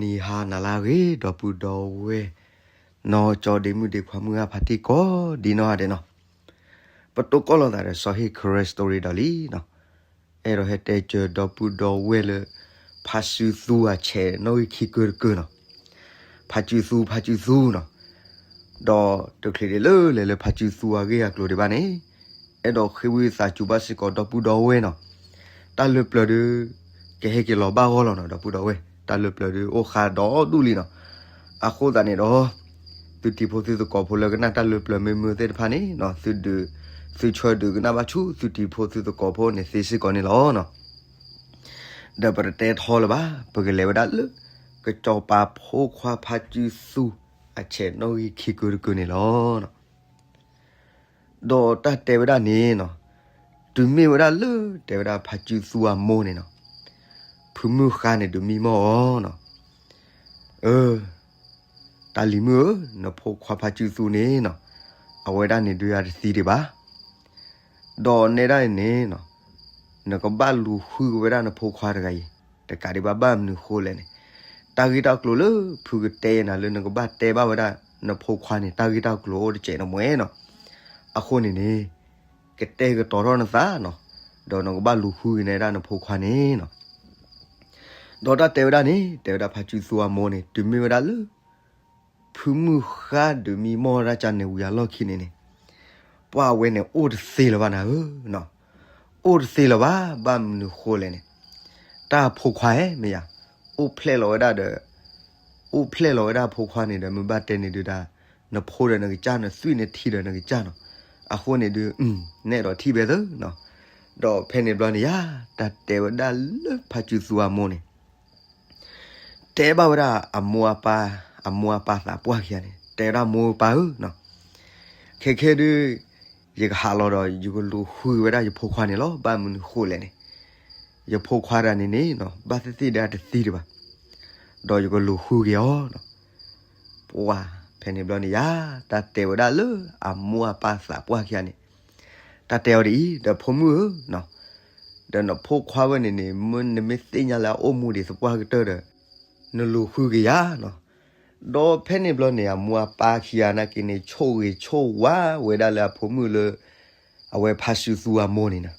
နံၤဟါနၤလၢအဂ့ၤ ဒီပုၢ်ဒီဝဲၢ် နီၢ်ကၠီဒ့မုၣ်ဒ့ခွါမုၢ်ဂၢ်ဖါတံၢ်ကိးဒ်နီၢ်ဂၤဒဲးနီၤ, ပတိၢ်ကီၢ်လိာ်သးဒီးစီၤဟ့ၣ် Karen Story ဒီးလံနီၤ, အဲၣ်ဒိးဟဲတဲစၢၤဒီပုၢ်ဒီဝဲၢ်လၢ ဖါစုသူအဆဲးနီၣ်ဂံၢ်ခံကၢတကၢနီၤ, ဖါစုသူ ဖါစုသူနီၤ, ဒီးတချုးဒံးလၢလဲၤလၢဖါစုသူအဂ့ၢ်အကျိၤဒံးဘၣ်န့ၣ်, အဲၣ်ဒိးဃ့ဝံသးစူၤဘၣ်စ့ၢ်ကီးဒီပုၢ်ဒီဝဲၢ်နီၤ, တၢ်လၢပျၢၤဒုး ကဟဲက့ၤလီၤဘၣ်ဂီၢ်လီၤနီၤ ဒီပုၢ်ဒီဝဲၢ်, တၢ်လၢပျၢၤဒုးအိၣ်ဃါဒီဒူၣ်လံနီၤ, အဃိသတးန့ၣ်ဒီး သုတံၤဖိသုသကိးဖိလၢကနၣ်တၢ်လၢပျၢၤမ့ၢ်မုာ်သ့ၣ်တဖၣ်န့ၣ်နီၤ, သုဒုး သုဆၢဒုးကနၣ်ဘၣ်ဆူသုတံၤဖိသုသကိးဖိန့ၣ်သ့စ့ၢ်ကီးန့ၣ်လီၤနီၤ. ဒီးပတတဲထီလၢၤဘၣ်, ပကလဲၤဝဲဒၣ်လၢ ကစီၤပၤဖိခွါဖါစုသူ အဆဲးနီၣ်ဂံၢ်ခံကၢတကၢန့ၣ်လီၤ. ဒီးတၢ်တဲဝဲဒၣ်န့ၣ်နီၤ, တုၤမ့ၢ်ဝဲဒၣ်လၢတဲဝဲဒၣ်ဖါစုသူအမိၢ်န့ၣ်နီၤ, ဖုမုၢ်ဃါန့ၣ်ဒုးမံမီၢ်အီၤနီၤ, အၢ တၢ်လံၤမုၣ်ဧၢ, နဖိခွါဖါစုသူန့ၣ်နီၤ, အဝဲဒၣ်န့ၣ်ဒုးအတသံဒံးဘၣ်. ဒီးနဲဒၣ်အံၤန့ၣ်နီၤ, နကဘၣ်လူၤဃုက့ၤဝဲဒၣ်နဖိခွါတဂၤအံၤ, တကးဒံးဘၣ်ဘၣ်မနုၤဃိလဲၣ်န့ၣ်, တၢ်ဂ့ၢ်တၢ်ကျိၤလၢဖုကတဲနၤလၢနကဘၣ်တဲဘၣ်ဝဲဒၣ်နဖိခွါန့ၣ် တၢ်ဂ့ၢ်တၢ်ကျိၤအိၣ်တစဲးတမှဲနီၤ. အဃိန့ၣ်န့ၣ် ကတဲကတီၤထီၣ်နသးနီၤ, ဒီးနကဘၣ်လူၤဃုက့ၤနၤဒၣ်နဖိခွါန့ၣ်နီၤ. ဒီးတၢ်တဲဝဲဒၣ်န့ၣ် တဲဝဲဒၣ်ဖါစုသူအမိၢ်န့ၣ် တုၤမ့ၢ်ဝဲဒၣ်လၢ ဖုမုၢ်ဃါဒုးမံမီၢ်ဒၣ်ကန့ၣ်ဝံၤအလီၢ်ခံန့ၣ်န့ၣ်, ပှၤအဝဲန့ၣ်အိၣ်တသ့လၢၤဘၣ်နၤဧၢ, အိၣ်တသ့လၢၤဘၣ် ဘၣ်မနုၤဃိလဲၣ်န့ၣ်, တၢ်ဖိခွါဧၢမ့ၢ်ယၤ, အိၣ်ဖျဲၣ်လီၤဝဲဒၣ်ဒီး အိၣ်ဖျဲၣ်လီၤဝဲဒၣ်ဖိခွါန့ၣ်ဒီး မ့ၢ်ဘၣ်တဲန့ၣ်ဒုးဒၣ်, နဖိဒီးနကစၢ် နသွံၣ်နထံဒီးနကစၢ်နီၤ, အဃိန့ၣ်ဒုး နဲဒိးထံၣ်ဘဲသၢနီၤ. ဒီးဖဲန့ၣ်ဘျီန့ၣ်ယၤ တၢ်တဲဝဲဒၣ်လၢဖါစုသူအမိၢ်န့ၣ် တဲဘၣ်ဝဲဒၣ်အမိၢ်အပၢ်, အမိၢ်အပၢ်သးပှၢ်ခံဂၤန့ၣ် တဲဝဲဒၣ်မိၢ်ပၢ်ဧၢနီၤ, ခဲခဲဒုး ယကဟးလီၤဒီး ယကလူၤဃုက့ၤဝဲဒၣ်ယဖိခွါန့ၣ်လီၤ, ဘၣ်မနုၤဃိလဲၣ်န့ၣ်, ယဖိခွါတဂၤန့ၣ်န့ၣ်နီၤ ဘၣ်သ့ၣ်သ့ၣ်ဒီးအတသံဒံးဘၣ်, ဒီးယကလူၤဃုက့ၤအီၤနီၤ. ပှၤဖဲန့ၣ်ဘျီန့ၣ်ယၤ တၢ်တဲဝဲဒၣ်လၢအမိၢ်အပၢ်သးပှၢ်ခံဂၤန့ၣ်, တၢ်တဲအီၤဒ်အံၤ, ဒီးဖိမုၣ်ဧၢနီၤ, ဒီးနဖိခွါဝဲန့ၣ်န့ၣ် နမ့ၢ်သ့ၣ်ညါလၢအအိၣ်မူဒံးသပှၢ်ကတၢၢ်ဒီး နလူၤဃုက့ၤယၤနီၤ. ဒီးဖဲန့ၣ်ဘျီန့ၣ် အမိၢ်အပၢ်ခံဂၤနာ်က့န့ၣ် ဆိၣ်ဂ့ၤဆိၣ်ဝါဝဲဒၣ်လၢအဖိမုၣ်လၢ အဝဲဖါစုသူအမိၢ်န့ၣ်နီၤ.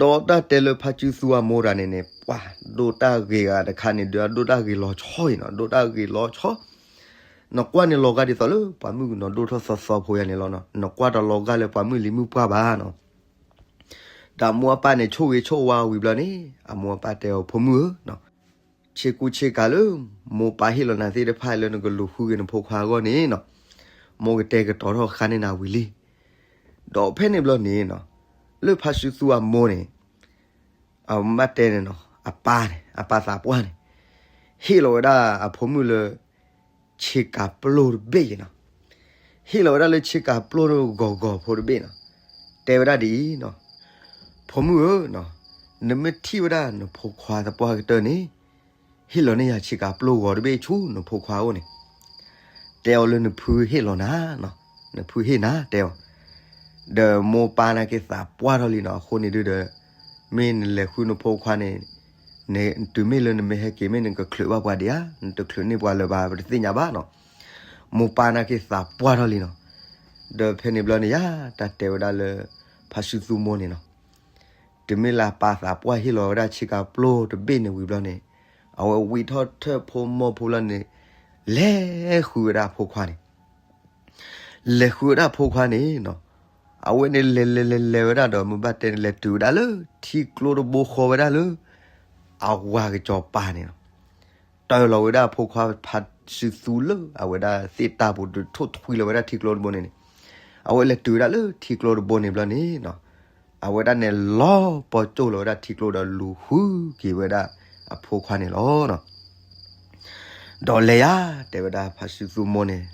ဒီးတၢ်တဲလၢဖါစုသူအမိၢ်တဂၤန့ၣ်န့ၣ် ပှၤဒိးတၢ်ဂ့ၤဂၤတခါန့ၣ် ဒုးဒိးတၢ်ဂ့ၤလီၤဆီအံၤနီၤ, ဒိးတၢ်ဂ့ၤလီၤဆီ. နကွၢ်န့ၣ်လီၤဂာ်ဒ်သိးလၢ ပှၤမုၣ်ကနီၤဒိၣ်ထီၣ်သီသီဖိယၤန့ၣ်လီၤနီၤ, နကွၢ်တလီၤဂာ်လၢပှၤမုၣ်လံၤမုၣ်ပှၢ်ဘၣ်နီၤ. ဒီးအမိၢ်အပၢ်န့ၣ် ဆိၣ်ဂ့ၤဆိၣ်ဝါဝံၤဘျီန့ၣ် အမိၢ်အပၢ်တဲအီၤ ဖိမုၣ်ဧၢနီၤ, ဆ့ကူဆ့ကၤလၢ မိၢ်ပၢ်ဟ့ၣ်လီၤနၤသ့ၣ်တဖၣ်လၢနကလူၤဃုက့ၤနဖိခွါအဂီၢ်န့ၣ်နီၤ, မိၢ်ကတဲကတီၤထီၣ်ဃါန့ၢ်နၤဝံၤလံ. ဒီးဖဲန့ၣ်ဘျီန့ၣ်နီၤ, လၢဖါစုသူအမိၢ်န့ၣ် အမ့ၢ်တဲန့ၣ်နီၤ, အပၢ်န့ၣ် အပၢ်သးပှၢ်န့ၣ် ဟ့ၣ်လီၤဝဲဒၣ်အဖိမုၣ်လၢ ဆ့ကၤပျိတဘ့ၣ်အံၤနီၤ, ဟ့ၣ်လီၤဝဲဒၣ်လၢဆ့ကၤပျိဂီၤဂီၤဖိတဘ့ၣ်နီၤ, တဲဝဲဒၣ်ဒ်အံၤနီၤ, ဖိမုၣ်ဧၢနီၤ, နမ့ၢ်ထံၣ်ဝဲဒၣ်နဖိခွါသပှၢ်ကတၢၢ်န့ၣ် ဟ့ၣ်လီၤန့ၢ်ယၤဆ့ကၤပျိဂီၤတဘ့ၣ်ဆူနဖိခွါအအိၣ်န့ၣ်, တဲအီၤလၢနဖုဟ့ၣ်လီၤနၤနီၤ, နဖုဟ့ၣ်နၤတဲအီၤ. ဒီးမိၢ်ပၢ်နာ်က့သးပှၢ်ထီၣ်လံနီၤ, အဃိန့ၣ်ဒုဒီး မ့ၢ်နလဲၤဃုနဖိခွါန့ၣ် တုၤမ့ၢ်လၢနမ့ၢ်ဟဲက့ၤမ့ၢ်နကချုးဘၣ်ပှၤဒံးဧါ, နတချုးန့ၢ်ပှၤလၢၤဘၣ် ပတသ့ၣ်ညါဘၣ်နီၤ. မိၢ်ပၢ်နာ်က့သးပှၢ်ထီၣ်လံနီၤ. ဒီးဖဲန့ၣ်ဘျီန့ၣ်ယၤ တၢ်တဲဝဲဒၣ်လၢ ဖါစုသူမိၢ်န့ၣ်နီၤ, တုၤမ့ၢ်လၢအပၢ်သးပှၢ်ဟ့ၣ်လီၤဝဲဒၣ်ဆ့ကၤပျိတဘ့ၣ်န့ၣ်ဝံၤဘျီန့ၣ်, အဝဲဝံထီၣ်ထၢၣ်ဖိမီၢ်ဖိလီၤန့ၣ် လဲၤဃုဝဲဒၣ်အဖိခွါန့ၣ် လဲၤဃုဝဲဒၣ်အဖိခွါန့ၣ်နီၤ, အဝဲန့ၣ်လဲၤလဲၤလဲၤလဲၤဝဲဒၣ်ဒီး မ့ၢ်ဘၣ်တဲန့ၣ်လဲၤတုၤဝဲဒၣ်လၢထံကျိတဘိဃီဝဲဒၣ်လၢ အဝၤကစီၤပၤန့ၣ်နီၤ, တၢၢ်လီၤဝဲဒၣ်အဖိခွါဖါစုသူလၢအဝဲဒၣ်သ့ၣ်တၢ်ပူၤဒုးထိၣ်ထွံလီၤဝဲဒၣ်ထံကျိတဘိန့ၣ်န့ၣ်, အဝဲလဲၤတုၤဝဲဒၣ်လၢထံကျိတဘိန့ၣ်ဘျီန့ၣ်နီၤ, အဝဲဒၣ်န့ၣ်လီၤပီၢ်ကၠိၣ်လီၤဝဲဒၣ်ထံကျိဒီးလူၤဃုက့ၤဝဲဒၣ်အဖိခွါန့ၣ်လီၤနီၤ. ဒီးလဲၤယၤ တဲဝဲဒၣ်ဖါစုသူမိၢ်န့ၣ်,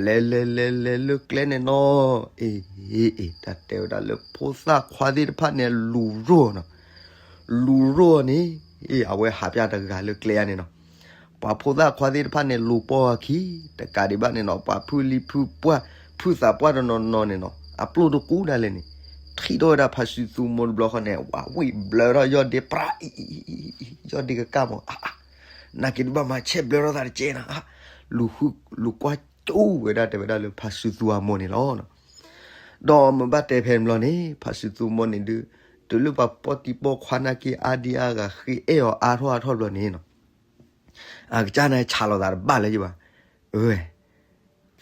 လဲၤလဲၤလဲၤလဲၤလၢကျဲန့ၣ်နီၤ, အ့ၣ်အ့ၣ် တၢ်တဲဝဲဒၣ်လၢဖိသၣ်ခွါသ့ၣ်တဖၣ်န့ၣ် လူၤရိၣ်နီၤ, လူၤရိၣ်န့ၣ်, အ့ၣ် အဝဲဟးပၠၣ်တဂၤလၢကျဲယၤန့ၣ်နီၤ, ပှၤဖိသၣ်ခွါသ့ၣ်တဖၣ်န့ၣ် လူၤပိာ်အခံ, တကးဒံးဘၣ်န့ၣ်နီၤ ပှၤဖုလံၤဖုပှၢ် ဖုသးပှၢ်တနီၤနီၤန့ၣ်နီၤ အပျိၢ်တကူဒၣ်လဲာ်န့ၣ်, ထံၣ်ထီၣ်ဝဲဒၣ်ဖါစုသူမိၢ်တဘျီဃီန့ၣ် ဝးဝံၣ်ဘျၢထီၣ်ယီၢ်ဒ့ပြးအံၤ, ယီၢ်ဒ့ကကၢ်မးအါအါ, နာ်က့ဒုးဘၣ်မၤဆဲးဘျၢထီၣ်သးတကဲနီၤ, လူၤဃု လူၤကွၢ်ကၠိဝဲဒၣ်တဲဝဲဒၣ်လၢဖါစုသူအမိၢ်န့ၣ်လီၤ. ဒီးမ့ၢ်ဘၣ်တဲဖဲန့ၣ်ဘျီန့ၣ် ဖါစုသူမိၢ်န့ၣ်ဒုး တုၤလၢပှၤပိာ်တံၤပိာ်ခွါနာ်က့အါဒံအါဂၤဃ့အဲၣ်အီၤအါထီၣ်အါထီၣ်ဘျီန့ၣ်နီၤ အကစၢ်န့ၣ်ဆးလီၤသးတဘၣ်လၢၤဘၣ်. အဝဲ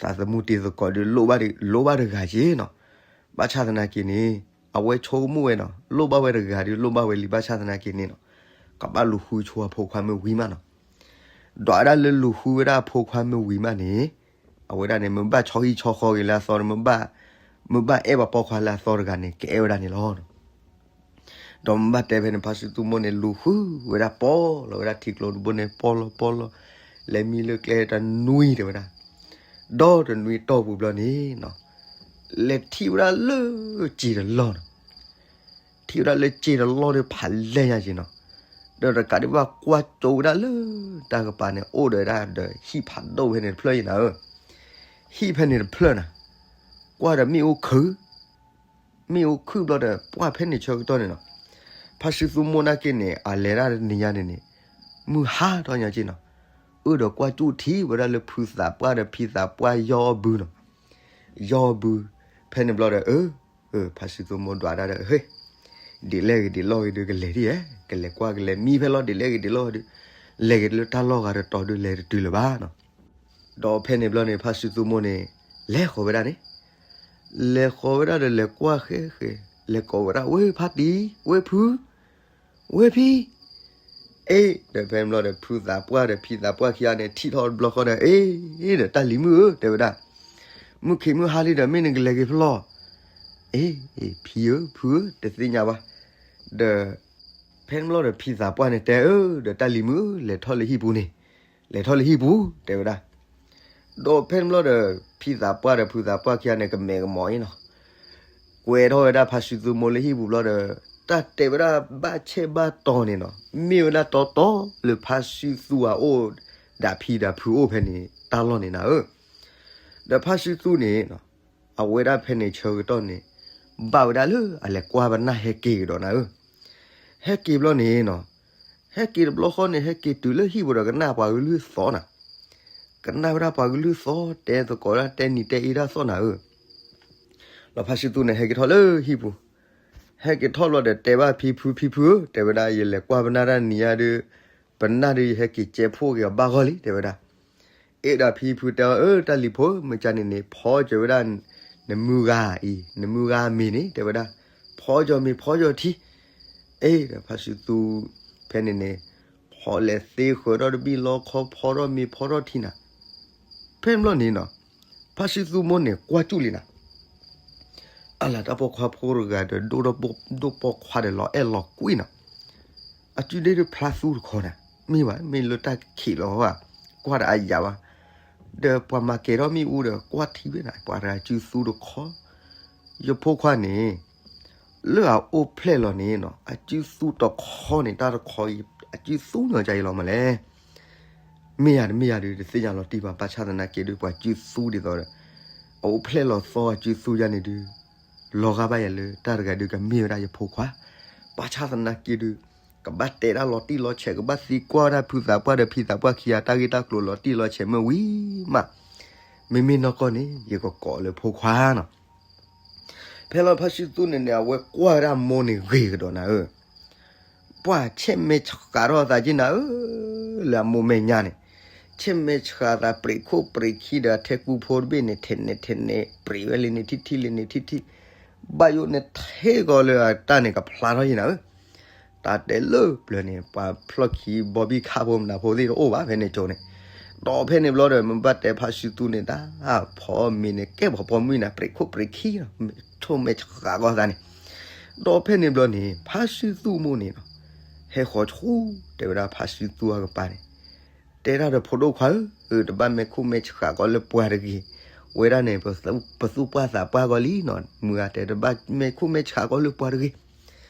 သးသမူတံၤသကိးဒုး လိၣ်ဘၣ်တဂၤက့နီၤ. ဘၣ်ဆၣ်သနာ်က့န့ၣ် အဝဲဆိကမိၣ်ဝဲနီၤ လိၣ်ဘၣ်ဝဲတဂၤဒုး လိၣ်ဘၣ်ဝဲလံ ဘၣ်ဆၣ်သနာ်က့န့ၣ်နီၤ ကဘၣ်လူၤဃုဆိအဖိခွါမ့ၢ်ဝံၤမးနီၤ. ဒီးဝဲဒၣ်လၢလူၤဃုဝဲဒၣ်အဖိခွါမ့ၢ်ဝံၤမးန့ၣ် အဝဲဒၣ်န့ၣ် မ့ၢ်ဘၣ်ဆီဟံၣ်ဆီဃီက့ၤလၢအသီ မ့ၢ်ဘၣ် မ့ၢ်ဘၣ်အဲၣ်ပှၤပိာ်ခွါလၢအသီတဂၤန့ၣ် ကအဲၣ်ဝဲဒၣ်န့ၣ်လီၤ. ဒီးမ့ၢ်ဘၣ်တဲဖဲန့ၣ် ဖါစုသူမိၢ်န့ၣ် လူၤဃုဝဲဒၣ်ပီၢ်လီၤဝဲဒၣ်ထံကျိတဘိန့ၣ် ပီၢ်လီၤပီၢ်လီၤ လဲၤမံလၢကျဲတနွံတဲဝဲဒၣ်. ဒီးတနွံတီၢ်ပူၤဘျီန့ၣ်နီၤ လဲၤထံၣ်ဝဲဒၣ်လၢစ့တလီၢ်နီၤ. ထံၣ်ဝဲဒၣ်လၢစ့တလီၢ်ဒီးဖးလဲၢ်ညါက့နီၤ. ဒီးတကးဒံးဘၣ်ကွၢ်ကၠိဝဲဒၣ်လၢတၢ်ကပၤန့ၣ် အိၣ်ဒီးဝဲဒၣ်ဒီးဟံၣ်ဖးဒိၣ်ဖဲန့ၣ်တဖျၢၣ်အံၤနၤဧၢ. ဟံၣ်ဖဲန့ၣ်တဖျၢၣ်နၤ ကွၢ်ဒီးမ့ၣ်အူခုၣ် မ့ၣ်အူခုၣ်ဘျီဒီး ပှၢ်ဖဲန့ၣ်ဆၢကတီၢ်န့ၣ်နီၤ ဖါစုသူမိၢ်နာ်က့န့ၣ် အလဲၤဒၣ်တနံၤညါန့ၣ်န့ၣ် မုၢ်ဟါထီၣ်ညါက့နီၤ. အၢဒီးကွၢ်ကၠိထံဝဲဒၣ်လၢဖုသးပှၢ်ဒီးဖံသးပှၢ်ယီၢ်အဘုနီၤ. ယီၢ်အဘု ဖဲန့ၣ်ဘျီဒီး အၢ ဖါစုသူမိၢ်ဒွးဒၣ်ဒီး ဟ့ ဒ်လဲၣ်ဂ့ၤဒ်လဲၣ်ဂ့ၤဒုး ကလဲၤဒ်ဧါ ကလဲၤကွၢ်ကလဲၤမံဖဲလီၤ ဒ်လဲၣ်ဂ့ၤဒ်လဲၣ်ဂ့ၤဒုး လဲၤက့ၤလၢတၢ်လီၢ်ဂၤတတီၤဒုး လဲၤတတုၤလၢၤဘၣ်နီၤ. ဒီးဖဲန့ၣ်ဘျီန့ၣ် ဖါစုသူမိၢ်န့ၣ် လဲၤဃီၤဝဲဒၣ်န့ၣ် လဲၤဃီၤဝဲဒၣ်ဒီးလဲၤကွၢ်ဃဲဃဲ လဲၤကိးဝဲဒၣ် ဝဲဖါတံၢ် ဝဲဖု ဝဲဖံ အ့ ဒီးဖဲန့ၣ်ဘျီဒီး ဖုသးပှၢ်ဒီးဖံသးပှၢ်ခံဂၤန့ၣ် ထံၣ်ထီၣ်တဘျီဃီဒီး အ့ ဒီးတၢ်လံၤမုၣ်ဧၢ တဲဝဲဒၣ် မုၢ်ခံးမုၢ်ဟါလံဒီး မ့ၢ်နကလဲၤက့ၤဖဲလဲၣ်. အ့ ဖံဧၢ ဖုဧၢ တသ့ၣ်ညါဘၣ်. ဒီး ဖဲန့ၣ်ဘျီဒီး ဖံသးပှၢ်န့ၣ်တဲအၢ ဒီးတၢ်လံၤမုၣ်ဧၢ လဲၤထီၣ်လၢဟံၣ်ပူၤန့ၣ် လဲၤထီၣ်လၢဟံၣ်ပူၤ တဲဝဲဒၣ်. ဒီးဖဲန့ၣ်ဘျီဒီး ဖံသးပှၢ်ဒီးဖုသးပှၢ်ခံဂၤန့ၣ် ကမဲာ်ကမီၤအံၤနီၤ ကွဲထီၣ်ဝဲဒၣ်ဖါစုသူမိၢ်လၢဟံၣ်ပူၤဘျီဒီး တၢ်တဲဝဲဒၣ်ဘၣ်ဆဲးဘၣ်တီၤန့ၣ်နီၤ မ့ၢ်ဝဲဒၣ်တီတီလၢဖါစုသူအအိၣ် ဒၣ်ဖံဒၣ်ဖုအိၣ်ဖဲန့ၣ် တၢ်လီၢ်န့ၣ်နၤဧၢ. ဒီးဖါစုသူန့ၣ် အဝဲဒၣ်ဖဲန့ၣ်ဆၢကတီၢ်န့ၣ် ဘၣ်ဝဲဒၣ်လၢအလဲၤကွၢ်ပနၢ်ဟဲက့ၤကဒီးနၤဧၢ. ဟဲက့ၤဘျီန့ၣ်နီၤ ဟဲက့ၤတဘျီဃီန့ၣ် ဟဲက့ၤတုၤလၢဟံၣ်ပူၤဒီးကနၣ်ပှၤကလုၢ်သီနၤ ကနၣ်ဝဲဒၣ်ပှၤကလုၢ်သီ တဲသကိးဒၣ်တဲနံၤတဲအ့ဒၣ်သီနၤဧၢ. လီၤဖါစုသူန့ၣ် ဟဲက့ၤထီၣ်လၢဟံၣ်ပူၤ ဟဲက့ၤထီၣ်ဘျီဒီးတဲဘၣ်ဖံဖု ဖံဖုဧၢ တဲဝဲဒၣ် ယလဲၤကွၢ်ပနၢ်တၢ်နံၤညါဒီး ပနၢ်ဒီးယဟဲက့ၤကဲးဖိက့ၤအီၤဘၣ်ဂီၢ်လံ တဲဝဲဒၣ်. အ့ဒီးဖံဖုတဲအီၤ အၢ တၢ်လံၤဖိ မ့ၢ်ကန့ၣ်န့ၣ် ဖီကၠီၤဝဲဒၣ် နမုၢ်ဂၤအံၤ နမုၢ်ဂၤအမံၤန့ၣ် တဲဝဲဒၣ် ဖီကၠီၤမ့ၤဖီကၠီၤထံ အ့ဒီးဖါစုသူ ဖဲန့ၣ်န့ၣ် ဖီလဲၤသ့ဃၢၤထီၣ်တဘ့ၣ်လီခီ ဖီထီၣ်မ့ၤဖီထီၣ်ထံနၤ. ဖဲန့ၣ်ဘျီန့ၣ်နီၤ ဖါစုသူမိၢ်န့ၣ် ကွၢ်ကၠူၣ်လံနၤ အလၤတၢ်ပိာ်ခွါဖိတဂၤဒီး ဒိၣ်ဒီးပိာ်ခွါဒီးလီၤအဲၣ်လီၤကွံနီၤ. အစုဒ့ၣ်ဒုးဖျါသူတခီနၤ မ့ၢ်ဘၣ် မ့ၢ်လၢတၢ်ခံးလီၤဘၣ် ကွၢ်ဒီးအယၤဘၣ်. ဒီးပှၤမၤကဲၤထီၣ်မ့ၣ်အူဒီး ကွၢ်ထံဝဲနၤ ပှၤတဂၤစုသူတခီ ယဖိခွါန့ၣ် လၢအအိၣ်ဖျဲၣ်လီၤန့ၣ်နီၤ အစုသူတခီန့ၣ် တၢ်တခီအံၤ အစုသူညီကါအံၤလီၤမးလဲၣ်. မ့ၢ်ယၤတမ့ၢ်ယၤဒုး တသ့ၣ်ညါလီၤတံၢ်ဘၣ် ဘၣ်ဆၣ်သနာ်က့ဒုး ပှၤစုသူဒ်သိးဒီး အအိၣ်ဖျဲၣ်လီၤသီအစုသူယါန့ၣ်ဒုး လီၤဂာ်ဘၣ်ယၤလၢတၢ်တဂၤဒုးကမ့ၢ်ဝဲဒၣ်ယဖိခွါ. ဘၣ်ဆၣ်သနာ်က့ဒုး ကဘၣ်တဲဒၣ်လီၤတံၢ်လီၤဆဲး ကဘၣ်သံကွၢ်ဝဲဒၣ်ဖုသးပှၢ်ဒီးဖံသးပှၢ်ခံဂၤ တၢ်ဂ့ၢ်တၢ်ကျိၤလီၤတံၢ်လီၤဆဲးမ့ၢ်ဝံၤမး မ့မ့ၢ်နီၢ်ကီၢ်န့ၣ် ယကကိးလၢဖိခွါနီၤ. ဖဲလီၤဖါစုသူန့ၣ်န့ၣ် အဝဲကွၢ်ဝဲဒၣ်မိၢ်န့ၣ်ဂ့ၤကဒီးနၤဧၢ. ပှၤဆဲးမဲာ်ဆှးထီၣ်အသးက့နၤဧၢ, လၢအမိၢ်မဲာ်ညါန့ၣ်, ဆဲးမဲာ်ဆှးအသး ပြံးခိၣ်ပြံးခံဒီးအထဲကူဖိတဘ့ၣ်န့ၣ် ထဲးနဲၣ်ထဲးနဲၣ် ပြံးဝဲလံန့ၣ်ထံၣ်ထံၣ်လံန့ၣ်ထံၣ်ထံၣ်, ဘၣ်ယိၣ်န့ၣ်ထဲကီးလၢအတၢ်န့ၣ်ကဖျါထီၣ်ယံၤနၤဧၢ. တၢ်တဲလၢပျၢၤန့ၣ် ပှၤဖျီၣ်ခံဘီဘံၣ်ခၣ်ဖိမနုၤဖိသ့ၣ်တအိၣ်ဘၣ်ဖဲန့ၣ်ကၠိန့ၣ်, ဒီးဖဲန့ၣ်ဘျီဒီး မ့ၢ်ဘၣ်တဲဖါစုသူန့ၣ် တၢ်ဖီမ့ၤန့ၣ် ကဲပှၤပိာ်မုၣ်နၤ ပြံးခိၣ်ပြံးခံ, ဆိၣ်မဲာ်ဆှးကီသးန့ၣ်, ဒီးဖဲန့ၣ်ဘျီန့ၣ် ဖါစုသူမိၢ်န့ၣ်နီၤ, ဟဲဃီၤဆူ တဲဝဲဒၣ်ဖါစုသူအကပၤန့ၣ်, တဲဒၣ်ဒီးဖိဒိၣ်ခွါဧၢ, တဘၣ်မဲာ်ခိၣ်မဲာ်ဆှးကီးလၢပှၤတဂ့ၤ, ဝဲဒၣ်န့ၣ် ပသူၣ်ပှၢ်သးပှၢ်ကီးလံနီၤ, မုၢ်ဂၤတဲတဘၣ်မဲာ်ခိၣ်မဲာ်ဆှးကီးလၢပှၤတဂ့ၤ.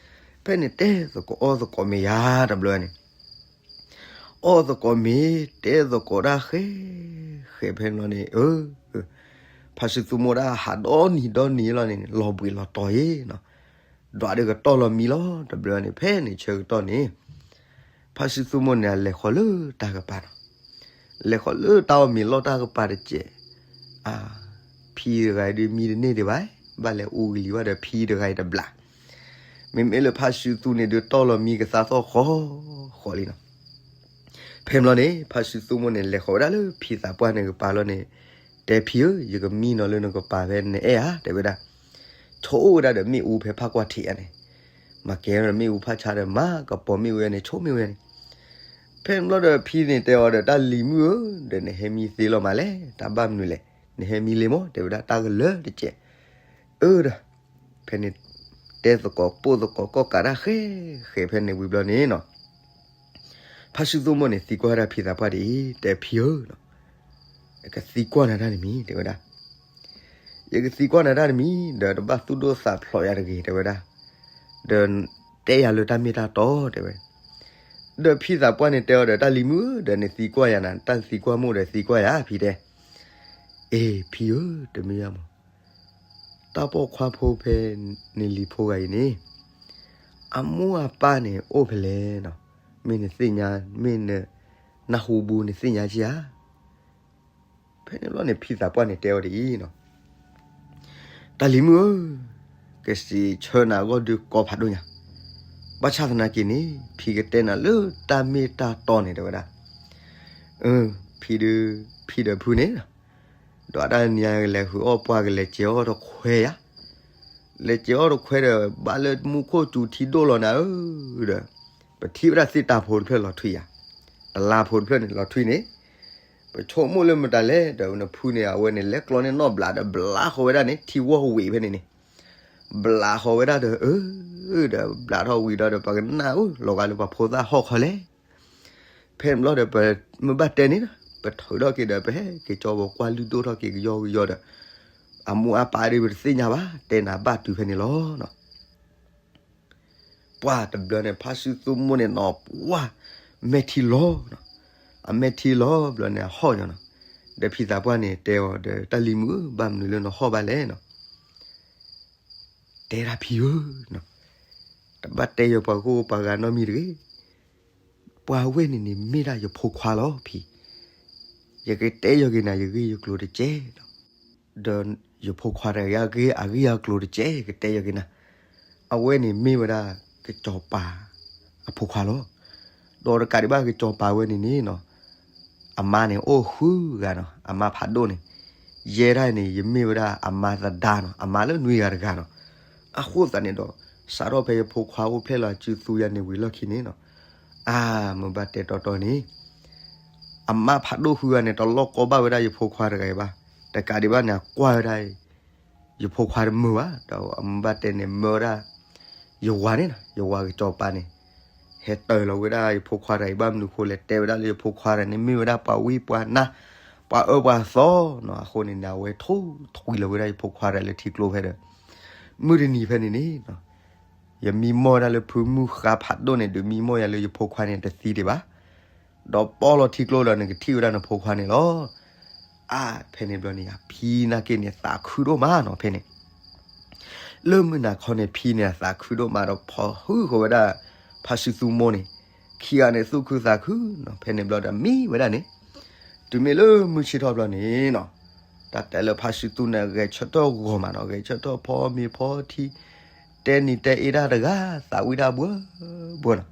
ဖဲန့ၣ်တဲသကိးအီၣ်သကိးမ့ၤယၤတဘျီန့ၣ် အီၣ်သကိးမ့ၤ တဲသကိးတၢ်ဃဲ, ဃဲဖဲန့ၣ်ဘျီန့ၣ် အၢ, ဖါစုသူမိၢ်ဒၣ်ဟးဒီနံၤဒီနံၤလီၤန့ၣ် လီၤဘှံးလီၤတီၤယ့ၣ်နီၤ, ဒွးဒုးကတီၢ်လီၤမံလီၤ တဘျီန့ၣ် ဖဲန့ၣ်ဆၢကတီၢ်န့ၣ် ဖါစုသူမိၢ်န့ၣ် အလဲၤဃီၤလၢတၢ်ကပၤနီၤ, လဲၤဃီၤလၢတၢ်အီၣ်မ့ၤလီၢ်တၢ်ကပၤတစဲး, အ ဖံတဂၤအံၤဒုးမံတန့ၢ်ဒံးဘၣ်, ဘၣ်လဲၤအူကလံၤဘၣ်ဒီးဖံတဂၤအံၤတဘျီ, မ့မ့ၢ်လၢဖါစုသူန့ၣ်ဒုးတီၢ်လီၤမံကသါသီၣ်ဃီဃီလံနီၤ. ဖဲန့ၣ်ဘျီန့ၣ် ဖါစုသူမိၢ်န့ၣ်လဲၤဃီၤဝဲဒၣ်လၢဖံသးပှၢ်န့ၣ်ကပၤလီၤန့ၣ်, တဲဖံဧၢ, ယကမံနီၤလၢနကပၤဖဲနအဲၣ်ဧါ တဲဝဲဒၣ်, ဆိအိၣ်ဝဲဒၣ်ဒီးမ့ၣ်အူဖဲဖးကွၢ်ထံးဧါန့ၣ်, မၤကဲဒီးမ့ၣ်အူဖးဆါဒီးမၤကပီၤမ့ၣ်အူဝဲန့ၣ် ဆိမ့ၣ်အူဝဲန့ၣ်. ဖဲန့ၣ်ဘျီဒီးဖံန့ၣ်တဲအီၤဒီး တၢ်လံၤမုၣ်ဧၢ, ဒီးနဟဲမံသ့လီၤမးလဲၣ်, တၢ်ဘၣ်မနုၤလဲၣ်, နဟဲမံလံမး တဲဝဲဒၣ်တၢ်ကလၢာ်တစဲး, အၢဒီး ဖဲန့ၣ် တဲသကိးပိာ်သကိးကီၢ်ကးတၢ်ဃဲဃဲဖဲန့ၣ်ဝံၤဘျီန့ၣ်နီၤ, ဖါစုသူမိၢ်န့ၣ်သံကွၢ်ဝဲဒၣ်ဖံသးပှၢ်ဒ်အံၤ, တဲဖံဧၢ, ယကသံကွၢ်နၤတၢ်တမံၤ တဲဝဲဒၣ်, ယကသံကွၢ်နၤတၢ်တမံၤ ဒီးတဘၣ်သူၣ်ဒိၣ်သးဖျိးယၤတဂ့ၤ တဲဝဲဒၣ်, ဒီးတဲယၤလၢတၢ်မ့ၢ်တၢ်တီတဲဝဲ, ဒီးဖံသးပှၢ်န့ၣ်တဲအီၤဒီး တၢ်လံၤမုၣ်ဧၢ, ဒီးနသံကွၢ်ယၤနၤ, တၢ်သံကွၢ်မိၢ်ဒီးသံကွၢ်ယၤ ဖံတဲ, အ့ ဖံဧၢ, တမ့ၢ်ယၤမး, တၢ်ပိာ်ခွါဖိဖဲနလံၤဖိဂၤအံၤန့ၣ် အမိၢ်အပၢ်န့ၣ်အိၣ်ဖဲလဲၣ်နီၤ, မ့ၢ်နသ့ၣ်ညါ, မ့ၢ်နနၢ်ဟူဘူးနသ့ၣ်ညါဧါ. ဖဲန့ၣ်ဘျီန့ၣ် ဖံသးပှၢ်န့ၣ်တဲအီၤဒ်အံၤနီၤ, တၢ်လံၤမုၣ်ဧၢ, ကစံးဆၢနၤအဂီၢ်ဒုးကီဖးဒိၣ်ညါ, ဘၣ်ဆၣ်သနာ်က့န့ၣ် ဖံကတဲနၤလၢတၢ်မ့ၢ်တၢ်တီန့ၣ် တဲဝဲဒၣ်, ဖံဒုး, ဖံဒီးဖုန့ၣ် ဒီးတၢ်နံၤညါကလဲၤဃုာ်အီၣ်ပှၤ ကလဲၤစဲးအီၣ်တခွဲဧါ, လဲၤစဲးအီၣ်တခွဲဒီး ဘၣ်လၢမူခိၣ်စူၤထံဒိၣ်လီၤနၤဧၢ, ဒီး ပထံၣ်ဝဲဒၣ်သ့ၣ်တၢ်ဖိတဖျၢၣ်လီၤထွံဧါ, တလါဖိတဖျၢၣ်န့ၣ်လီၤထွံန့ၣ်, ပဆိကမိၣ်လၢမတၤလဲၣ်ဒီး နဖုန့ၣ် အဝဲန့ၣ် လဲၤကျီန့ၢ်နီၣ်ဘျးဒီး ဘျးဃီၤဝဲဒၣ်န့ၣ် ထံဝီၢ်ဝံၤဖဲန့ၣ်န့ၣ်, ဘျးဃီၤဝဲဒၣ်ဒီး အၢ, ဒီးဘျးထီၣ်ဝံၤဒီး ပကနၣ်အိၣ် လီၤဂာ်လၢပှၤဖိသၣ်ဟီၣ်ခီလဲၣ်. ဖဲန့ၣ်ဘျီဒီး ပမ့ၢ်ဘၣ်တဲန့ၣ်ဒီး ပထုးထီၣ်က့ၤဒီး ပဟဲက့ၤကၠီပကွၢ်လုၢ်ဒိၣ်ထီၣ်က့ၤကယီကယီဒီး အမိၢ်အပၢ်ဒုးပတသ့ၣ်ညါဘၣ် တဲနၤဘၣ်တုၤဖဲန့ၣ်လီၤ. ပှၢ်တဘျီန့ၣ် ဖါစုသူမိၢ်န့ၣ်နီၤ ပှၢ်မဲာ်ထံလီၤ, အမဲာ်ထံလီၤဘျီန့ၣ် အဟီၣ်ညီနီၤ, ဒီးဖံသးပှၢ်န့ၣ်တဲအီၤဒီး တၢ်လံၤမုၣ်ဧၢ, ဘၣ်မနုၤလၢနဟီၣ်ဘၣ်လဲၣ်နီၤ, တဲဒၣ်ဖံဧၢ, တဘၣ်တဲယပှၤဂိၢ်ပှၤဂၤနီတမံၤတဂ့ၤ, ပှၤဝဲန့ၣ်န့ၣ် မ့ၢ်ဒၣ်ယဖိခွါလီၤဖံ, ယကတဲယီၤက့ၤနၤ ယဂ့ၢ်ယကျိၤတကဲး ဒီးယဖိခွါတဂၤအဂ့ၢ်အကျိၤတကဲး ယကတဲယီၤက့ၤနၤ, အဝဲန့ၣ်မ့ၢ်ဝဲဒၣ် ကစီၤပၤအဖိခွါလီၤ. ဒီးတကးဒံးဘၣ် ကစီၤပၤဝဲန့ၣ်န့ၣ်နီၤ, အမါန့ၣ်အိၣ်ဃုဂၤနီၤ, အမါဖးဒိၣ်န့ၣ်, ယဲဒၣ်န့ၣ် ယမ့ၢ်ဝဲဒၣ်အမါသဒါနီၤ, အမါလၢနွံဂၤတဂၤနီၤ. အဃိသတးန့ၣ်ဒီး စးထီၣ်ဖဲယဖိခွါအိၣ်ဖျဲၣ်လီၤစုသူယၤန့ၣ်ဝံၤလီၢ်ခံန့ၣ်နီၤ, အါ မ့ၢ်ဘၣ်တဲတီတီန့ၣ် အမါဖးဒိၣ်ဃုဂၤန့ၣ် တလီၢ်ကီဘၣ်ဝဲဒၣ်ယဖိခွါတဂၤအံၤဘၣ်. တကးဒံးဘၣ်န့ၣ် အကွၢ်ဝဲဒၣ် ယဖိခွါတမုာ်ဘၣ်, ဒီးအမ့ၢ်ဘၣ်တဲန့ၣ် မၢဝဲဒၣ် ယဝၤန့ၣ်နီၤ, ယဝၤကစီၤပၤန့ၣ် ဟဲတၢၤလီၤဝဲဒၣ်ယဖိခွါတဂၤအံၤ ဘၣ်မနုၤဃိလဲၣ် တဲဝဲဒၣ်လၢယဖိခွါတဂၤန့ၣ် မ့ၢ်ဝဲဒၣ်ပှၤဝံပှၤနါ ပှၤအၢပှၤသီနီၤ. အဃိန့ၣ်န့ၣ် အဝဲထိၣ်ထွံလီၤဝဲဒၣ်ယဖိခွါတဂၤလၢထံကျိဖဲဒီး မုၢ်တနံၤဖဲန့ၣ်န့ၣ် ယမံမီၢ်ဝဲဒၣ်လၢဖုမုၢ်ဃါဖးဒိၣ်န့ၣ် ဒုးမံမီၢ်ယၤလၢယဖိခွါန့ၣ်တသံဒံးဘၣ်, ဒီးပီၢ်လီၤထံကျိဒီးနကထံၣ်ဝဲဒၣ်နဖိခွါန့ၣ်လီၤ. အါ ဖဲန့ၣ်ဘျီန့ၣ် အဖံနာ်က့န့ၣ် သးခုဒိၣ်မးနီၤ ဖဲန့ၣ် လၢမုၢ်နၤခီန့ၣ် ဖံန့ၣ် အသးခုဒိၣ်မးဒီး ဖီၣ်ဟုဃီၤဝဲဒၣ် ဖါစုသူမိၢ်န့ၣ် ခံဂၤန့ၣ် သူၣ်ခုသးခုနီၤ. ဖဲန့ၣ်ဘျီဒီးမံဝဲဒၣ်န့ၣ် တုၤမ့ၢ်လၢမုၢ်ဆ့ၣ်ထီၣ်ဘျီန့ၣ်နီၤ တၢ်တဲလၢဖါစုသူန့ၣ် ဂဲၤဆၢထၢၣ်ဂီၤမးနီၤ, ဂဲၤဆၢထၢၣ်ဖီမ့ၤဖီထံ တဲနံၤတဲအ့တၢ်တဂၤ သးဝံၣ်တၢ်ဘှီဘှီနီ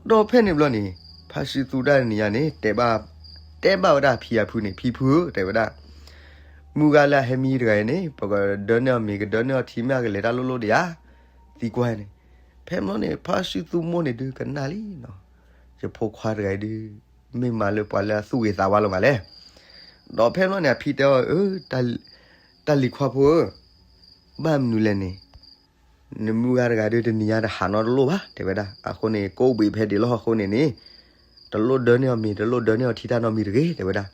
ၤ. ဒီးဖဲန့ၣ်ဘျီန့ၣ် ဖါစုသူတၢ်နံၤညါန့ၣ် တဲဘၣ် တဲဘၣ်ဝဲဒၣ်ဖံအဖုန့ၣ် ဖံဖုဧၢ တဲဝဲဒၣ် မုၢ်ဂၤလၢအဟဲမံတဂၤအံၤန့ၣ် ပကဒၢန့ၢ်အီၤမ့ၤ ကဒၢန့ၢ်အီၤထံ မ့ၢ်အကလဲၤတၢ်လိၣ်လိၣ်ဒံးဧါ သံကွၢ်န့ၣ်. ဖဲန့ၣ်ဘျီန့ၣ် ဖါစုသူမိၢ်န့ၣ်ဒုးကနၣ်လံနီၤ, ယဖိခွါတဂၤအံၤဒုး မ့ၢ်မးလၢပှၤလၢအသူၣ်ဂ့ၤသးဝါလီၤမးလဲၣ်. ဒီးဖဲန့ၣ်ဘျီန့ၣ် အဖံတဲအီၤ အၢ တၢ်လံၤခွါဖိဧၢ, ဘၣ်မနုၤလဲၣ်န့ၣ် နမုၢ်ဂၤတဂၤဒုး တနံၤညါတဟးနီတလိၣ်ဘၣ် တဲဝဲဒၣ်. အဃိန့ၣ် ကိးဘ့ၣ်ဖဲဒံးလီၤအဃိန့ၣ်န့ၣ် တလိၣ်ဒၢန့ၢ်အီၤမ့ၤ တလိၣ်ဒၢန့ၢ်အီၤထံတၢ်နီတမံၤတဂ့ၤ တဲဝဲဒၣ်.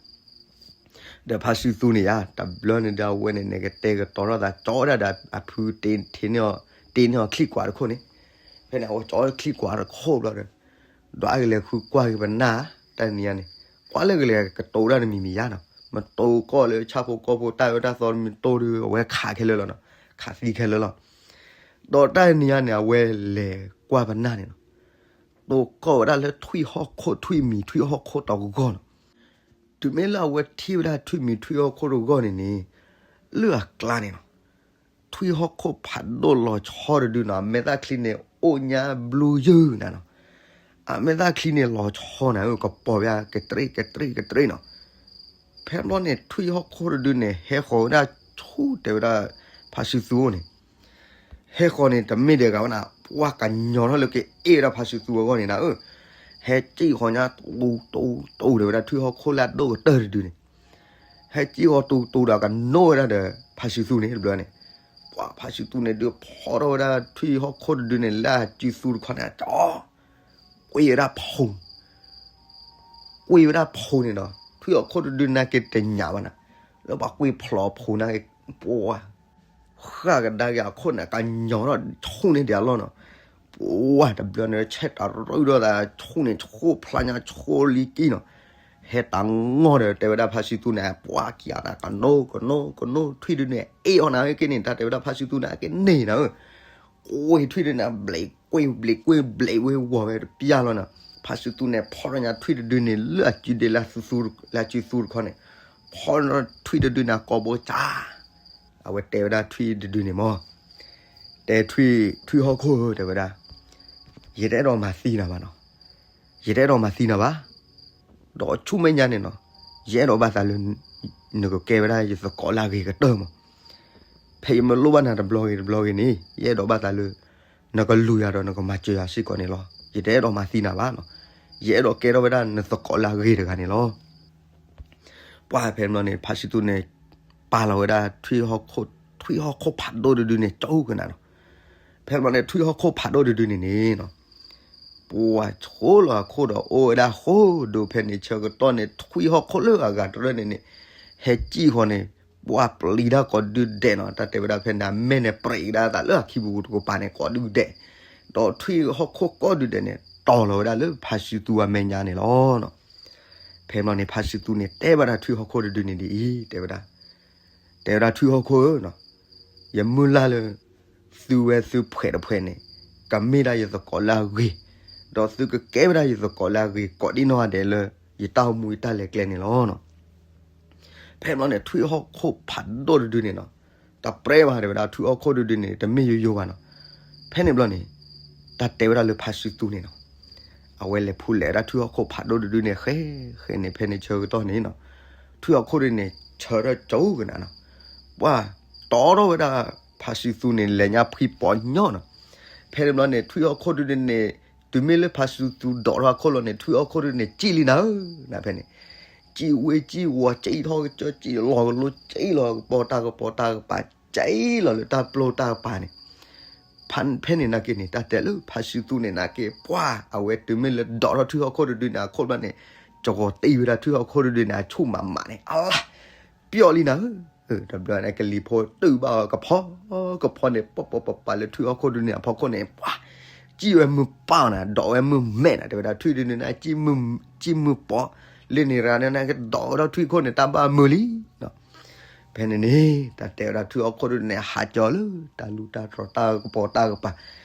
ဒီးဖါစုသူန့ၣ်ဧါ တဘျီန့ၣ်ဒီးအဝဲန့ၣ်န့ၣ် ကတဲာ်ကတီၤထီၣ်သး ကၠီဝဲဒၣ်ဒီးအဖုတ့န့ၢ်အီၤ တ့န့ၢ်အီၤချံၣ်ကွာ်တခိၣ်န့ၣ်. ဖဲန့ၣ် အဝဲကၠီချံၣ်ကွာ်တခိၣ်ဘျီဒီး ဒီးအကလဲၤဃုကွၢ်က့ၤပနၢ် တၢ်နံၤညါန့ၣ် ကွၢ်လၢကလဲၤကတိၤတၢ်တမံၤမံၤယါနီၤ, မတိၤကီၢ်လၢဆၣ်ဖိကီၢ်ဖိ တၢ်အၢတၢ်သီတမံၤတိၤဒီး အဝဲခးခဲလၢာ်လီၤနီၤ, ခးသံခဲလၢာ်လီၤ. ဒီးတၢ်နံၤညါန့ၣ် အဝဲလဲၤကွၢ်ပနၢ်န့ၣ်နီၤ တိၢ်ကီၢ်ဝဲဒၣ်လၢထွံၣ်ဟီၣ်ခိၣ် ထွံၣ်မံၤထွံၣ်ဟီၣ်ခိၣ်တဂီၢ်လီၤ. တုၤမ့ၢ်လၢအဝဲထံၣ်ဝဲဒၣ်ထွံၣ်မံၤထွံၣ်ဟီၣ်ခိၣ်တဂီၢ်န့ၣ်န့ၣ်, လၢအကျါန့ၣ်လီၤ, ထွံၣ်ဟီၣ်ခိၣ်ဖးဒိၣ်လီၤဆီတဒုန့ၣ်လီၤ, အမဲာ်သၣ်ချံန့ၣ် အိၣ်ညါဘျုးယုၢ်နၤလီၤ. အမဲာ်သၣ်ချံန့ၣ်လီၤဆီနၤဧၢ, ကပီၤဝဲကတြ့ၣ်ကတြ့ၣ်ကတြ့ၣ်လီၤ. ဖဲဘျီန့ၣ် ထွံၣ်ဟီၣ်ခိၣ်တဒုန့ၣ် ဟဲဃီၤဝဲဒၣ်ဆူ တဲဝဲဒၣ် ဖါစုသူအအိၣ်န့ၣ်, ဟဲဃီၤန့ၣ် တမ့ၢ်ဒဲးဂၤဝဲနၤ, ပှၤကညီထီၣ်လၢကအဲၣ်ဝဲဒၣ်ဖါစုသူအဂီၢ်န့ၣ်နၤဧၢ, ဟဲစံၣ်ဃီၤညါတူတူတူဒီးဝဲဒၣ်ထွံၣ်ဟီၣ်ခိၣ်လၢအဒိၣ်ကတၢၢ်တဒုန့ၣ်, ဟဲစံၣ်ဃီၤတူတူဒီးကနိးဝဲဒၣ်ဒီး ဖါစုသူန့ၣ်တဘျီန့ၣ်, ပှၤဖါစုသူန့ၣ်ဒုးဖီထီၣ်ဝဲဒၣ်ထွံၣ်ဟီၣ်ခိၣ်တဒုန့ၣ် လၢအစုသူတခီန့ၣ် ကွံာ်ဝဲဒၣ်ဖိ ကွံာ်ဝဲဒၣ်ဖိန့ၣ်ဒီး ထွံၣ်ဟီၣ်ခိၣ်တဒုန့ၣ်က့ၤတညးဘၣ်နၤ, လၢပှၤကွံာ်ဖျိးဖိန့ၣ်က့ၤ ပှၤ ဃၣ်ကဒါက့ၤအခိၣ်န့ၣ် ကညီထီၣ်ဆူၣ်န့ၢ်ဒံးအလီၢ်နီၤ, ပှၤတဘျီန့ၣ် ဆဲးတရူၢ်ဒီးသးဆူၣ်န့ၢ်ဆူၣ်ဖျါညါဆူၣ်လံကံနီၤ, ဟဲတၢ်ငီၢ်ဒီးတဲဝဲဒၣ်ဖါစုသူန့ၣ် ပှၤက့ၤအတၢ်ကနိးကနိးကနိး ထွံၣ်ဒုန့ၣ် အဲၣ်အီၤနၤဝဲက့ၤန့ၣ် တၢ်တဲဝဲဒၣ်ဖါစုသူန့ၣ် အက့ၤန့ၢ်နၤဧၢ ကွံာ်ထွံၣ်ဒုန့ၣ် ဘျံးကွံာ်ဘျံးကွံာ်ဘျံးဝဲဝီၤဝဲတပျၢ်လီၤနီၤ, ဖါစုသူန့ၣ် ဖီထီၣ်ညါထွံၣ်တဒုန့ၣ် လၢအစုဒ့လၢ လၢအစုသူတခီန့ၣ်, ဖီထီၣ်ထွံၣ်တဒုန့ၣ် ကိးဘိကၠၢ်, အဝဲတဲဝဲဒၣ်ထွံၣ်တဒုန့ၣ်မ့ၢ်, တဲထွံၣ် ထွံၣ်ဟီၣ်ခိၣ်ဧၢ တဲဝဲဒၣ်, ယတအဲၣ်ဒိးမၤသံနၤဘၣ်နီၤ, ယတအဲၣ်ဒိးမၤသံနၤဘၣ်, ဒီးဆူမဲာ်ညါန့ၣ်နီၤ, ယအဲၣ်ဒိးဘၣ်သးလၢ နကကဲဝဲဒၣ်ယသကိးလၢအဂ့ၤကတၢၢ်မး, ဖဲယမ့ၢ်လိၣ်ဘၣ်နၤတဘျီဂ့ၤတဘျီဂ့ၤန့ၣ် ယအဲၣ်ဒိးဘၣ်သးလၢ နကလူၤယၤဒီးနကမၤစၢၤယၤစ့ၢ်ကီးန့ၣ်လီၤ. ယတအဲၣ်ဒိးမၤသံနၤဘၣ်နီၤ, ယအဲၣ်ဒိးကဲထီၣ်ဝဲဒၣ်နသကိးလၢအဂ့ၤတဂၤန့ၣ်လီၤ. ပှၤဖဲန့ၣ်ဘျီန့ၣ် ဖါစုသူန့ၣ် ပာ်လီၤဝဲဒၣ်ထွံၣ်ဟီၣ်ခိၣ်, ထွံၣ်ဟီၣ်ခိၣ်ဖးဒိၣ်တဒုန့ၣ် ကၠီကနၤနီၤ, ဖဲန့ၣ်ဘျီန့ၣ် ထွံၣ်ဟီၣ်ခိၣ်ဖးဒိၣ်တဒုန့ၣ်န့ၣ်နီၤ, ပှၤဆိလီၤအခိၣ်ဒီးအိၣ်ဝဲဒၣ်ဃိဒိၣ်ဖဲန့ၣ်ဆၢကတီၢ်န့ၣ် ထွံၣ်ဟီၣ်ခိၣ်လၢအဂၤတရၢၢ်န့ၣ်န့ၣ်, ဟဲစံၣ်ဃီၤန့ၣ် ပှၤပျံၤတၢ်ကိးဒုဒဲးနီၤ, တၢ်တဲဝဲဒၣ်ဖဲန့ၣ် အမဲာ်န့ၣ်ပြံးကဒါသးလၢအခံပူၤတကပၤန့ၣ် ကိးဒုဒဲး, ဒီးထွံၣ်ဟီၣ်ခိၣ်ကိးဒုဒဲးန့ၣ် တီၤလီၤဝဲဒၣ်လၢဖါစုသူအမဲာ်ညါန့ၣ်လီၤ. ဖဲန့ၣ်ဘျီန့ၣ် ဖါစုသူန့ၣ် တဲဘၣ်ဒၣ်ထွံၣ်ဟီၣ်ခိၣ်တဒုန့ၣ်ဒ်အံၤ, တဲဝဲဒၣ်, တဲဝဲဒၣ်ထွံၣ်ဟီၣ်ခိၣ်ဧၢ, ယမုၢ်လၢ်လၢ သုဝဲသုဖှဲးတဖှဲးန့ၣ် ကမ့ၢ်ဒၣ်ယသကိးလၢအဂ့ၤ, ဒီးသုကကဲဝဲဒၣ်ယသကိးလၢအဂ့ၤ ကိးဒံနီၢ်ဂၤဒဲးလၢ ယတၢ်အိၣ်မူယတၢ်လဲၤကျဲန့ၣ်လီၤ. ဖဲန့ၣ်ဘျီန့ၣ် ထွံၣ်ဟီၣ်ခိၣ်ဖးဒိၣ်တဒုန့ၣ်နီၤ, တပြဲဘၣ်တဲဝဲဒၣ် ထွံၣ်ဟီၣ်ခိၣ်တဒုန့ၣ် တမ့ၢ်ယိယိဘၣ်နီၤ. ဖဲန့ၣ်ဘျီန့ၣ် တၢ်တဲဝဲဒၣ်လၢဖါစုသူန့ၣ်နီၤ, အဝဲလဲၤဖူးလဲၤဝဲဒၣ်ထွံၣ်ဟီၣ်ခိၣ်ဖးဒိၣ်တဒုန့ၣ် ဃဲဃဲန့ၣ် ဖဲန့ၣ်ဆၢကတီၢ်န့ၣ်နီၤ, ထွံၣ်ဟီၣ်ခိၣ်တဒုန့ၣ် ဆၢထၢၣ်ကၠိကနၤနီၤ, ပှၤတီထီၣ်ဝဲဒၣ်ဖါစုသူန့ၣ် လဲၤညါဖှံပီညီနီၤ. ဖဲန့ၣ်ဘျီန့ၣ် ထွံၣ်ဟီၣ်ခိၣ်တဒုန့ၣ် တုၤမ့ၢ်လၢဖါစုသူဒိးထီၣ်အခိၣ်လီၤန့ၣ် ထွံၣ်ဟီၣ်ခိၣ်တဒုန့ၣ် စံၣ်လံနၤဧၢ, နဖဲန့ၣ် စံၣ်ဝ့စံၣ်ဝီၤ စံၣ်ထီၣ်ကစၢၢ် စံၣ်လီၤကလိ စံၣ်လီၤကပီၤတၢ်ကပီၤတၢ်ကပၤ စံၣ်လီၤလၢတၢ်ပျိတၢ်ကပၤန့ၣ်, ဖဲန့ၣ်နာ်က့န့ၣ် တၢ်တဲလၢဖါစုသူန့ၣ်နာ်က့ ပှၤအဝဲတုၤမ့ၢ်လၢဒိးထီၣ်ထွံၣ်ဟီၣ်ခိၣ်တဒုန့ၣ် အခိၣ်ဘျီန့ၣ် ကဝီၤတံၢ်ဝဲဒၣ်ထွံၣ်ဟီၣ်ခိၣ်တဒုန့ၣ် အဆူၣ်မးမးန့ၣ် အလၢ ပျီၣ်လံနၤဧၢ, တဘျီန့ၣ် ကလံၤဖိတုာ်ဘၣ်အီၤကဖီကဖီန့ၣ် ပီၢ်ပီၢ်ပၢ်ပၢ်လၢထွံၣ်ဟီၣ်ခိၣ်တဒုန့ၣ် အဖီခိၣ်န့ၣ် ပှၤ စံၣ်ဝဲမုၢ်ပၢ်နၤ ဒိးဝဲမုၢ်မဲာ်နၤ တဲဝဲဒၣ်ထွံၣ်ဒုန့ၣ် စံၣ်မုၢ်ပီၢ် လၢန့ၣ်ရၤန့ၣ် နကဒိးဝဲဒၣ်ထွံၣ်ခိၣ်န့ၣ် တၢ်ဘၣ်မုာ်လံနီၤ. ဖဲန့ၣ်န့ၣ် တၢ်တဲဝဲဒၣ်ထွံၣ်ဟီၣ်ခိၣ်တဒုန့ၣ် ဟးကၠီၤလၢတၢ်လူၢ်တၢ်တြီၤတၢ်ကပီၤတၢ်ကပၤ,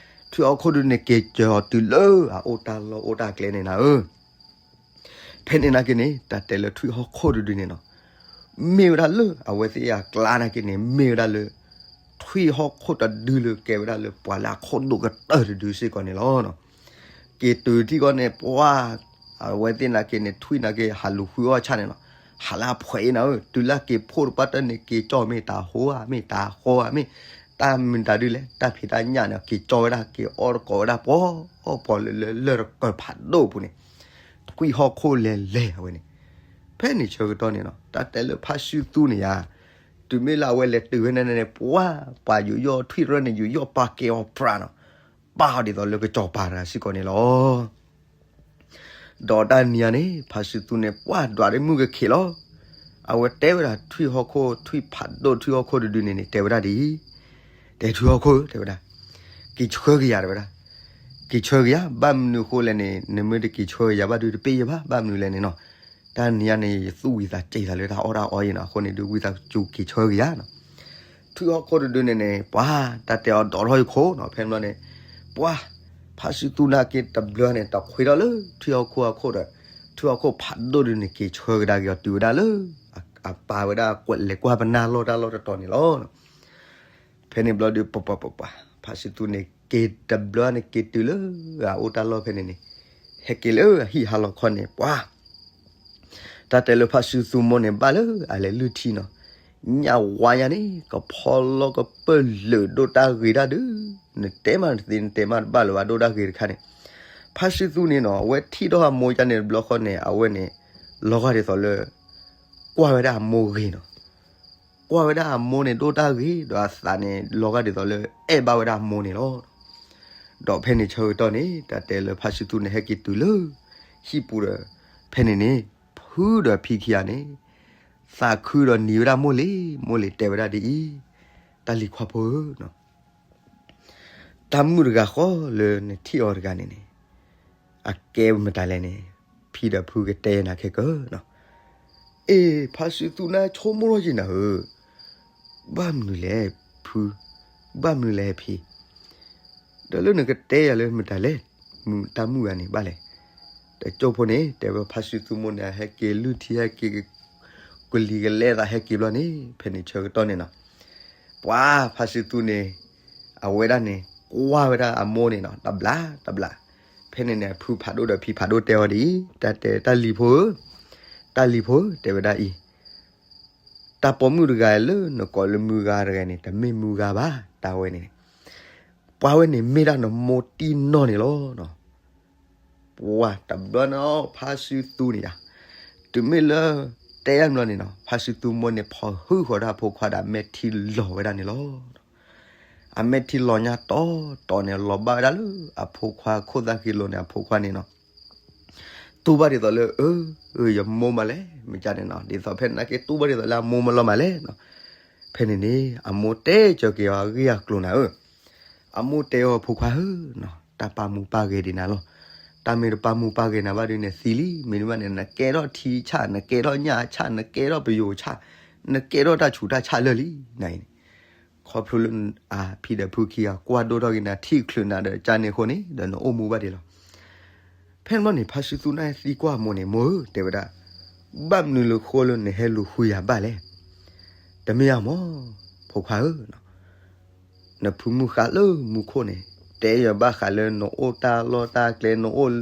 ထွံၣ်ဟီၣ်ခိၣ်တဒုန့ၣ် က့ၤကၠီၤတုၤလၢအအိၣ်တၢ်လီၢ်အိၣ်တၢ်ကျဲန့ၣ်နၤဧၢ. ဖဲန့ၣ်နာ်က့န့ၣ် တၢ်တဲလၢထွံၣ်ဟီၣ်ခိၣ်တဒုန့ၣ်နီၤ, မ့ၢ်ဝဲဒၣ်လၢအဝဲသ့ၣ်အကျါနာ်က့န့ၣ် မ့ၢ်ဝဲဒၣ်လၢ ထွံၣ်ဟီၣ်ခိၣ်တဒုလၢကဲဝဲဒၣ်လၢပှၤလၢအခိၣ်ဒိၣ်ကတၢၢ်တဒုစ့ၢ်ကီးန့ၣ်လီၤ. က့ၤတုၤထံၣ်ကီၢ်န့ၣ် ပှၤ အဝဲသ့ၣ်နာ်က့န့ၣ် ထွံၣ်နာ်က့ ဟးလူၤဃုအီၣ်ဆၣ်န့ၣ်လီၤ. ဟးလၢအဖှဲးအံၤနၤဧၢ, တုၤလၢက့ၤဖှိၣ်တပၣ်တၢၢ်န့ၣ် က့ၤကၠီၣ်မ့ၢ်တၢ်ဟိဧါ မ့ၢ်တၢ်ဃီဧါ မ့ၢ် တၢ်မနုၤတၢ်ဒုလဲၣ် တၢ်ဖံးတၢ်ညၣ်န့ၣ် က့ၤကၠီၣ်ဝဲဒၣ် က့ၤအီၣ်တကိးဝဲဒၣ် ပှီၢ်ပှီၢ်လၢလၢလၢၢ်တကၢၢ်ဖးဒိၣ်အပူၤန့ၣ် ထွံၣ်ဟီၣ်ခိၣ်လဲၤလဲၤအဝဲန့ၣ်, ဖဲန့ၣ်ဆၢကတီၢ်န့ၣ်နီၤ တၢ်တဲလၢဖါစုသူန့ၣ်ယါ, တုၤမ့ၢ်လၢအဝဲလဲၤတုၤဝဲန့ၣ်န့ၣ် ပှၤ ပှၤယူးယီၣ်ထွံၣ်တရၢၢ်န့ၣ် ယူးယီၣ်ပာ်ကဲအီၤပြးနီၤ, ပာ်အီၤဒ်သိးလၢကစီၤပၤတဂၤစ့ၢ်ကီးန့ၣ်လီၤ. ဒီးတၢ်နံၤအံၤန့ၣ် ဖါစုသူန့ၣ် ပှၤဒွးဒ့မုၣ်ကခ့းလီၤ. အဝဲတဲဝဲဒၣ်ထွံၣ်ဟီၣ်ခိၣ် ထွံၣ်ဖးဒိၣ်ထွံၣ်ဟီၣ်ခိၣ်တဒုန့ၣ်န့ၣ် တဲဝဲဒၣ်ဒ်အံၤ, တဲထွံၣ်ဟီၣ်ခိၣ်ဧၢ တဲဝဲဒၣ်, က့ၤဆှၢက့ၤယၤတဲဝဲဒၣ်, က့ၤဆှၢက့ၤယၤ ဘၣ်မနုၤအဃိလဲၣ်န့ၣ် နမ့ၢ်တက့ၤဆှၢက့ၤယၤဘၣ်ဒုးတပ့ၢ်ယဘၣ် ဘၣ်မနုၤလဲၣ်န့ၣ်နီၤ, တၢ်နံၤအံၤန့ၣ် ယသူၣ်ဝံၤသးစဲးသးလၢတၢ်အီၣ်တၢ်အီအံၤနီၤ အဃိန့ၣ်ဒုးဝံသးစူၤက့ၤဆှၢက့ၤယၤနီၤ. ထွံၣ်ဟီၣ်ခိၣ်တဒုန့ၣ်န့ၣ် ပှၤ တၢ်တဲအီၤဒိးထီၣ်ယခိၣ်နီၤ ဖဲန့ၣ်ဘျီန့ၣ် ပှၤ ဖါစုသူန့ၣ်က့ၤတဘျီန့ၣ် တခွ့ထီၣ်လၢထံဟီၣ်ခိၣ်ဟီၣ်ခိၣ်ဒီး ထံဟီၣ်ခိၣ်ဖးဒိၣ်ဒုန့ၣ် က့ၤဆှၢကဒါက့ၤအီၤတုၤဝဲဒၣ်လၢ အပၢ်ဝဲဒၣ်ကွဲးလဲၤကွၢ်ပနၢ်လီၢ်တၢ်လီၢ်တတီၤန့ၣ်လီၤ. ဖဲန့ၣ်ဘျီဒီး ပပပပ ဖါစုသူန့ၣ် က့ၤတဘျီန့ၣ်က့ၤတုၤလၢအအိၣ်တၢ်လီၢ်ဖဲန့ၣ်န့ၣ် ဟဲက့ၤလၢအဟံၣ်ဟါလီၤခီန့ၣ် ပှၤ တၢ်တဲလၢဖါစုသူမိၢ်န့ၣ် ဘၣ်လၢအလဲၤလုၢ်ထံနီၤ, ညၣ်ဝါညါန့ၣ် ကဖီလီၤကပၢၢ်လၢာ်ဒိၣ်တၢ်ဂ့ၤတၢ်ဒုး, နတဲမးတသ့ နတဲမးတဘၣ်လၢၤဘၣ်ဒိၣ်တၢ်ဂ့ၤတခါန့ၣ်, ဖါစုသူန့ၣ်နီၤ အဝဲထံၣ်ထီၣ်အမိၢ်ယါန့ၣ်တဘျီဃီန့ၣ် အဝဲန့ၣ် လီၤဂာ်ဒ်သိးလၢ ကွၢ်ဝဲဒၣ်အမိၢ်ဂ့ၤနီၤ, ကွၢ်ဝဲဒၣ်အမိၢ်န့ၣ်ဒိၣ်တၢ်ဂ့ၤ ဒီးအသးန့ၣ် လီၤဂာ်ဒ်သိးလၢအဲၣ်ဘၣ်ဝဲဒၣ်အမိၢ်န့ၣ်လီၤ. ဒီးဖဲန့ၣ်ဆၢကတီၢ်န့ၣ် တၢ်တဲလၢဖါစုသူန့ၣ် ဟဲက့ၤတုၤလၢ ဟံၣ်ပူၤဒီး ဖဲန့ၣ်န့ၣ် ဖုဒီးဖံခံဂၤန့ၣ် သးခုဒီးနံၤဝဲဒၣ်မိၢ်လံၤ, မိၢ်လံၤတဲဝဲဒၣ်ဒ်အံၤ, တၢ်လံၤခွါဖိဧၢ တၢ်မုၣ်တဂၤဃီလၢနထံၣ်အီၤတဂၤန့ၣ်န့ၣ် အကဲမတၤလဲၣ်န့ၣ် ဖံဒီးဖုကတဲနၤခဲကၢနီၤ. အ့ ဖါစုသူန့ၣ်ဆိကမိၣ်ထီၣ်က့ၤနၤဧၢ, ဘၣ်မနုၤလဲၣ်ဖု, ဘၣ်မနုၤလဲၣ်ဖံ, ဒီးလၢနကတဲယၤလၢမတၤလဲၣ်, မုၢ်တၢ်မုၣ်ဂၤန့ၣ်ဘၣ်လဲၣ်. တကၠိဖိန့ၣ် တဲဝဲဖါစုသူမိၢ်န့ၣ် ဟဲက့ၤလုၢ်ထံ ဟဲက့ၤ ကလံၤကလဲသးဟဲက့ၤဘျီန့ၣ် ဖဲန့ၣ်ဆၢကတီၢ်န့ၣ်နီၤ ပှၤဖါစုသူန့ၣ် အဝဲဒၣ်န့ၣ် ကွၢ်ဝဲဒၣ်အမိၢ်န့ၣ်နီၤ တဘျီတဘျီ, ဖဲန့ၣ်န့ၣ် ဖုဖးဒိၣ်ဒီးဖံဖးဒိၣ်တဲအီၤဒ်အံၤ, တၢ်တဲတၢ်လံၤဖိဧၢ, တၢ်လံၤဖိဧၢ တဲဝဲဒၣ်အံၤ, တၢ်ပိာ်မုၣ်တဂၤလၢနကိးလၢမုၢ်ဂၤတဂၤန့ၣ် တမ့ၢ်မုၢ်ဂၤဘၣ်, တၢ်ဝဲန့ၣ်န့ၣ် ပှၤဝဲန့ၣ်မ့ၢ်ဒၣ်နမိၢ်တံၢ်နီၢ်န့ၣ်လီၤ. ပှၤတဘျီန့ၣ်ဖါစုသူန့ၣ်ယါ, တုၤမ့ၢ်လၢ တဲယါဘျီန့ၣ်နီၤ ဖါစုသူမိၢ်န့ၣ် ဖီၣ်ဟုဃီၤဒၣ်အဖိခွါဒီးအမဲာ်ထံလီၤဝဲဒၣ်န့ၣ်လီၤ. အမဲာ်ထံလီၤညါတီတီန့ၣ် လီၤဘၣ်ဝဲဒၣ်လၢအဖိခွါခိၣ်သၣ်ဃံလိၤန့ၣ် အဖိခွါန့ၣ်နီၤ တူၢ်ဘၣ်ဒ်သိးလၢ အၢ အၢ ယမိၢ်မးလဲၣ် မ့ၢ်ကန့ၣ်နီၤ ဒ်သိးဖဲန့ၣ်က့ တူၢ်ဘၣ်ဒ်သိးလၢအမိၢ်မးလီၤမးလဲၣ်နီၤ. ဖဲန့ၣ်န့ၣ် အမိၢ်တဲကၢၤက့ၤအီၤအဂ့ၢ်အကျိၤနၤဧၢ, အမိၢ်တဲအီၤဖိခွါဧၢ, တၢ်ပာ်မူပာ်ဂဲၤဒံးနၤလီၤ. တၢ်မ့ၢ်တပာ်မူပာ်ဂဲၤနၤဘၣ်ဒုးန့ၣ်သံလံ, မ့တမ့ၢ်န့ၣ် နကဲထီၣ်ထံဆၣ်, နကဲထီၣ်ညၣ်ဆၣ်, နကဲထီၣ်ပယိၤဆၣ်, နကဲထီၣ်တၢ်ဆူးတၢ်ဆၣ်လၢာ်လံ, နအံၤန့ၣ် ခီဖျိလၢ အဖံဒီးဖုခံဂၤ ကွၢ်ဒိၣ်ထီၣ်က့ၤနၤ ထံၣ်ချုးနၤဒီးကန့ၣ်အဃိန့ၣ် ဒီးနအိၣ်မူဘၣ်ဒံးလီၤ. ဖဲန့ၣ်ဘျီန့ၣ် ဖါစုသူန့ၣ်သံကွၢ်အမိၢ်န့ၣ်, မိၢ်ဧၢ, တဲဝဲဒၣ်, ဘၣ်မနုၤလၢဃိလၢနဟဲလူၤဃုယၤဘၣ်လဲၣ်. တမ့ၢ်ဧါမး, ဖိခွါဧၢ, နဖုမုၣ်ဃါလၢမူခိၣ်န့ၣ် တဲယၤဘၣ်ဃးလၢနအိၣ်တၢ်လီၢ်တၢ်ကျဲ နအိၣ်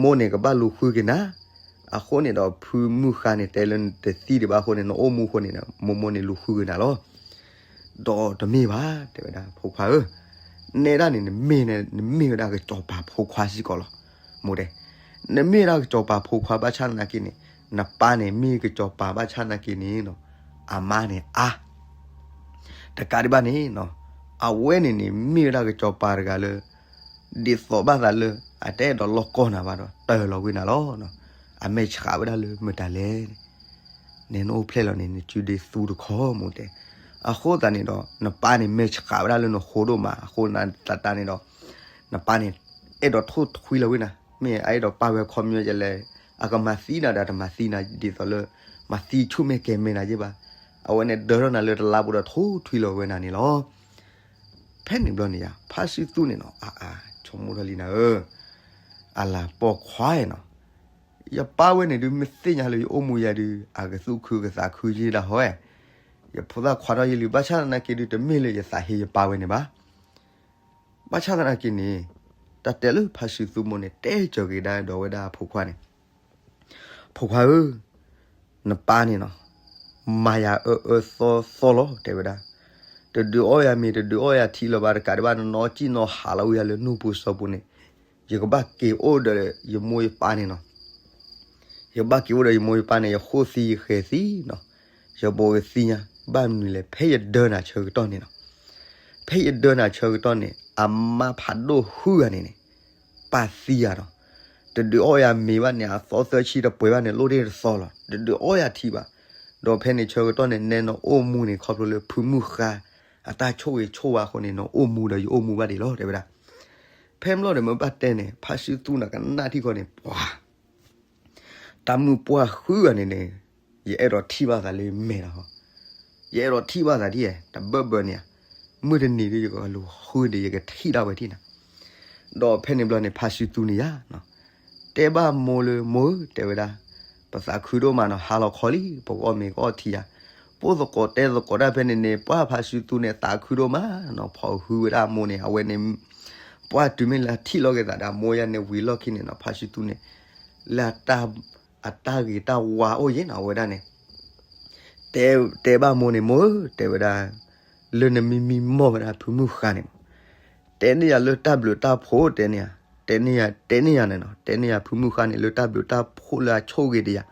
မိၢ်န့ၣ်ကဘၣ်လူၤဃုက့ၤနၤ, အဃိန့ၣ်ဒီးဖုမုၣ်ဃါန့ၣ် တဲလၢနတသံဒံးဘၣ်အဃိန့ၣ် နအိၣ်မူအဃိန့ၣ် မိၢ်မိၢ်န့ၣ်လူၤဃုက့ၤနၤလီၤ. ဒီးတမ့ၢ်ဘၣ်, တဲဝဲဒၣ်, ဖိခွါဧၢ, နဲဒၣ်န့ၣ် နမ့ၢ်န့ၣ် နမ့ၢ်ဝဲဒၣ်ကစီၤပၤဖိခွါစ့ၢ်ကီးလီၤ. မိၢ်တဲ, နမ့ၢ်ဝဲဒၣ်ကစီၤပၤဖိခွါဘၣ်ဆၣ်သနာ်က့န့ၣ် နပၢ်န့ၣ်မ့ၢ်ကစီၤပၤဘၣ်ဆၣ်သနာ်က့န့ၣ် အမါန့ၣ်အါ တကးဒံးဘၣ်န့ၣ် အဝဲန့ၣ်န့ၣ် မ့ၢ်ဝဲဒၣ်ကစီၤပၤတဂၤလၢ ဒ်သိးဘၣ်သးလၢ အတအဲၣ်ဒိးလီၢ်ကီၢ်နၤဘၣ်ဒီး တၢၢ်လီၤကွံာ်နၤလီၤ. အမဲာ်ဆှးဝဲဒၣ်လၢမတၤလဲၣ်န့ၣ်, နအိၣ်ဖျဲၣ်လီၤန့ၣ် နစုဒ့သူတခီ မိၢ်တဲ. အဃိသတးန့ၣ်ဒီး နပၢ်န့ၣ်မဲာ်ဆှးဝဲဒၣ်လၢနဃိဒိၣ်မး အဃိသတးန့ၣ်ဒီး နပၢ်န့ၣ် အဲၣ်ဒိးထိၣ်ထွံလီၤဝဲနၤ, မ့ၢ်အအဲၣ်ဒိးပာ်ဝဲခီပညီဒ်လဲၣ်, အကမၤသံနၤဒီးတမၤသံနၤဒ်သိးလၢ မၤသံဆူၣ်မဲာ်ကဲၤမဲာ်နၤယ့ၢ်ဘၣ်. အဝဲန့ၣ်ဒၢထီၣ်နၤလၢတလါပူၤဒီးထိၣ်ထွံလီၤဝဲနၤန့ၣ်လီၤ. ဖဲန့ၣ်ဘျီန့ၣ်ယါ ဖါစုသူန့ၣ်နီၤ အါအါ ဆိကမိၣ်ထီၣ်လံနၤဧၢ, အလၤပိာ်ခွါနီၤ, ယပၢ်ဝဲန့ၣ်ဒုး မ့ၢ်သ့ၣ်ညါလၢယအိၣ်မူယၤဒုး အကသူၣ်ခုကသးခုယ့ၢ်ဒၣ်ဟီဝဲ, ယဖိသၣ်ခွါထီၣ်ယလံ ဘၣ်ဆၣ်သနာ်က့ဒုး တမ့ၢ်လၢယသးဟ့ယပၢ်ဝဲန့ၣ်ဘၣ်. ဘၣ်ဆၣ်သနာ်က့န့ၣ် တၢ်တဲလၢဖါစုသူမိၢ်န့ၣ် တဲကၢၤက့ၤဒၣ်ဒီးဝဲဒၣ်အဖိခွါန့ၣ်, ဖိခွါဧၢ, နပၢ်န့ၣ်နီၤ မၤယၤအၢအၢသီသီလီၤ တဲဝဲဒၣ်, တဒုးအီၣ်ယၤမ့ၤ တဒုးအီၣ်ယၤထံလၢၤဘၣ်, တကးဒံးဘၣ် နနီၢ်ကံၣ်နီၢ်ဟးလီၤဝဲယၤလၢနူၢ်ပူၤစီၤပူၤန့ၣ်, ယကဘၣ်က့ၤအိၣ်ဒီးယမိၢ်ယပၢ်န့ၣ်နီၤ ယကဘၣ်က့ၤအိၣ်ဒီးယမိၢ်ယပၢ်န့ၣ် ယဃိသံယဃဲၤသံနီၤ, ယဘိးကသံညါ, ဘၣ်မနုၤလဲၣ် ဖဲယဒၢနၤဆၢကတီၢ်န့ၣ်နီၤ, ဖဲယဒၢနၤဆၢကတီၢ်န့ၣ် အမါဖးဒိၣ်ဟုဂၤန့ၣ်န့ၣ် ပာ်သံယၤနီၤ, တဒုးအီၣ်ယၤမ့ၤဘၣ်န့ၣ် အသီသၢဆံတပှဲၤဘၣ်န့ၣ် လိၣ်တ့ၢ်တသီလီၤ, တဒုးအီၣ်ယၤထံဘၣ်, ဒီးဖဲန့ၣ်ဆၢကတီၢ်န့ၣ် နဲနအိၣ်မူန့ၣ် ခီဖျိလၢဖုမုၣ်ဃါ အတၢ်ဆိၣ်ဂ့ၤဆိၣ်ဝါအဃိန့ၣ် နအိၣ်မူဒီးယအိၣ်မူဘၣ်ဒံးလီၤ တဲဝဲဒၣ်. ဖဲမ့ၢ်လီၤဒီးမ့ၢ်ဘၣ်တဲန့ၣ် ဖါစုသူန့ၣ်ကနၣ်ထံၣ်ဃီန့ၣ် ပှၤ တၢ်မုၣ်ပှၢ်ဃုဂၤန့ၣ်န့ၣ် ယအဲၣ်ဒိးထံၣ်ဘၣ်သးလၢမဲာ်လီၤ, ယအဲၣ်ဒိးထံၣ်ဘၣ်သးဒ် တဘၢဘၢန့ၣ်ဧါ, မုၢ်တနံၤဒ်ယကလူၤဃုဒီး ယကထံၣ်ဒၣ်ဝဲထံၣ်နၤ. ဒီးဖဲန့ၣ်ဘျီန့ၣ် ဖါစုသူန့ၣ်ယါ တဲဘၣ်မိၢ်လၢ မိၢ်ဧၢ တဲဝဲဒၣ်, ပသးခုဒိၣ်မးနီၤ, ဟါလီၤခီလံ ပကအီၣ်မ့ၤကအီၣ်ထံယၤ, ပိၢ်သကိးတဲသကိးတၢ်ဖဲန့ၣ်န့ၣ် ပှၢ်ဖါစုသူန့ၣ် သးခုဒိၣ်မးနီၤ, ဖီၣ်ဟုဝဲဒၣ်အမိၢ်န့ၣ် အဝဲန့ၣ် ပှၢ်တုၤမ့ၢ်လၢထံၣ်လိာ်က့ၤသးဒီးအမိၢ်ယါန့ၣ် ဝံၤလီၢ်ခံန့ၣ်နီၤ ဖါစုသူန့ၣ် လၢ အတၢ်ဂ့ၤတၢ်ဝါအိၣ်ယဲနီၤ အဝဲဒၣ်န့ၣ် တဲ တဲဘၣ်မိၢ်န့ၣ် မိၢ်ဧၢ တဲဝဲဒၣ်, လၢနမံမံမီၢ်ဝဲဒၣ်ဖုမုၢ်ဃါန့ၣ်မး, တဲန့ၢ်ယၤလၢတၢ်ဘျုးတၢ်ဖှိၣ်တဲန့ၢ်ယၤ, တဲန့ၢ်ယၤ တဲန့ၢ်ယၤန့ၣ်နီၤ, တဲန့ၢ်ယၤဖုမုၢ်ဃါန့ၣ် လၢတၢ်ဘျုးတၢ်ဖှိၣ်လၢအဆိၣ်ဂ့ၤဒီးယၤ,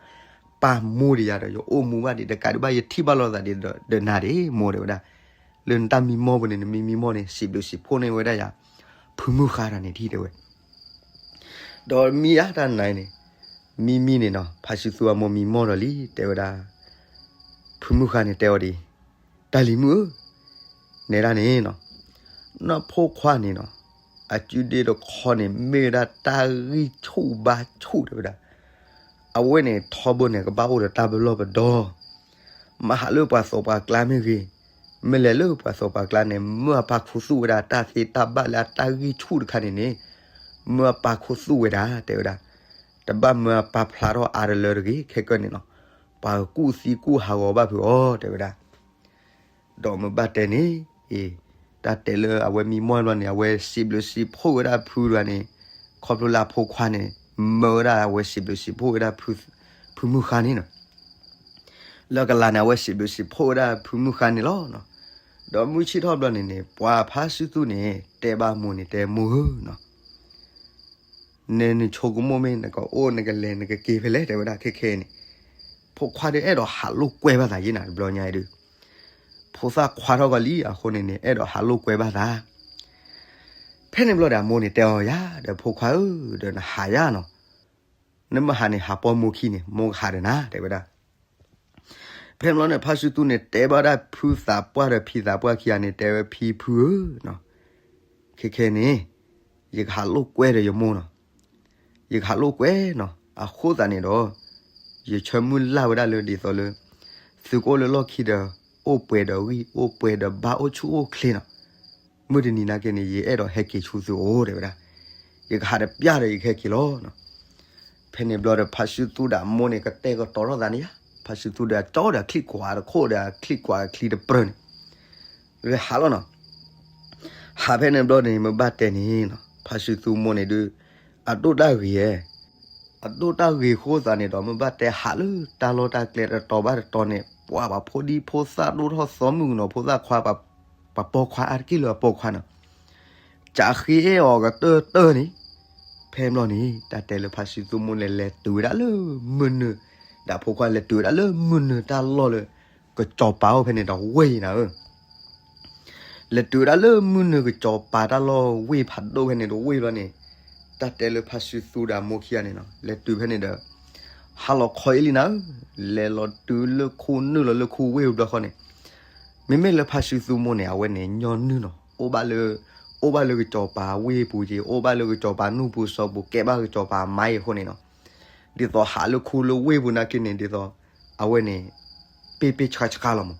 ပာ်မူဒီးယၤဒီး ယအိၣ်မူဘၣ်ဒံး တကးဒံးဘၣ် ယထံၣ်ဘၣ်လိာ်သးဒံးဒီးနၤဒံး မိၢ်တဲဝဲဒၣ်, လၢနတၢ်မံမီၢ်ပူၤန့ၣ် နမံမံမီၢ်န့ၣ် စံးဘျုးစံးဖှိၣ်န့ၢ်ဝဲဒၣ်ယၤ ဖုမုၢ်ဃါတၢ်န့ၣ်ဒံး တဲဝဲ ဒီးမံယါတၢ်နၤန့ၣ်, မံမံန့ၣ်နီၤ ဖါစုသူအမိၢ်မံမီၢ်ဒီးလံ တဲဝဲဒၣ်, ဖုမုၢ်ဃါန့ၣ်တဲအီၤဒ်အံၤ, တၢ်လံၤမုၣ်ဧၢ, နဲဒၣ်န့ၣ်နီၤ, နီၢ်ဖိခွါန့ၣ်နီၤ, အစုဒ့တခီန့ၣ် မ့ၢ်ဝဲဒၣ်တၢ်ဂံၢ်ဆူၣ်ဘါဆူၣ်တဲဝဲဒၣ်, အဝဲန့ၣ်ထီဘိန့ၣ် ကဘၣ်အိၣ်ဒီးတၢ်ပလီၢ်ပဒီ မၤဟးလၢပှၤသိးပှၤကျါမ့ၢ်ဂ့ၤ, မ့ၢ်လဲၤလၢပှၤသိးပှၤကျါန့ၣ် မၢအပာ်ခူသူၣ်ဝဲဒၣ်တၢ်သ့တၢ်ဘၣ်လၢအတၢ်ဂံၢ်ဆူၣ်တခါန့ၣ်န့ၣ်, မၢအပာ်ခူသူၣ်ဝဲဒၣ် တဲဝဲဒၣ်, တဘၣ်မၢအပာ်ဖျါထီၣ်အါတလၢတဂ့ၤ ခဲကၢန့ၣ်နီၤ, ပှၤကူၣ်သံကူၣ်ဟးဂီၤဘၣ်ဖုးအီၤ တဲဝဲဒၣ် ဒီးမ့ၢ်ဘၣ်တဲန့ၣ်, အ့, တၢ်တဲလၢအဝဲမံမီၢ်ဘျီန့ၣ် အဝဲစံးဘျုးစံးဖှိၣ်ဝဲဒၣ်ဖုတဂၤန့ၣ်, ခီဖျိလၢအဖိခွါန့ၣ်, မၢဝဲဒၣ်အဝဲစံးဘျုးစံးဖှိၣ်ဝဲဒၣ်, ဖုမုၢ်ဃါန့ၣ်နီၤ, လၢကလၤန့ၣ် အဝဲစံးဘျုးစံးဖှိၣ်ဝဲဒၣ်ဖုမုၢ်ဃါန့ၣ်လီၤ. ဒီးမုၢ်ဆ့ၣ်ထီၣ်ဘျီန့ၣ်န့ၣ် ပှၤဖါစုသူန့ၣ် တဲဘၣ်မိၢ်န့ၣ် တဲမိၢ်ဧၢနီၤ နနဆိကမိၣ်မ့ၢ်နကအိၣ်နကလဲၤနကက့ၤဖဲလဲၣ် တဲဝဲဒၣ်ခဲခဲန့ၣ်, ဖိခွါဒီးအဲၣ်ဒိးဟးလိာ်ကွဲဘၣ်သးယဲနၤတဘျီညါအံၤဒုး, ဖိသၣ်ခွါထီၣ်ကီးလံအဃိန့ၣ်န့ၣ် အဲၣ်ဒိးဟးလိာ်ကွဲဘၣ်သး, ဖဲန့ၣ်ဘျီဒီးအမိၢ်န့ၣ်တဲအီၤယၤ ဒီးဖိခွါဧၢ ဒီးနဟးယၤနီၤ, နမ့ၢ်ဟးန့ၣ် ဟးပိာ်မူခံန့ၣ် မိၢ်ကဟးဒီးနၤ တဲဝဲဒၣ် ဖဲန့ၣ်ဘျီန့ၣ် ဖါစုသူန့ၣ် တဲဘၣ်ဒၣ်ဖုသးပှၢ်ဒီးဖံသးပှၢ်ခံဂၤန့ၣ် တဲဝဲဖံဖုဧၢနီၤ, ခဲခဲန့ၣ် ယကဟးလိာ်ကွဲဒီးယမိၢ်နီၤ, ယကဟးလိာ်ကွဲနီၤ, အဃိသတးန့ၣ်ဒီး ယဆၢမုၢ်လၢ်ဝဲဒၣ်လၢဒ်သိးလၢ သုကအိၣ်လၢလီၢ်ခံဒီး အိၣ်ပှဲၤဒီးဂံၢ် အိၣ်ပှဲၤဒီးဘါ အိၣ်ဆူၣ်အိၣ်ချ့နီၤ, မုၢ်တနံၤနာ်က့န့ၣ် ယအဲၣ်ဒိးဟဲက့ၤဆူသုအိၣ် တဲဝဲဒၣ်, ယကဟးတပျၢ်ဒီးယကဟဲက့ၤလီၤနီၤ ဖဲန့ၣ်ဘျီဒီး ဖါစုသူဒီးအမိၢ်န့ၣ် ကတဲာ်ကတီၤထီၣ်သးန့ၣ်ယါ, ဖါစုသူဒီးအကၠီဒီးအချံၣ်ကွၢ်တခိၣ်ဒီး အချံၣ်ကွၢ်အချံတပြၢန့ၣ်, ဟးလီၤနီၤ, ဟးဖဲန့ၣ်ဘျီန့ၣ် မ့ၢ်ဘၣ်တဲန့ၣ်နီၤ ဖါစုသူမိၢ်န့ၣ်ဒုး အဒိၣ်တၢ်ဂ့ၤဧါ, အဒိၣ်တၢ်ဂ့ၤအဃိသတးန့ၣ်ဒီး မ့ၢ်ဘၣ်တဲဟးလၢတၢ်လီၢ်တၢ်ကျဲတတီၤဘၣ်တတီၤန့ၣ် ပှၤပှၤဖိဒံဖိသၣ်ဒိၣ်ထီၣ်သီမုၢ်ကနီၤ ဖိသၣ်ခွါ ပှၤပိာ်ခွါအါတက့ၢ်လၢအပိာ်ခွါနီၤ ကးဃ့အဲၣ်အီၤကတၢၢ်တၢၢ်န့ၣ်, ဖဲဘျီန့ၣ် တၢ်တဲလၢဖါစုသူမိၢ်လဲၤလဲၤတုၤဝဲဒၣ်လၢမုၢ်နုာ်, ဒီးဖိခွါလဲၤတုၤဝဲဒၣ်လၢမုၢ်နုာ်တၢ်လီၢ်လၢ ကစီၤပၤအိၣ်ဖဲန့ၣ်ဒီးဝ့ၢ်နၤဧၢ လဲၤတုၤဝဲဒၣ်လၢမုၢ်နုာ်ကစီၤပၤတၢ်လီၢ်ဝ့ၢ်ဖးဒိၣ်ဖဲန့ၣ်ဒီးဝ့ၢ်ဘျီန့ၣ်, တၢ်တဲလၢဖါစုသူဒီးအမိၢ်ခံဂၤန့ၣ်နီၤ လဲၤတုၤဖဲန့ၣ်ဒီး ဟါလီၤခီအံၤလံနၤဧၢ, လဲၤလီၤတုၤလၢခူနုာ်လီၤလၢခူဝ့ၢ်ဘျီဃီန့ၣ်, မ့မ့ၢ်လၢဖါစုသူမိၢ်န့ၣ် အဝဲန့ၣ်ညီနုၢ်နီၤ အိၣ်ဘၣ်လၢ အိၣ်ဘၣ်လၢကစီၤပၤဝ့ၢ်ပူၤက့ၤ အိၣ်ဘၣ်လၢကစီၤပၤနူၢ်ပူၤစီၤပူၤ ကဲဘၣ်ကစီၤပၤမါအံၤအဃိန့ၣ်နီၤ, ဒ်သိးဟးလၢခူလၢဝ့ၢ်ပူၤနာ်က့န့ၣ် ဒ်သိး အဝဲန့ၣ် ပ့ပ့ဆှါဆှါလီၤမး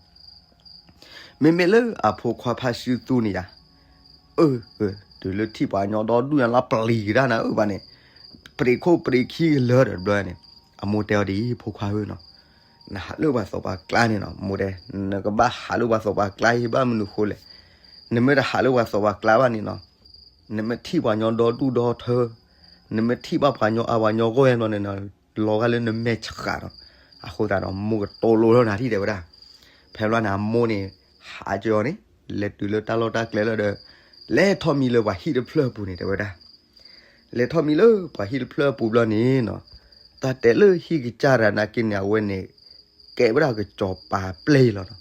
မ့မ့ၢ်လၢအဖိခွါဖါစုသူန့ၣ်ယါ, အၢ တုၤလၢထံၣ်ပှၤကညီဒီဒူၣ်ညါလၢပျံၤကဒါနၤဧၢဘၣ်န့ၣ်, ပရံးခိၣ်ပရံးခံကလၢာ်ဒီးတဘျီန့ၣ်, အမိၢ်တဲအီၤဒ်အံၤ ဖိခွါဧၢနီၤ, နဟးလၢပှၤသိးပှၤကျါန့ၣ်နီၤ မိၢ်တဲ, နကဘၣ်ဟးလၢပှၤသိးပှၤကျါအံၤဘၣ်မနုၤဃိလဲၣ်, နမ့ၢ်တဟးလၢပှၤသိးပှၤကျါဘၣ်န့ၣ်နီၤ, နမ့ၢ်ထံၣ်ပှၤကညီဒီဒူၣ်ဒီထၢ, နမ့ၢ်ထံၣ်ဘၣ်ပှၤကညီအါပှၤကညီဂီၢ်ယါဘျီန့ၣ်နီၤ လီၤဂာ်လၢနမဲာ်ဆှးနီၤ, အဃိသတးဒီး မိၢ်ကတိၤလိလီၤနၤထံၣ်တဲဝဲဒၣ်, ဖဲဘျီန့ၣ် အမိၢ်န့ၣ် ဟးက့ၤအီၤန့ၣ် လဲၤတုၤလၢတၢ်လီၢ်တၢ်ကျဲလၢဒီး လဲၤထီၣ်မံလၢပှၤဟံၣ်တဖျၢၣ်အပူၤန့ၣ်တဲဝဲဒၣ်, လဲၤထီၣ်မံလၢပှၤဟံၣ်တဖျၢၣ်အပူၤဘျီန့ၣ်နီၤ, တၢ်တဲလၢဟံၣ်ကစၢ်တဂၤနာ်က့န့ၣ် အဝဲန့ၣ် ကဲဝဲဒၣ်ကစီၤပၤအပျဲၢ်အံၤလီၤနီၤ,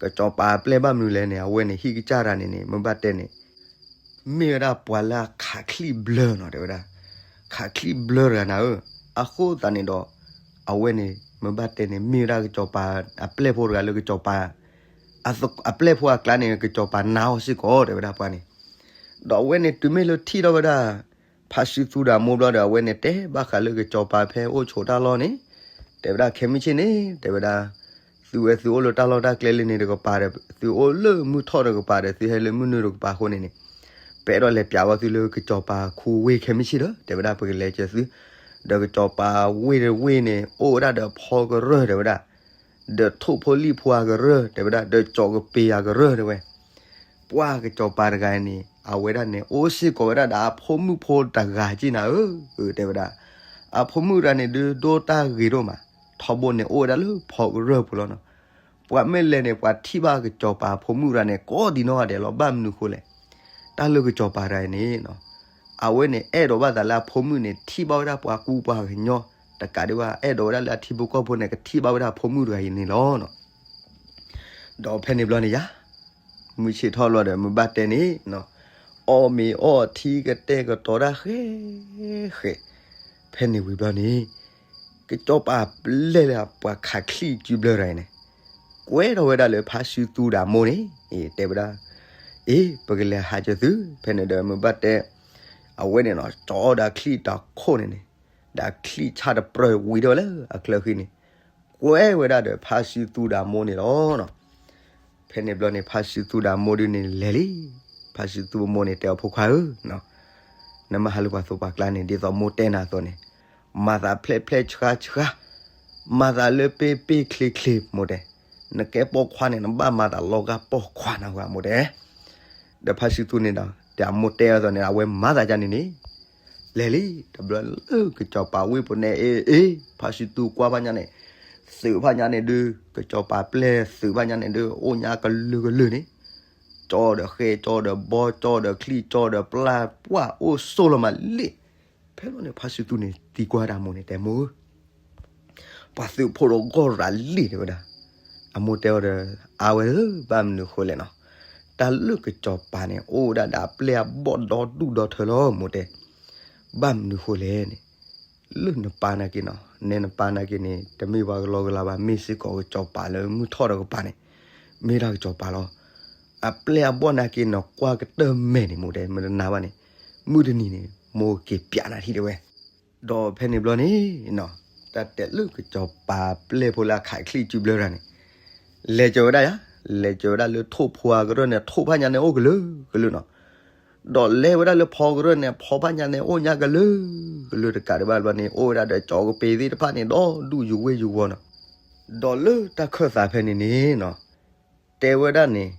ကစီၤပၤအပျဲၢ်ဘၣ်မနုၤလဲၣ်န့ၣ် အဝဲန့ၣ်ဟံၣ်ကစၢ်တဂၤန့ၣ်န့ၣ် မ့ၢ်ဘၣ်တဲန့ၣ် မ့ၢ်ဝဲဒၣ်ပှၤလၢအခးချံၣ်ဘျၢနီၤတဲဝဲဒၣ်, ခးချံၣ်ဘျၢတဂၤနၤဧၢ, အဃိသတးန့ၣ်ဒီး အဝဲန့ၣ် မ့ၢ်ဘၣ်တဲန့ၣ် မ့ၢ်ဝဲဒၣ်ကစီၤပၤအပျဲၢ်ဖိတဂၤလၢကစီၤပၤ အပျဲၢ်ဖိအကျါန့ၣ် ကစီၤပၤနာ်အီၤစ့ၢ်ကီးတဲဝဲဒၣ်ပှၤန့ၣ်, ဒီးအဝဲန့ၣ်တုၤမ့ၢ်လၢထံၣ်ထီၣ်ဝဲဒၣ် ဖါစုသူဒီးအမိၢ်ဘျီဒီး အဝဲန့ၣ်တဲဘၣ်ဃးလၢကစီၤပၤဖဲအိၣ်ဆိးတၢ်လီၢ်န့ၣ်, တဲဝဲဒၣ်ခဲမုၢ်ဆ့ၣ်န့ၣ် တဲဝဲဒၣ် သုဝဲသုအိၣ်လၢတၢ်လီၢ်တၢ်ကျဲလၢန့ၣ်တကပၤဒီး သုအိၣ်လၢမုၢ်ထီၣ်တကပၤဒီး သုဟဲလၢမုၢ်နုာ်တကပၤအဃိန့ၣ်န့ၣ်, ပအဲၣ်ဒိးလဲၤပျးဝဲသုလၢကစီၤပၤခူဝ့ၢ်ခဲမုၢ်ဆ့ၣ်ဒီး တဲဝဲဒၣ်ပကလဲၤကၢၤသု, ဒီးကစီၤပၤဝ့ၢ်တဝ့ၢ်န့ၣ် အိၣ်ဝဲဒၣ်ဒီးဖီကရၢၢ်တဲဝဲဒၣ်, ဒီးထိၣ်ဖိလံၣ်ဖိအကရၢၢ်တဲဝဲဒၣ်, ဒီးကၠီၤကပ့ၤအကရၢၢ်တဲဝဲ, ပှၢ်ကစီၤပၤတဂၤန့ၣ် အဝဲဒၣ်န့ၣ် အိၣ်စ့ၢ်ကီးဝဲဒၣ်ဒီးအဖိမုၣ်ဖိတဂၤက့နၤဧၢ, တဲဝဲဒၣ်, အဖိမုၣ်တဂၤန့ၣ်ဒုးဒိၣ်တၢ်ဂ့ၤဒိၣ်မး, ထီဘိန့ၣ်အိၣ်ဝဲဒၣ်လၢဖီကရၢၢ်ပူၤလီၤနီၤ. ပှၤမ့ၢ်လဲၤန့ၣ် ပှၤထံၣ်ဘၣ်ကစီၤပၤဖိမုၣ်တဂၤန့ၣ် ကိးဒံနီၢ်ဂၤဒဲးလီၤ. ဘၣ်မနုၤဃိလဲၣ်, တၢ်လၢကစီၤပၤတဂၤအံၤန့ၣ်နီၤ, အဝဲန့ၣ်အဲၣ်ဒိးဘၣ်သးလၢအဖိမုၣ်န့ၣ် ထံၣ်ဘၣ်ဝဲဒၣ်ပှၤကူပှၤကညီ, တကးဒံးဘၣ် အဲၣ်ဒိးဝဲဒၣ်လၢအထံဖိကီၢ်ဖိန့ၣ် ကထံၣ်ဘၣ်ဝဲဒၣ်အဖိမုၣ်တဂၤအံၤန့ၣ်လီၤနီၤ. ဒီးဖဲန့ၣ်ဘျီန့ၣ်ယါ, မုၢ်ဆ့ၣ်ထီၣ်ဘျီဒီး မုၢ်ဘၣ်တဲန့ၣ်နီၤ, အီၣ်မ့ၤအီၣ်ထံကတဲာ်ကတီၤတၢ်ဃဲဃဲ, ဖဲန့ၣ်ဝံၤဘျီန့ၣ် ကစီၤပၤပျဲၢ်လၢပှၤခးချံၣ်စုဘျၢတဂၤအံၤန့ၣ် ကွဲထီၣ်ဝဲဒၣ်လၢဖါစုသူဒီးအမိၢ်န့ၣ် တဲဝဲဒၣ်, အ့ ပကလဲၤဟးကၢၤသု, ဖဲန့ၣ်ဒီးမုၢ်ဘၣ်တဲ, အဝဲန့ၣ်နီၤ ကၠီဒီးချံၣ်တခိၣ်န့ၣ်န့ၣ်, ဒီးချံၣ်ဆၣ်တပြၢဝံၤထီၣ်ဝဲလၢအချၢဃံန့ၣ်, ကွဲဝဲဒၣ်ဒီးဖါစုသူဒီးအမိၢ်န့ၣ်လီၤ. ဖဲန့ၣ်ဘျီန့ၣ် ဖါစုသူဒီးအမိၢ်ဒုန့ၣ်လဲၤလံ. ဖါစုသူအမိၢ်န့ၣ်တဲအီၤ ဖိခွါဧၢ, နမ့ၢ်ဟးလၢပှၤသိးပှၤကျါန့ၣ် ဒ်သိးမိၢ်တဲနၤအသိးန့ၣ်, မၤသးဖျဲၣ်ဖျဲၣ်ဆှါဆှါ, မၤသးလၢပ့ၢ်ပ့ၢ်ချ့ချ့ မိၢ်တဲ, နကဲပိာ်ခွါန့ၣ် နဘၣ်မၤသးလီၤဂာ်ပိာ်ခွါနၤဝဲ မိၢ်တဲ. ဒီးဖါစုသူန့ၣ်ဒီး တဲအမိၢ်တဲအသိးန့ၣ် အဝဲမၤသးဒ်န့ၣ်န့ၣ် လဲၤလံ. တဘျီလၢကစီၤပၤဝ့ၢ်ပူၤန့ၣ် အ့ အ့ ဖါစုသူကွၢ်ဖးညါန့ၣ်, သုးဖးညါန့ၣ်ဒုး ကစီၤပၤပျဲၢ်သုးဖးညါန့ၣ်ဒုး အိၣ်ညါကလုာ်ကလုာ်န့ၣ်, ကၠီဒီးဃဲ ကၠီဒီးဘီ ကၠီဒီးချံၣ် ကၠီဒီးပျၢ် ပှၢ်အိၣ်ဆိးလီၤမးလံ. ဖဲန့ၣ်န့ၣ် ဖါစုသူန့ၣ် သံကွၢ်ဒၣ်အမိၢ်န့ၣ် တဲမိၢ်ဧၢ, ပှၤသုးဖိဒီးဂီၢ်ရၤလံ တဲဝဲဒၣ်. အမိၢ်တဲအီၤဒီး အါဝဲဧၢ, ဘၣ်မနုၤဃိလဲၣ်နီၤ, တၢ်လၢကစီၤပၤန့ၣ် အိၣ်ဝဲဒၣ်ဒီးအပျဲၢ်အဘီၣ်ဒီဒူၣ်ဒီထၢလီၤ မိၢ်တဲ. ဘၣ်မနုၤဃိလဲၣ်န့ၣ်, လၢနပၢ်နာ်က့နီၤ, နဲနပၢ်နာ်က့န့ၣ် တမ့ၢ်ပှၤကလီကလီဘၣ်, မ့ၢ်စ့ၢ်ကီးကစီၤပၤလၢမုၢ်ထီၣ်ဒီးကပၤန့ၣ်, မ့ၢ်ဒၣ်ကစီၤပၤလီၤ. အပျဲၢ်အဘီၣ်နာ်က့နီၤ ကွၢ်ကတၢၢ်မဲာ်န့ၣ် မိၢ်တဲ မ့ၢ်တနာ်ဘၣ်န့ၣ်, မုၢ်တနံၤန့ၣ် မိၢ်က့ၤပျးနၤထံၣ်တဲဝဲ. ဒီးဖဲန့ၣ်ဘျီန့ၣ်နီၤ, တၢ်တဲလၢကစီၤပၤပျဲၢ်ဖိလၢအခးချံၣ်စုဘျၢတဂၤန့ၣ် လဲၤကၢၤဝဲဒၣ်ယါ, လဲၤကၢၤဝဲဒၣ်လၢထိၣ်ဖိအကရၢၢ်န့ၣ်, ထိၣ်ဖးညါန့ၣ်အိၣ်ကလုာ်ကလုာ်နီၤ. ဒီးလဲၤဝဲဒၣ်လၢဖီကရၢၢ်န့ၣ်, ဖီဖးညါန့ၣ်အိၣ်ညါကလုာ်ကလုာ်တကးဒံးဘၣ်ဘျီန့ၣ် အိၣ်ဝဲဒၣ်ဒီးကၠီကပ့ၤသ့ၣ်တဖၣ်န့ၣ် ဒီဒူၣ်ယူၤဝ့ၢ်ယူၤဝီၤနီၤ. ဒီးလၢတၢ်ခၢၣ်သးဖဲန့ၣ်န့ၣ်နီၤ, တဲဝဲဒၣ်န့ၣ်,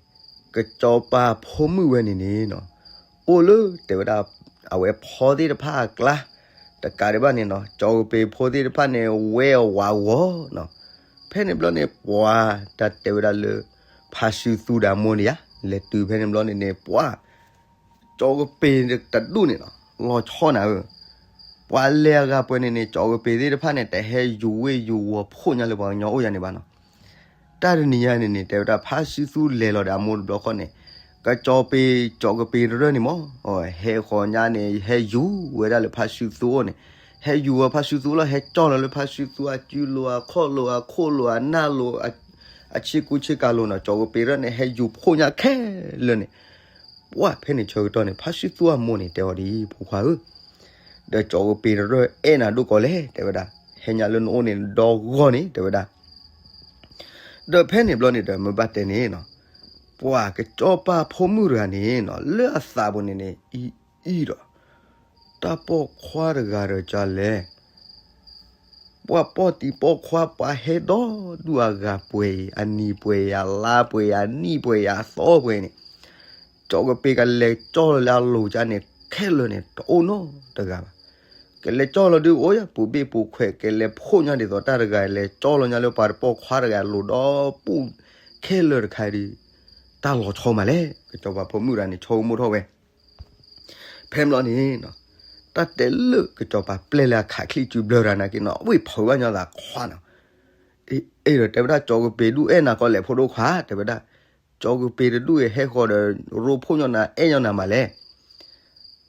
ကစီၤပၤဖိမုၣ်ဝဲန့ၣ်န့ၣ်နီၤ, အိၣ်လၢတဲဝဲဒၣ် အဝဲဖီသ့ၣ်တဖၣ်အကျါ, တကးဒံးဘၣ်န့ၣ်နီၤ, ကၠီကပ့ၤဖိသ့ၣ်တဖၣ်န့ၣ် ဝဲအဝၤဂီၤနီၤ. ဖဲန့ၣ်ဘျီန့ၣ် ပှၤတၢ်တဲဝဲဒၣ်လၢ ဖါစုသူဒီးအမိၢ်န့ၣ်ယါ, လဲၤတုၤဖဲန့ၣ်ဘျီန့ၣ်န့ၣ် ပှၤ ကၠီကပ့ၤတဒူၣ်န့ၣ်နီၤ လီၤဆီနၤဧၢ, ပှၤလဲၤအဂၤပှဲၤန့ၣ်န့ၣ် ကၠီကပ့ၤသ့ၣ်တဖၣ်န့ၣ် တဟဲယူၤဝ့ၢ်ယူၤဝီၤဖှိၣ်ညါလၢပှၤကညီအိၣ်ယါန့ၣ်ဘၣ်နီၤ. တၢ်တနံၤညါန့ၣ်န့ၣ် တဲဝဲဒၣ်ဖါစုသူလဲၤလီၤဒီးအမိၢ်တဘျီဃီန့ၣ်, ကၠီပ့ၤ ကၠီကပ့ၤတရၢၢ်န့ၣ်မ့ၢ် ဟဲဃီၤညါန့ၣ် ဟဲယူၤဝဲဒၣ်လၢဖါစုသူအအိၣ်န့ၣ်, ဟဲယူၤဝဲဖါစုသူလီၤ, ဟဲကၠီလီၤလၢဖါစုသူအစုလိၤ အခီၣ်လိၤ အခိၣ်လိၤ အနၢ်လိၤ အဆ့ကူဆ့ကၤလိၤနီၤ, ကၠီကပ့ၤတရၢၢ်န့ၣ် ဟဲယူၤဖှိၣ်ညါခဲလၢာ်န့ၣ်, ပှၢ်ဖဲန့ၣ်ဆၢကတီၢ်န့ၣ် ဖါစုသူအမိၢ်န့ၣ် တဲအီၤဒ်အံၤ ဖိခွါဧၢ, ဒီးကၠီကပ့ၤတရၢၢ်အဲၣ်နၤဒိၣ်ကီးလဲၣ် တဲဝဲဒၣ်, ဟဲညါလၢနအိၣ်န့ၣ် ဒီဂီၢ်န့ၣ် တဲဝဲဒၣ်. ဒီးဖဲန့ၣ်ဘျီန့ၣ်ဒီး မ့ၢ်ဘၣ်တဲန့ၣ်နီၤ, ပှၤကစီၤပၤဖိမုၣ်တဂၤန့ၣ်နီၤ လၢအသးပူၤန့ၣ်န့ၣ် အံၤအံၤဒီး တၢ်ပိာ်ခွါတဂၤဒီးကလဲၣ် ပှၤပိာ်တံၤပိာ်ခွါ ပှၤဟဲဒီဒူၣ်အဂၤပှဲၤအံၤ အနံၤပှဲၤအံၤ အလါပှဲၤအံၤ အနံၣ်ပှဲၤအံၤ အသီပှဲၤအံၤန့ၣ်, ကၠီကပ့ၤကလဲၤကၠီလီၤလၢအလိၤကၠၢန့ၣ် ခဲလၢာ်န့ၣ် တအိၣ်နီတဂၤဘၣ်. ကလဲၤကၠီလီၤဒုးအိၣ်ယါ ပူၤဘ့ၣ်ပူၤခွဲး ကလဲၤဖှိၣ်ညါဒ်သိးတၢ်တဂၤ လဲၤကၠီလီၤညါလၢပှၤတပိာ်ခွါတဂၤအလိၤဒီးပူၤ ခဲလၢာ်တခါဒုး တၢ်လီၤဆီမးလဲၣ်. ကစီၤပၤဖိမုၣ်တဂၤန့ၣ် ဆိကမိၣ်ထီၣ်ဝဲ ဖဲန့ၣ်ဘျီန့ၣ်နီၤ, တၢ်တဲလၢကစီၤပၤပျဲၢ်လၢအခးချံၣ်စုဘျၢတဂၤနာ်က့နီၤ အဝဲဖုးဘၣ်ညီသးခွါနီၤ, အ့ၣ်ဒီးတဲဝဲဒၣ် ကၠီကပ့ၤဒုးအဲၣ်နၤကီးလဲၣ်ဖိဒိၣ်ခွါ တဲဝဲဒၣ်, ကၠီကပ့ၤတဒူၣ်အံၤဟဲဃီၤဒီး ရိဖှိၣ်ညီနၤ အဲၣ်ညီနၤမးလဲၣ်.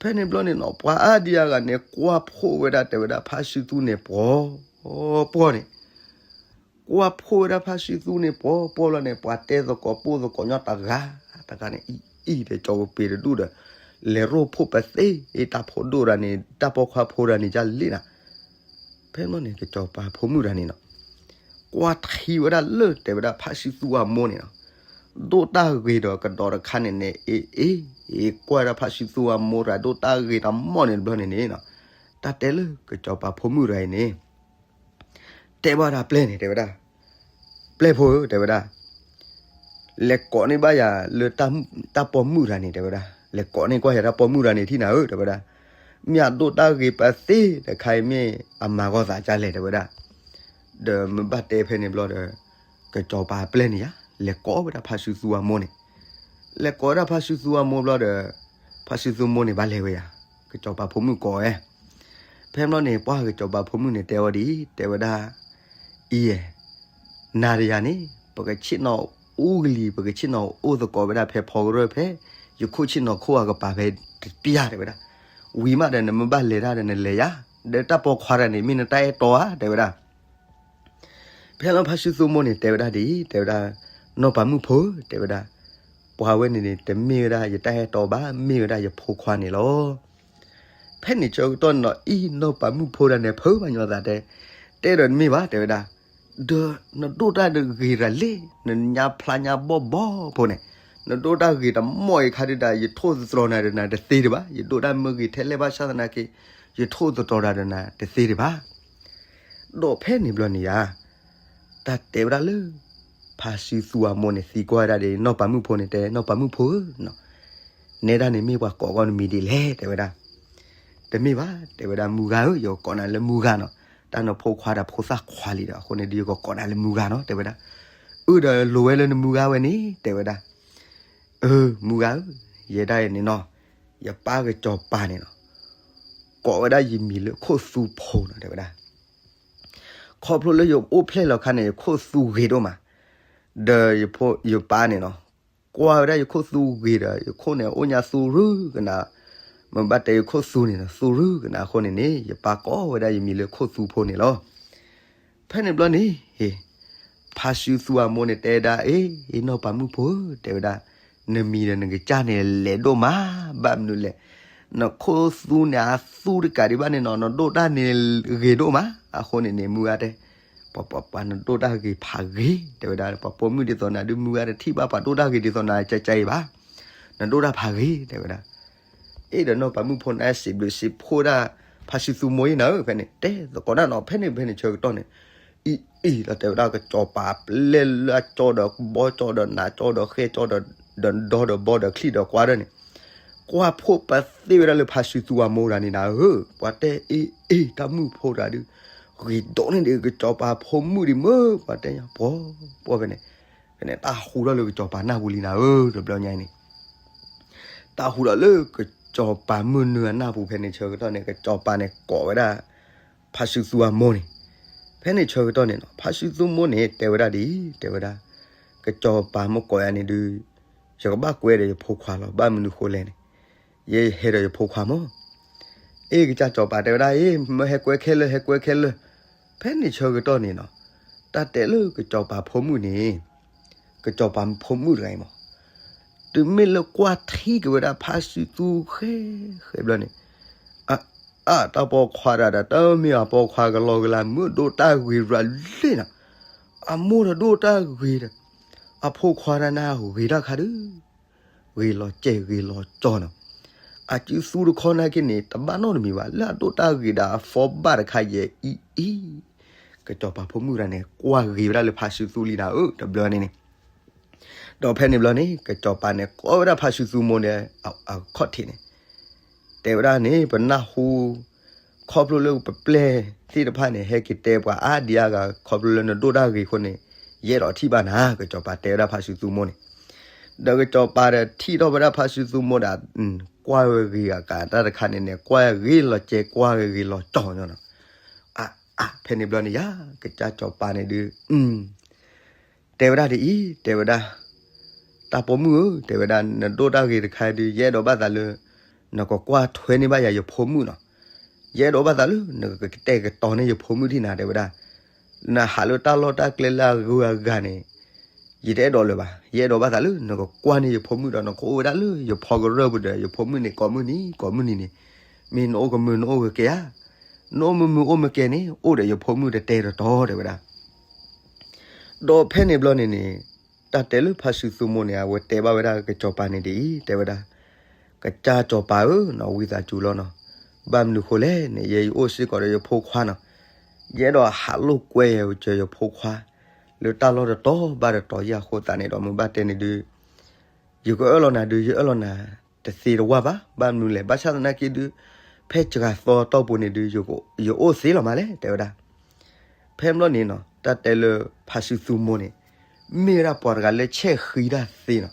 ဖဲန့ၣ်ဘျီန့ၣ်နီၤ ပှၤအါဒံအါဂၤန့ၣ် ကွၢ်ဖှိၣ်ဝဲဒၣ် တဲဝဲဒၣ် ဖါစုသူန့ၣ် ပှီၤပှီၤန့ၣ် ကွၢ်ဖှိၣ်ဝဲဒၣ်ဖါစုသူန့ၣ် ပှီၤပှီၤလီၤန့ၣ် ပှၤတဲသကိးပိၢ်သကိးညီတဂၤတဂၤန့ၣ် အံၤအံၤဒီး ကၠီကပ့ၤတဒူၣ်ဒီး လဲၤရိဖှိၣ်ပသ့ တၢ်ဖိဒိၣ်တဂၤန့ၣ် တၢ်ပိာ်ခွါဖိတဂၤန့ၣ် ကလဲၣ်နၤ. ဖဲန့ၣ်န့ၣ် ကစီၤပၤဖိမုၣ်တဂၤန့ၣ်နီၤ ကွၢ်ထံဝဲဒၣ်လၢ တဲဝဲဒၣ် ဖါစုသူအမိၢ်န့ၣ်နီၤ, ဒိၣ်တၢ်ဂ့ၤဒီးကဒီးတခါန့ၣ်န့ၣ် အ့ အ့ အ့ ကွၢ်ဝဲဒၣ်ဖါစုသူအမိၢ်တဂၤ ဒိၣ်တၢ်ဂ့ၤတၢ်မီၢ်န့ၣ်တဘျီန့ၣ်န့ၣ်နီၤ, တၢ်တဲလၢကစီၤပၤဖိမုၣ်တဂၤအံၤန့ၣ် တဲဘၣ်ဝဲဒၣ်ပျဲၢ်န့ၣ် တဲဝဲဒၣ်, ပျဲၢ်ဖိဧၢ တဲဝဲဒၣ်, လဲၤကိးန့ၢ်ဘၣ်ယၤလၢတၢ်ပိာ်မုၣ်တဂၤန့ၣ် တဲဝဲဒၣ်, လဲၤကိးန့ၢ်ကွၢ်ယၤတၢ်ပိာ်မုၣ်တဂၤန့ၣ်ထံၣ်နၤဧၢ တဲဝဲဒၣ်, မ့ၢ်အဒိၣ်တၢ်ဂ့ၤပသ့ၣ်တခါအံၤ မ့ၢ်အမၤဂီၢ်သးဒ်လဲၣ် တဲဝဲဒၣ်. ဒီးမ့ၢ်ဘၣ်တဲဖဲန့ၣ်ဘျီဒီး ကစီၤပၤပျဲၢ်န့ၣ်ယါ လဲၤကိးဝဲဒၣ်ဖါစုသူအမိၢ်န့ၣ်, လဲၤကိးဝဲဒၣ်ဖါစုသူအမိၢ်ဘျီဒီး ဖါစုသူမိၢ်န့ၣ်ဘၣ်လဲၤဝဲယါ, ကစီၤပၤဖိမုၣ်ကိးဝဲ ဖဲဘျီန့ၣ် ပှၢ်ကစီၤပၤဖိမုၣ်န့ၣ်တဲဝဲဒ်အံၤ တဲဝဲဒၣ်, အံၤ နၤဒီးယၤန့ၣ် ပကဆ့ၣ်နီၤအူကလံၤ ပကဆ့ၣ်နီၤအိၣ်သကိးဝဲဒၣ်ဖဲဖီကရၢၢ်ဖဲ ယခိၣ်ဆ့ၣ်နီၤခိၣ်အကပၤဖဲတပျၢ် တဲဝဲဒၣ်, ဝံၤမးဒီးနမ့ၢ်ဘၣ်လဲၤတၢ်ဒီးနလဲၤယါ, ဒီးတၢ်ပိာ်ခွါတဂၤန့ၣ် မ့ၢ်နတၢ်အဲၣ်တီဧါ တဲဝဲဒၣ်. ဖဲလီၤဖါစုသူမိၢ်န့ၣ် တဲဝဲဒၣ်ဒ်အံၤ တဲဝဲဒၣ်, နီၢ်ပၤမုၣ်ဖိ တဲဝဲဒၣ်, ပှၤဝဲန့ၣ်န့ၣ် တမ့ၢ်ဝဲဒၣ်ယတၢ်အဲၣ်တီဘၣ် မ့ၢ်ဝဲဒၣ်ယဖိခွါန့ၣ်လီၤ. ဖဲန့ၣ်ဆၢကတီၢ်န့ၣ်နီၤ အံၤနီၢ်ပၤမုၣ်ဖိတဂၤန့ၣ် ဖုးဘၣ်ညီသးတဲ, တဲဒီးတမ့ၢ်ဘၣ် တဲဝဲဒၣ်, ဒီးနဒိၣ်တၢ်ဂ့ၤတၢ်လဲၣ် နညါဖျါညါဘီၣ်ဘီဖိန့ၣ်, နဒိၣ်တၢ်ဂ့ၤတၢ်မီၢ်အံၤခါဒုဒၣ် ယထိၣ်သတြီၤနၤဒီးနၤတသ့ဒံးဘၣ်, ယဒိၣ်တၢ်မ့ၢ်ဂ့ၤထဲလဲၣ်ဘၣ်ဆၣ်သနာ်က့ ယထိၣ်သတြီၤတၢ်ဒီးနၤတသ့ဒံးဘၣ်. ဒီးဖဲန့ၣ်ဘျီန့ၣ်ယါ တၢ်တဲဝဲဒၣ်လၢ ဖါစုသူအမိၢ်န့ၣ် သံကွၢ်ဝဲဒၣ်ဒီး နီၢ်ပၤမုၣ်ဖိန့ၣ်တဲ နီၢ်ပၤမုၣ်ဖိဧၢ, နဲဒၣ်န့ၣ်မ့ၢ်ပှၤကိးဂီၢ်နမံၤဒ်လဲၣ် တဲဝဲဒၣ်. တမ့ၢ်ဘၣ် တဲဝဲဒၣ် မုၢ်ဂၤဧၢ, ယကကိးနၤလၢမုၢ်ဂၤနီၤ, တၢ်နဖိခွါဒီးဖိသၣ်ခွါလံဒီး အဃိန့ၣ်ဒီး ယကကိးနၤလၢမုၢ်ဂၤနီၤ တဲဝဲဒၣ်. အၢ ဒီးလိၤဝဲလၢနမုၢ်ဂၤဝဲန့ၣ် တဲဝဲဒၣ်. အၢ မုၢ်ဂၤဧၢ, ယဲဒၣ်အံၤန့ၣ်နီၤ, ယပၢ်ကစီၤပၤန့ၣ်နီၤ, ကိးဝဲဒၣ်ယမံၤလၢခိၣ်သူဖိနီၤ တဲဝဲဒၣ်. ခီဖျိလၢယအိၣ်ဖျဲၣ်လီၤခါန့ၣ် ယခိၣ်သူဂ့ၤဒိၣ်မး, ဒီးယပၢ်န့ၣ်နီၤ, ကွၢ်ဝဲဒၣ်ယခိၣ်သူဂ့ၤဒီး ယခိၣ်န့ၣ်အိၣ်ညါသူရုကနၣ်, မ့ၢ်ဘၣ်တဲယခိၣ်သူန့ၣ်နီၤ သူရုကနၣ်အဃိန့ၣ်န့ၣ် ယပၢ်ကိးဝဲဒၣ်ယမံၤလၢခိၣ်သူဖိန့ၣ်လီၤ. ဖဲန့ၣ်ဘျီန့ၣ် ဖါစုသူအမိၢ်န့ၣ်တဲဒၣ် အ့ အ့ နီၢ်ပၤမုၣ်ဖိဧၢ တဲဝဲဒၣ်, နမံၤဒီးနကစၢ်န့ၣ်လဲၤဒိၣ်မး, ဘၣ်မနုၤလဲၣ်, နခိၣ်သူန့ၣ်အသူတကးဒံးဘၣ်န့ၣ်နီၤ နဒိၣ်တၢ်န့ၣ်ဂ့ၤဒိၣ်မး, အဃိန့ၣ်န့ၣ် မုၢ်ဂၤတဲ, ပှၤ ပှၤ ပှၤနဒိၣ်တၢ်ဂ့ၤဖးဂ့ၤ တဲဝဲဒၣ်, ပှၤပိာ်မုၣ်ဒ်သိးနၤဒုး မုၢ်ဂၤတထံၣ်ဘၣ်ပှၤဒိၣ်တၢ်ဂ့ၤဒ်သိးနၤ ကကဲအံၤဘၣ်, နဒိၣ်တၢ်ဖးဂ့ၤ တဲဝဲဒၣ်. အ့ ဒီးနီၢ်ပၤမုၣ်ဖိန့ၣ် စံးဘျုးစံးဖှိၣ်ဒၣ် ဖါစုသူမိၢ်အံၤနၤဧၢ ဖဲန့ၣ် တဲသကိးဒၣ်နီၤ ဖဲန့ၣ် ဖဲန့ၣ်ဆၢကတီၢ်န့ၣ်, အံၤ အံၤ ဒီးတဲဝဲဒၣ် ကစီၤပၤပျဲၢ်လၢအကၠီဒီးဘီကၠီဒီးနးကၠီဒီးဃဲၢ်ကၠီဒီး ဒီးဒီဒီးဘီဒီးချံၣ်ဒီးကွါဒၢန့ၣ်, ကွၢ်ဖှိၣ်ပသ့ၣ်ဝဲဒၣ်လၢဖါစုသူအမိၢ်တဂၤန့ၣ်နၤဧၢ, ပှၤတဲအ့ အ့ တၢ်မုၣ်ဖိတဂၤဒုး ဂ့ၤဒိၣ်န့ၣ်ဒုး ကစီၤပၤဖိမုၣ်ဒံးမၢ် ပှၤတဲညါ ပှီၤ ပှီၤဖဲန့ၣ်, ဖဲန့ၣ်တၢ်ဟူထီၣ်လၢကစီၤပၤနၢ်ပူၤလံနၤဧၢ တဘျီညါအံၤန့ၣ် တၢ်ဟူထီၣ်လၢကစီၤပၤမုၢ်နုာ်အနၢ်ပူၤဖဲန့ၣ်ဆၢကတီၢ်န့ၣ် ကစီၤပၤန့ၣ်ကိးဝဲဒၣ် ဖါစုသူအမိၢ်န့ၣ်, ဖဲန့ၣ်ဆၢကတီၢ်န့ၣ်နီၤ ဖါစုသူမိၢ်န့ၣ် တဲဝဲဒၣ်ဒ်အံၤ တဲဝဲဒၣ်, ကစီၤပၤမ့ၢ်ကိးယၤန့ၣ်ဒုး ယကဘၣ်ကွဲဒီးယဖိခွါလီၤ, ဘၣ်မနုၤဃိလဲၣ်န့ၣ်, ယဟဲဒီးယဖိခွါမၢ် အ့ ကစၢ်စီၤပၤတဲဝဲဒၣ် အ့ မ့ၢ်ဟဲကွဲခဲလၢာ် ဟဲကွဲခဲလၢာ်, ဖဲန့ၣ်ဆၢကတီၢ်န့ၣ်နီၤ, တၢ်တဲလၢကစီၤပၤဖိမုၣ်န့ၣ်, ကစီၤပၤဖိမုၣ်တဂၤအံၤမၢ်, တုၤမ့ၢ်လၢကွၢ်ထံက့ၤဝဲဒၣ်ဖါစုသူဃဲ ဃဲဘျီန့ၣ်, အ အ တၢ်ပိာ်ခွါတဂၤဒီး တမ့ၢ်အပိာ်ခွါကလီကလီ မ့ၢ်ဒိၣ်တၢ်ဂ့ၤရၤလ့ၣ်နီၤ, အမိၢ်ဒီးဒိၣ်တၢ်ဂ့ၤဒီး အဖိခွါတဂၤန့ၣ်ဂ့ၤတၢ်ခါဒုး ဂ့ၤလီၤစဲၤဂ့ၤလီၤကၠီနီၤ, အစုသူတခီနာ်က့န့ၣ် တဘၣ်နီတမံၤဘၣ် လၢအဒိၣ်တၢ်ဂ့ၤဒီးအဖီဘၣ်တခါယဲအံၤအံၤ, ကစီၤပၤဖိမုၣ်တဂၤန့ၣ် ကွၢ်ဂ့ၤဝဲဒၣ်လၢဖါစုသူလံနၤဧၢ တဘျီန့ၣ်န့ၣ်, ဒီးဖဲန့ၣ်ဘျီန့ၣ် ကစီၤပၤန့ၣ် ကိးဝဲဒၣ်ဖါစုသူမိၢ်န့ၣ် အခီၣ်ထံးန့ၣ် တဲဝဲဒၣ်န့ၣ် ပနၢ်ဟူ ခီဖျိလၢပပျဲၢ်သ့ၣ်တဖၣ်န့ၣ် ဟဲက့ၤတဲပှၤအါဒံအါဂၤ ခီဖျိလၢနဒိၣ်တၢ်ဂ့ၤအဃိန့ၣ် ယအဲၣ်ဒိးထံၣ်ဘၣ်နၤ ကစီၤပၤတဲဝဲဒၣ်ဖါစုသူမိၢ်န့ၣ်, ဒီးကစီၤပၤဒီးထံၣ်ထီၣ်ဝဲဒၣ်ဖါစုသူမိၢ်ဒီး ကွၢ်ဝဲဂ့ၤဂၤကးတၢ်တခါန့ၣ်န့ၣ် ကွၢ်ဂ့ၤလီၤစဲၤကွၢ်ဂ့ၤလီၤကၠီညီနီၤ, အါအါ ဖဲန့ၣ်ဘျီန့ၣ်ယါ ကစၢ်စီၤပၤန့ၣ်ဒုး တဲဝဲဒၣ်ဒ်အံၤ တဲဝဲဒၣ်, တၢ်ပိာ်မုၣ်ဧၢ တဲဝဲဒၣ် နဒိၣ်တၢ်ဂ့ၤတခါဒုး ယအဲၣ်ဒိးဘၣ်သးလၢ နကကွၢ်ထွဲန့ၢ်ဘၣ်ယၤယဖိမုၣ်နီၤ, ယအဲၣ်ဒိးဘၣ်သးလၢ နကတဲာ်ကတီၤန့ၢ်ယဖိမုၣ်ဒံးနၤ တဲဝဲဒၣ်, နဟးလၢတၢ်လီၢ်တၢ်ကျဲလၢအဂုၤအဂၤန့ၣ် ယတအဲၣ်ဒိးလၢၤဘၣ်, ယအဲၣ်ဒိးဘၣ်သးလၢ နကကွၢ်န့ၢ်ယဖိမုၣ်ဒီး နကအိၣ်ဝဲဒၣ်လၢယဖီကရၢၢ်ပူၤဒီး ယဖိမုၣ်န့ၣ် ကိးမုၢ်နံၤ ကိးမုၢ်နံၤန့ၣ်, မ့ၢ်နအိၣ်ကမုာ်နအိၣ်ကကဲဧါ, နအိၣ်မုာ်မုာ်အိၣ်မုာ်ကဲန့ၣ် အိၣ်ဒီးယဖိမုၣ်တတဲတတီၤ တဲဝဲဒၣ်. ဒီးဖဲန့ၣ်ဘျီန့ၣ်န့ၣ် တၢ်တဲလၢဖါစုသူမိၢ်န့ၣ် အဝဲတဲဘၣ်ဝဲဒၣ်ကစီၤပၤန့ၣ်ဒ်အံၤ, တဲဝဲဒၣ်, ကစၢ်စီၤပၤဧၢနီၤ, ဝံသးစူၤလီၤနီၤ. ဘၣ်မနုၤဃိလဲၣ်န့ၣ် ယဲယအိၣ်စ့ၢ်ကီးဒီးယဖိခွါနီၤ, ယအဲၣ်ဒိးဟးလိာ်ကွဲယၤကၢၤယဖိခွါ လၢတၢ်လီၢ်တတီၤဘၣ်တတီၤယၤအဃိသတးန့ၣ်ဒီး မ့ၢ်ဘၣ်တဲန့ၣ်ဒုး ယကအၢၣ်လီၤနၤဒုး ယအၢၣ်လီၤနၤတသ့တဝၢ်ဘၣ်. ဘၣ်မနုၤလဲၣ်, ဘၣ်ဆၣ်သနာ်က့ဒုး ဖဲစှၤသီတီၢ်ပူၤန့ၣ်ဒုး ယအိၣ်သ့လီၤမးလဲၣ်, တဲဝဲဒၣ်. ဖဲဘျီန့ၣ်နီၤ တၢ်တဲလၢဖါစုသူမိၢ်န့ၣ် မ့ၢ်ဝဲဒၣ်ပှၤတဂၤလၢဆဲၣ်ဃံတၢ်သ့နီၤ.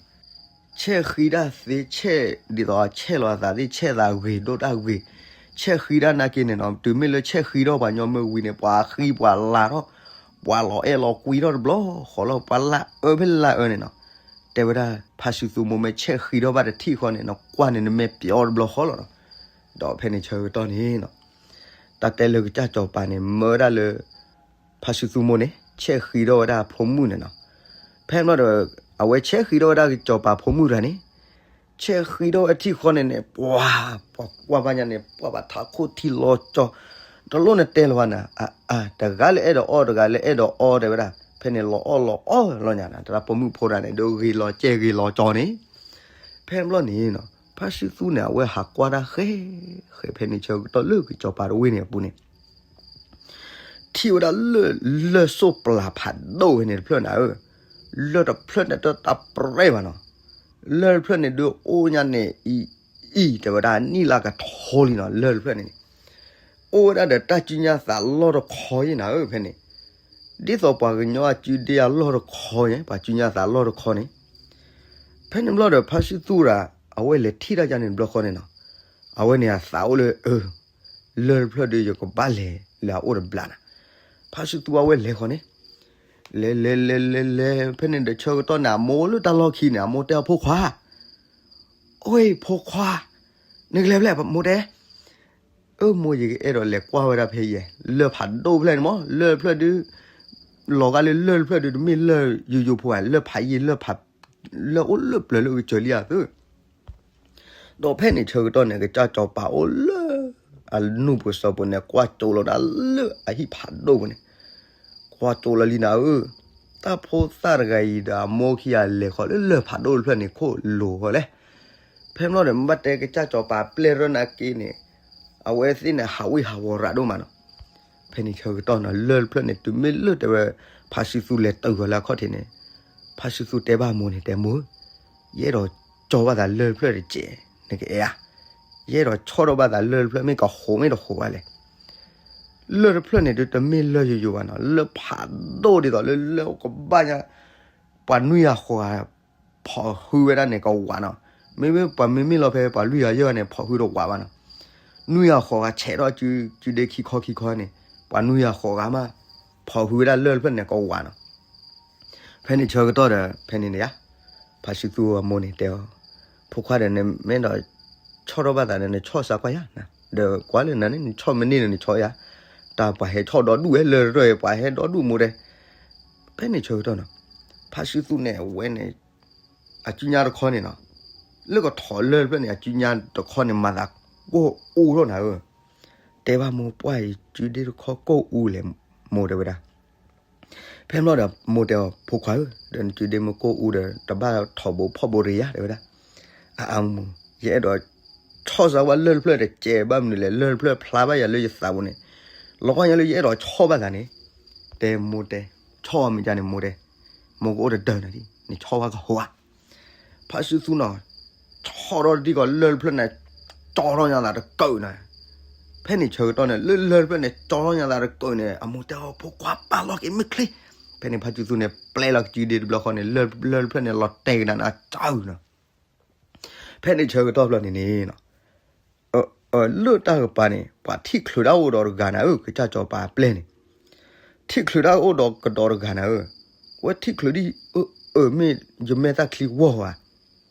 ဆဲၣ်ဃံတၢ်သ့, ဆဲၣ်ဒ်သိးဆဲၣ်လီၤအသးသ့ၣ်, ဆဲၣ်သးဂ့ၤဒိၣ်တၢ်ဂ့ၤ, ဆဲၣ်ဃံတၢ်နာ်က့န့ၣ်နီၤ, တုၤမ့ၢ်လၢဆဲၣ်ဃံထီၣ်ပှၤညီမ့ၢ်ဝံၤန့ၣ် ပှၤဃံပှၤလၤထီၣ်, ပှၤလီၤအဲၣ်လီၤကွံထီၣ်တဘျီဃီလီၤ, ပှၤလၢအၢဖဲလၢအၢန့ၣ်နီၤ. တဲဝဲဒၣ် ဖါစုသူမိၢ်မ့ၢ်ဆဲၣ်ဃံထီၣ်ဘၣ်တထံၣ်ဃီန့ၣ် နကွၢ်န့ၣ် နမဲာ်ပျီတဘျီဃီလီၤနီၤ. ဒီးဖဲန့ၣ်ဆၢကတီၢ်န့ၣ်နီၤ တၢ်တဲလၢကစၢ်စီၤပၤန့ၣ် မၢဝဲဒၣ်လၢ ဖါစုသူမိၢ်န့ၣ် ဆဲၣ်ဃံထီၣ်ဝဲဒၣ်အဖိမုၣ်န့ၣ်နီၤ. ဖဲဘျီဒီး အဝဲဆဲၣ်ဃံထီၣ်ဝဲဒၣ်ကစီၤပၤဖိမုၣ်တဂၤန့ၣ် ဆဲၣ်ဃံထီၣ်ဝဲထံၣ်ဃီန့ၣ်န့ၣ် ပှၤ, ပှၤကွၢ်ဘၣ်ညါန့ၣ် ပှၤဘၣ်ထးခိၣ်ထံလီၤကၠီ, တလိၣ်နတဲလၢၤဘၣ်နၤ, အအါ တဂၤလၢအဲၣ်ဒိးအီၣ် တဂၤလၢအဲၣ်ဒိးအီတဲဝဲဒၣ်, ဖဲန့ၣ်လီၤအီၣ်လီၤအီလီၤညါနၤ, တၢ်ဖိမုၣ်ဖိတဂၤန့ၣ် ဒုးဂ့ၤလီၤကဲဂ့ၤလီၤကၠီန့ၣ်. ဖဲဘျီန့ၣ်နီၤ ဖါစုသူန့ၣ် အဝဲဟးကွၢ်တၢ်ဃဲ, ဃဲဖဲန့ၣ်ဆၢကတီၢ်လၢကစီၤပၤတဝ့ၢ်န့ၣ်အပူၤန့ၣ် ထံၣ်ဝဲဒၣ်လၢၢ်, လၢၢ်စိၣ်ပျၢ်ဖးဒိၣ်ဝဲန့ၣ်တဖျၢၣ်နၤဧၢ, လၢၢ်တဖျၢၣ်န့ၣ်တတၢ်ပြဲၢ်ဘၣ်နီၤ, လၢၢ်တဖျၢၣ်န့ၣ်ဒုးအိၣ်ညါန့ၣ်အံၤအံၤ တဲဝဲဒၣ်နံၣ်လၢကထိလံနီၤ, လၢၢ်တဖျၢၣ်န့ၣ်န့ၣ် အိၣ်ဝဲဒၣ်ဒီးတၢ်စုညါသးလီၢ်တခီယဲနၤဧၢ, ဖဲန့ၣ် ဒ်သိးပှၤကညီအစုဒ့အလီၢ်တခီယဲ ပှၤစုညါသးလီၢ်တခီန့ၣ်. ဖဲန့ၣ်ဘျီဒီး ဖါစုသူဒီး အဝဲလဲၤထံၣ်တၢ်ယါန့ၣ်တဘျီဃီန့ၣ်နီၤ, အဝဲန့ၣ်အသးအိၣ်လၢ အၢ လၢၢ်တဖျၢၣ်ဒုး ယကဘၣ်လဲၤလၢအအိၣ်တဘျီနၤ. ဖါစုသူအဝဲလဲၤဃီန့ၣ် လဲၤလဲၤလဲၤလဲၤလဲၤ ဖဲန့ၣ်ဒီးဆၢကတီၢ်န့ၣ် အမိၢ်လၢတၢ်လီၢ်ခံန့ၣ် အမိၢ်တဲအီၤ ဖိခွါ, အိၣ် ဖိခွါ, နကလဲၤဖဲလဲၣ် မိၢ်တဲ အၢ မိၢ် ယကအဲၣ်ဒိးလဲၤကွၢ်ဝဲဒၣ်ဖဲယဲ လၢၢ်ဖးဒိၣ်ဖျၢၣ်န့ၣ်မး, လၢၢ်တဖျၢၣ်ဒုး လီၤဂာ်လၢလၢၢ်တဖျၢၣ်ဒုး တမ့ၢ်လၢၢ်ယိယိဖိဧါ, လၢၢ်ဖးယံာ် လၢၢ်ဖး, လၢၢ်အိၣ်လၢပျၢၤလၢအကစၢၤလံဧါသု. ဒီးဖဲန့ၣ်ဆၢကတီၢ်န့ၣ် ကစၢ်စီၤပၤအိၣ်လၢ အနူၢ်ပူၤစီၤပူၤန့ၣ် ကွၢ်ကၠိလီၤဒၣ်လၢအဟံၣ်ဖးဒိၣ်ပူၤန့ၣ်, ကွၢ်ကၠိလီၤလံနၤဧၢ, တၢ်ဖိသၣ်တဂၤအံၤဒီးအမိၢ်ခံဂၤလဲၤဃီၤလၢလၢၢ်ဖးဒိၣ်တဖျၢၣ်န့ၣ် ခိၣ်လိၤဃီလဲၣ်. ဖဲဘျီဒီး မ့ၢ်ဘၣ်တဲကစၢ်စီၤပၤပျဲၢ်ရၢၢ်နာ်က့န့ၣ် အဝဲသ့ၣ်န့ၣ် ဟးဝ့ၢ်ဟးဝီၤရၤဒိၣ်မးနီၤ. ဖဲန့ၣ်ဆၢကတီၢ်နီၤ လၢၢ်တဖျၢၣ်န့ၣ် တုၤမ့ၢ်လၢတဲဝဲ ဖါစုသူလဲၤတုၤဃီၤလၢအခီၣ်ထံးန့ၣ်, ဖါစုသူတဲဘၣ်မိၢ်န့ၣ် တဲမိၢ်, ယအဲၣ်ဒိးကၠီဘၣ်သးလၢၢ်တဖျၢၣ်တကဲး, နကအဲၣ်ဧါ, ယအဲၣ်ဒိးဆီၣ်ထီၣ်ဘၣ်သးလၢၢ်တဖျၢၣ် မ့ၢ်ကဟိးမ့ၢ်တဟိးဘၣ်လဲၣ်. လၢၢ်တဖျၢၣ်န့ၣ်ဒုး တမ့ၢ်လၢၢ်ယိယိဘၣ်နီၤ, လၢၢ်ဖးဒိၣ်ဒ်သိးလၢလၢၢ်အိၣ်ကဘၣ်ညါ ပှၤနွံဂၤဃိးဂၤ ဖီၣ်ဟုဝဲဒၣ်န့ၣ်ကဝးနီၤ. မ့မ့ၢ်ပှၤမ့မ့ၢ်လီၤဖဲပှၤလွံၢ်ဂၤယဲၢ်ဂၤန့ၣ် ဖီၣ်ဟုတဝးဘၣ်နီၤ. နွံဂၤဃိးဂၤဆဲးထီၣ်စုဒ့ခံခီခံခီန့ၣ် ပှၤနွံဂၤဃိးဂၤမး ဖီၣ်ဟုဝဲဒၣ်လၢၢ်တဖျၢၣ်န့ၣ်ကဝးနီၤ. ဖဲန့ၣ်ဆၢကတီၢ်ဒီး ဖဲန့ၣ်န့ၣ်ယါ ဖါစုသူအမိၢ်န့ၣ်တဲအီၤ, ဖိခွါဒီး နမ့ၢ်ဒီးဆီၣ်ထီၣ်ဘၣ်သးန့ၣ် နဆီၣ်စးကွၢ်ယါ, ဒီးကွၢ်လၢနၤန့ၣ် နဆီၣ်မ့ၢ်န့ၢ်ဒီးနဆီၣ်ယါ, တၢ်ပှၤဟဲဆီၣ်ဒီဒူၣ်ဝဲလၢၢ်တဖျၢၣ် ပှၤဟဲဒီဒူၣ်မိၢ်တဲ. ဖဲန့ၣ်ဆၢကတီၢ်နီၤ ဖါစုသူန့ၣ် အဝဲန့ၣ် အစုညါတခီန့ၣ်နီၤ, လၢကထီၣ်လၢၢ်တဖျၢၣ်န့ၣ် အစုညါတခီန့ၣ် မၤသးကိၢ်အူထီၣ်နၤဧၢ. တဲဘၣ်မိၢ် ပှၢ်အံၤစုဒ့တခီကိၢ်အူလဲၣ် မိၢ်တဲဝဲဒၣ်. ဖဲဘျီဒီးမိၢ်တဲအီၤ ဖိခွါဧၢ, ဒီးနစုဒ့မ့ၢ်ကိၢ်အူဒီး တဘၣ်ထီၣ်ဘိဖီၣ်ဘိတဂ့ၤယါ တဲဝဲဒၣ်. အအါမိၢ်, ယအဲၣ်ဒိးဆီၣ်စးဝဲလၢၢ်တဖျၢၣ်တကဲး ဘၣ်မနုၤလဲၣ်, လၢၢ်တဖျၢၣ်ဖျါဘၣ်ယၤလၢယသးပူၤန့ၣ်, လီၤကွၢ်ညါလၢယအဲၣ်ဒိးဆီၣ်ဘၣ်သးန့ၣ်, တဲမိၢ်တဲ, ဆီၣ်အီၤမ့ၢ်ကန့ၣ်မိၢ်တဲ, မိၢ်ကအိၣ်တဒၢးနၤဒ် နဆီၣ်ဝဲကဟိဧါ. ဖါစုသူနီၤ, ဆီၣ်ထီၣ်တထံၣ်ဃီလၢၢ်တဖျၢၣ်န့ၣ် ကၠီထီၣ်ညါသးတကၢးန့ၣ်. ဖဲန့ၣ်ဆၢကတီၢ်န့ၣ် လၢလၢၢ်တဖျၢၣ်န့ၣ် ကၠီထီၣ်ညါသးတကၢးန့ၣ် အမိၢ်တဲအီၤ ဖိခွါပာ်လီၤက့ၤမ့ၢ်ချ့. ဖဲန့ၣ်ဖါစုသူန့ၣ် ပျဲလီၤကစုဒ့တဘျီဃီန့ၣ် လၢၢ်တဖျၢၣ်န့ၣ် လီၤတဲာ်ကဒါနၤကၠီနီၤ. ဖဲန့ၣ်ဆၢကတီၢ်ဖျီန့ၣ်န့ၣ်နီၤ လၢတၢ်ကပၤန့ၣ် ပှၤထံၣ်ချုးတၢ်အိၣ်ဒီးတဂၤနၤဧၢ, ကစၢ်စီၤပၤအပျဲၢ်န့ၣ် ထံၣ်ချုးတၢ်အိၣ်ဒီးကဒီးတဂၤနၤဧၢ. ဝဲထံၣ်ချုးဒ် အၢ မ့ၢ်ယမဲာ်သၣ်ချံဝီၢ်ဧါ.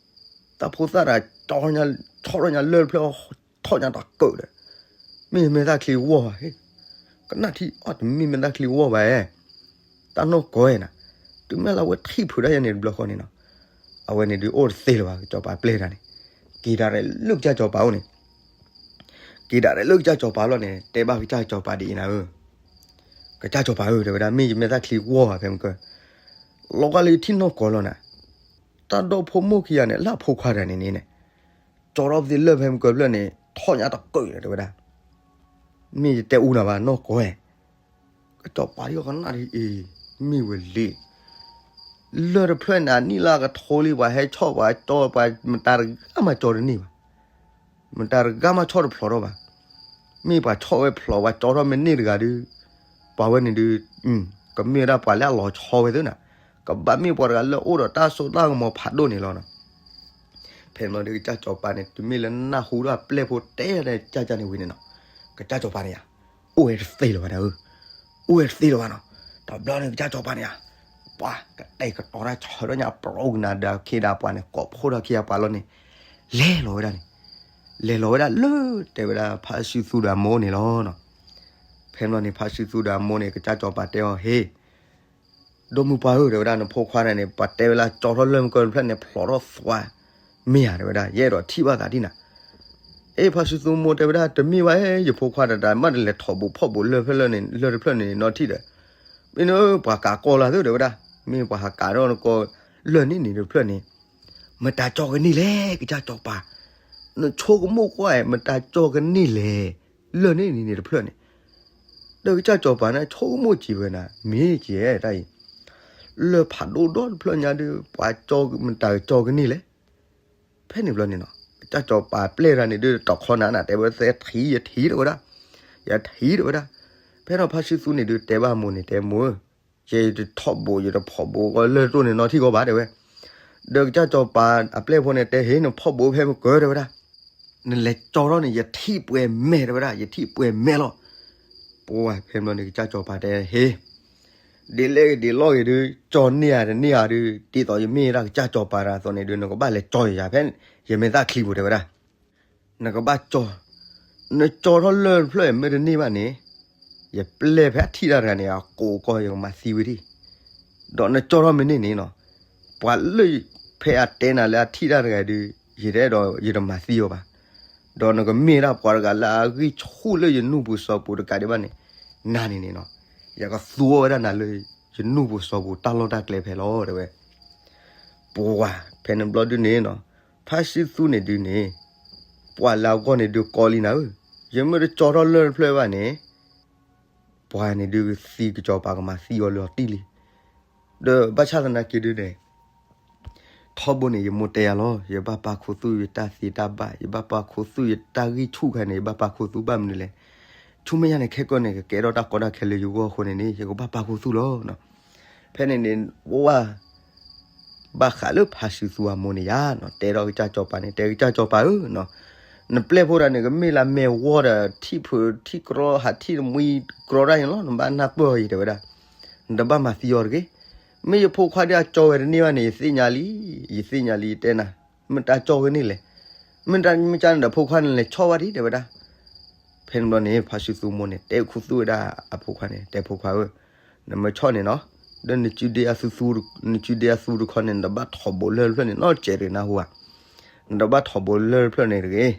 တၢ်ဖိသၣ်တဂၤ ဆီၣ်ထီၣ်ညါလၢၢ်တဖျၢၣ် ထီၣ်ညါတၢ်ကၢးဒီး မ့ၢ်ယမဲာ်သၣ်ချံဝီၢ်ဧါ. ကနၣ်ထံအီၣ် တမ့ၢ်မဲာ်သၣ်ချံဝီၢ်ဘၣ်ဧါ. တၢ်နီၢ်ကီၢ်ဧါနၤ. တုၤမ့ၢ်လၢအဝဲထံၣ်ချုးတၢ်ယဲန့ၣ်တဘျီဃီန့ၣ်နီၤ အဝဲန့ၣ်ဒုးအိၣ်တသ့လၢၤဘၣ် ကစၢ်စီၤပၤအပျဲၢ်တဂၤန့ၣ်. က့ၤဒၣ်ရဲၣ်လၢကစၢ်စီၤပၤအိၣ်န့ၣ် က့ၤဒၣ်ရဲၣ်လၢကစၢ်စီၤပၤလီၤန့ၣ် တဲဘၣ်ကစၢ်စီၤပၤဒ်အံၤနၤဧၢ. ကစၢ်စီၤပၤဧၢ တဲဝဲဒၣ် မ့ၢ်ယမဲာ်သၣ်ချံဝီၢ်ဧါ ဖဲမုၢ်ကၢၢ်. လီၤဂာ်လၢယထံၣ်နီၢ်ကီၢ်လီၤနၤ, တၢ်ဒီဖိမိၢ်ခံဂၤန့ၣ် လၢအဖိခွါတဂၤန့ၣ်န့ၣ်, ကၠီထီၣ်ပသ့လၢၢ်ဖဲမုၢ်ကၢဖျၢၣ်န့ၣ် ထီၣ်ညါတကၢၢ်န့ၣ် တဲဝဲဒၣ်, မ့ၢ်ယတဲအူနၤဘၣ်နီၢ်ကီၢ်ဧၢ, ကစီၤပၤဒ်အီၤကနၣ်ဒ်အံၤ, မ့ၢ်ဝဲလံ လၢၢ်တဖျၢၣ်န့ၣ် အနံၣ်လၢအကထိလံ ပှၤဟဲဆီၣ်ပှၤကၠီ ပှၤမတၤတဂၤမးကၠီတန့ၢ်ဘၣ်, မတၤတဂၤမးဆီၣ်တဖျိးထီၣ်ဘၣ်, မ့ၢ်ပှၤဆီၣ်ဝဲဖျိး ပှၤကၠီထီၣ်မ့ၢ်န့ၢ်တဂၤဒီး, ပှၤဝဲန့ၣ်ဒုး, ကမ့ၢ်ဝဲဒၣ်ပှၤလၢအလီၤဆီဝဲသ့ၣ်နၤ, ကဘၣ်မ့ၢ်ပှၤတဂၤလၢအိၣ်ဒီးတၢ်စိတၢ်ကမီၤဖးဒိၣ်န့ၣ်လီၤနီၤ. ဖဲန့ၣ်ဘျီဒီးကစၢ်စီၤပၤန့ၣ် တုၤမ့ၢ်လၢနၢ်ဟူဒီးအပျဲၢ်ဖိတဲဒ်န့ၣ် ကစၢ်ကန့ၣ်ဝံၤန့ၣ်နီၤ, ကစၢ်စီၤပၤန့ၣ်ယၤ, အိၣ်ဝဲတသ့လၢၤဘၣ်နၤဧၢ, အိၣ်ဝဲတသ့လၢၤဘၣ်နီၤ. တဘျီန့ၣ်ကစၢ်စီၤပၤန့ၣ်ယၤ, ပှၤကတဲာ်ကတီၤတၢ်ဆီၣ်ဒီးညါ ပရိကနၤဒီးခ့ဒီးပှၤန့ၣ် ကိးဖှိၣ်ထီၣ်ခံဂၤပှၤလီၤန့ၣ်, လဲၤလီၤဝဲဒၣ်န့ၣ်, လဲၤလီၤဝဲဒၣ်လၢ တဲဝဲဒၣ်ဖါစုသူဒီးအမိၢ်န့ၣ်လီၤနီၤ. ဖဲန့ၣ်ဘျီန့ၣ် ဖါစုသူဒီးအမိၢ်န့ၣ် ကစၢ်စီၤပၤတဲအီၤ ဟ့ၣ် ဒီမုၢ်ပှၢ်ဧၢ တဲဝဲဒၣ် နဖိခွါန့ၣ်န့ၣ် ပှၤတဲဝဲလၢကၠီထီၣ်လၢၢ်မုၢ်ကၢတဖျၢၣ်န့ၣ် ဖျိးထီၣ်သွါ, မ့ၢ်ဧါ တဲဝဲဒၣ် ယအဲၣ်ဒိးထံၣ်ဘၣ်သးဒ်နၤ. အ့ ဖါစုသူမိၢ်တဲဝဲဒၣ် တမ့ၢ်ဘၣ် ယဖိခွါတဒၣ် မ့ၢ်တလဲၤထီၣ်ဘိးဖီၣ်ဘိးလၢၢ်ဖဲလၢၢ်န့ၣ် လၢၢ်တဖျၢၣ်န့ၣ်နီၢ်ထံၣ်ဒီး, မ့ၢ်နပှၤကးကီၢ်လၢ်သ့ တဲဝဲဒၣ်, မ့ၢ်ပှၤဟးကးထီၣ်နကီၢ်လၢၢ်န့ၣ်န့ၣ်တဖျၢၣ်န့ၣ်, မတၤကၠီကန့ၢ်လဲၣ် ကစၢ်စီၤပၤ, နဆိကမိၣ်ကွၢ် မတၤကၠီကန့ၢ်လဲၣ်, လၢၢ်န့ၣ်န့ၣ်တဖျၢၣ်န့ၣ် ဒီးကစၢ်စီၤပၤန့ၣ် ဆိကမိၣ်က့ၤဝဲနၤ မ့ၢ်က့ၤတၢ်အံၤ, လၢၢ်ဖးဒိၣ်ဒီတဖျၢၣ်ညါဒီး ပှၤကၠီ မတၤကၠီကန့ၢ်လဲၣ်. ဖဲန့ၣ်ဘျီန့ၣ်နီၤ ကစၢ်စီၤပၤပျဲၢ်တဂၤန့ၣ်ဒုး တခီနၤနၤ တဲဝဲ ယထံၣ် ယထံၣ် တဲဝဲဒၣ်, ယထံၣ် တဲဝဲဒၣ်. ဖဲန့ၣ်ဖါစုသူန့ၣ်ဒုး တဲဘၣ်မိၢ်န့ၣ် တဲမိၢ်ဧၢ, ယတထီၣ်ဘိး ယတဖီၣ်ဘိးကီၢ်လၢၢ်တဖျၢၣ်န့ၣ်နီၢ်ထံၣ်ကီးဘၣ် တဲဝဲ. ဒီးကစၢ်စီၤပၤအပျဲၢ်ဖိန့ၣ် တဲဟ့ၣ် နဖီၣ်ဘိးဖဲမုၢ်ကၢ တဲဝဲဒၣ်, နလဲၤကၠီထီၣ်န့ၣ် ယထံၣ်ပှဲၤမဲာ် တဲဝဲဒၣ်, ယထံၣ်ပှဲၤမဲာ်လီၤ. ပှၤဖဲန့ၣ်ဘျီန့ၣ် ကစၢ်စီၤပၤတဲဟ့ၣ် ဒ်လဲၣ်ဂ့ၤဒ်လဲၣ်ဂ့ၤဒုး ကၠီန့ၢ်ဧါတန့ၢ်ဧါဒုး ဒ်သိးယမ့ၢ်ဒၣ်ကစၢ်စီၤပၤတဂၤအသိးန့ၣ်ဒုး နကဘၣ်လဲၤကၠီယၤဖဲ ယမဲာ်သၣ်ချံပူၤ တဲဝဲဒၣ်. နကဘၣ်ကၠီ, နကၠီထီၣ်လၢၢ်တဖျၢၣ် မ့ၢ်တန့ၢ်ဘၣ်န့ၣ်, ယပျဲၢ်ဖဲအထံၣ်တၢ်တဂၤန့ၣ် အကိးကီၢ် ယကမၤသံဝဲဒၣ်. ဒီးနကၠီထီၣ်မ့ၢ်န့ၢ်န့ၣ်နီၤ, ပှၤလၢဖဲအတဲနၤလၢအထံၣ်တၢ်တဂၤဒုး ယတအဲၣ်ဒိး ယတမၤသံအီၤဘၣ်. ဒီးနကမ့ၢ်ဒၣ်ပှၤတဂၤလၢအဂံၢ်ဆူၣ်လၢယနူၢ်ပူၤစီၤပူၤတကးဒံးဘၣ်န့ၣ်, နၤန့ၣ်န့ၣ်နီၤ, ယကသူအီၤဝဲဒၣ်နၤလၢ ယနူၢ်ပူၤစီၤပူၤတၢ်လီၢ်တၢ်ကျဲဖဲလီၤ တဲဝဲ. ပှၤဖဲန့ၣ်ဘျီဒုးန့ၣ်နီၤ, ဖါစုသူန့ၣ်ဒုးန့ၣ်, ပှၤလၢအဂီၢ်န့ၣ်ဒုးကီလံနၤဧၢ, ယမ့ၢ်တကၠီထီၣ်လၢၢ်တဖျၢၣ်ဘၣ်န့ၣ်, ပှၤန့ၣ်ဒုးသံကစၢ်စီၤပၤကမၤသံအီၤလၢအီၤတံၢ်လံ. ဒီးဘၣ်ဆၣ်သနာ်က့ဒုးန့ၣ် ထီဘိန့ၣ် ယမိၢ်တဲယၤလီၤ, ယဘၣ်ပာ်ခူသူၣ်ယတၢ်သ့တၢ်ဘၣ်, ယဘၣ်ပာ်ခူသူၣ်ယတၢ်ဂံၢ်ဆူၣ်ခါန့ၣ် ယဘၣ်ပာ်ခူသူၣ်ဘၣ်မနုၤလဲၣ်. ဆူမဲာ်ညါန့ၣ် ခဲကီၢ်န့ၣ် ကကဲထီၣ်တၢ်ကီတၢ်ခဲလၢယဂီၢ်အဃိန့ၣ်န့ၣ် ယကဘၣ်ပာ်ခူသူၣ်လီၤ. ဖဲန့ၣ်န့ၣ် ဝဲ ဘၣ်ဃးလၢဖါစုသူအမိၢ်န့ၣ်ယါနီၤ, တဲထီၣ်ကစၢ်စီၤပၤန့ၣ် တဲကစၢ်စီၤပၤဧၢနီၤ, နပျဲၢ်ဖိတဂၤန့ၣ် ကမ့ၢ်လၢမဲာ်ဝီဒီး ထံၣ်ဖုးထံၣ်ကြီ ဟးထံၣ်တမှံကြီတၢ်န့ၣ်လီၤ, နဘၣ်နၢ်ပၢၢ်အီၤအံၤ တဲဝဲဒၣ်, နတဘၣ်မၤသံအီၤတဂ့ၤ. မ့ၢ်ယဖိခွါဒ်အကၠီဝဲတန့ၢ်ဘၣ်န့ၣ် ယသ့ၣ်ညါလံ, ယသ့ၣ်ညါလံ တဲနၤ, မတၤကၠီကန့ၢ်လဲၣ်, မ့ၢ်တၢ်မ့ၢ်ကၠီန့ၣ်ဒီး ဖိခွါန့ၣ်လဲၤဆီၣ်ဘၣ်ဒံး တဲဝဲဒၣ်. ဖဲန့ၣ်ဘျီန့ၣ် ဖါစုသူမိၢ်န့ၣ် တဲခူသူၣ်ဝဲဒၣ်အဖိခွါန့ၣ် တဲဖိခွါဧၢ, နမ့ၢ်ဆီၣ်န့ၣ်နီၤ, ဒီးနစုဒ့အသူသူ, နစုဒ့အသူတခီန့ၣ် နတဘၣ်ထီၣ်ဘိးလၢၢ်တဖျၢၣ်န့ၣ် နီတစဲးတဂ့ၤနၢ်ဟူဧါ, နတဘၣ်ထီၣ်ဘိးလၢၢ်တဖျၢၣ်န့ၣ်တဂ့ၤ.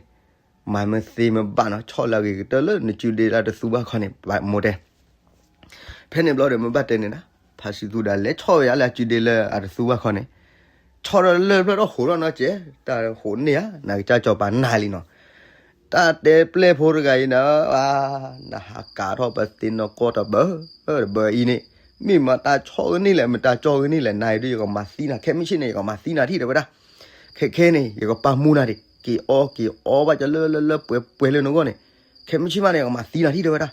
မၤမ့ၢ်သ့မ့ၢ်ဘၣ်နီၤ, ဆီၣ်လၢအဂ့ၤကတၢၢ်လၢနစုဒ့လၢတသူဘၣ်ခီန့ၣ် မိၢ်တဲ ဖဲန့ၣ်ဘျီဒီး မ့ၢ်ဘၣ်တဲန့ၣ်နၤ, ဖါစုသူဒီး လဲၤဆီၣ်ဝဲယါလၢအစုဒ့လၢအတသူဘၣ်ခီန့ၣ်, ဆီၣ်ဒီးလၢၢ်တဖျၢၣ်ဒီးဟိးထီၣ်နီတစဲး, တၢ်ဟိးန့ၢ်ဧါ, နကစၢ်စီၤပၤနာ်လံနီၤ. တၢ်တဲပျဲၢ်ဖိတဂၤအံၤနၤ, နဟးကးထီၣ်ပသ့ၣ်နီၣ်ကီၢ်တဘၢ, တဘၢအံၤန့ၣ်, မ့ၢ်မတၤဆီၣ်ကန့ၢ်လဲၣ်, မတၤကၠီကန့ၢ်လဲၣ်, နၤအံၤဒုးယကမၤသံနၤ, ခဲမုၢ်ဆ့ၣ်န့ၣ် ယကမၤသံနၤထံၣ် တဲဝဲဒၣ်. ခဲခဲန့ၣ် ယကပာ်မူနၤဒံး, က့ၤအီက့ၤအီဘၣ်ကလၢလၢလၢပှဲၤပှဲၤလၢနဂီၢ်န့ၣ်, ခဲမုၢ်ဆ့ၣ်မးန့ၣ် ယကမၤသံနၤထံၣ် တဲဝဲဒၣ်.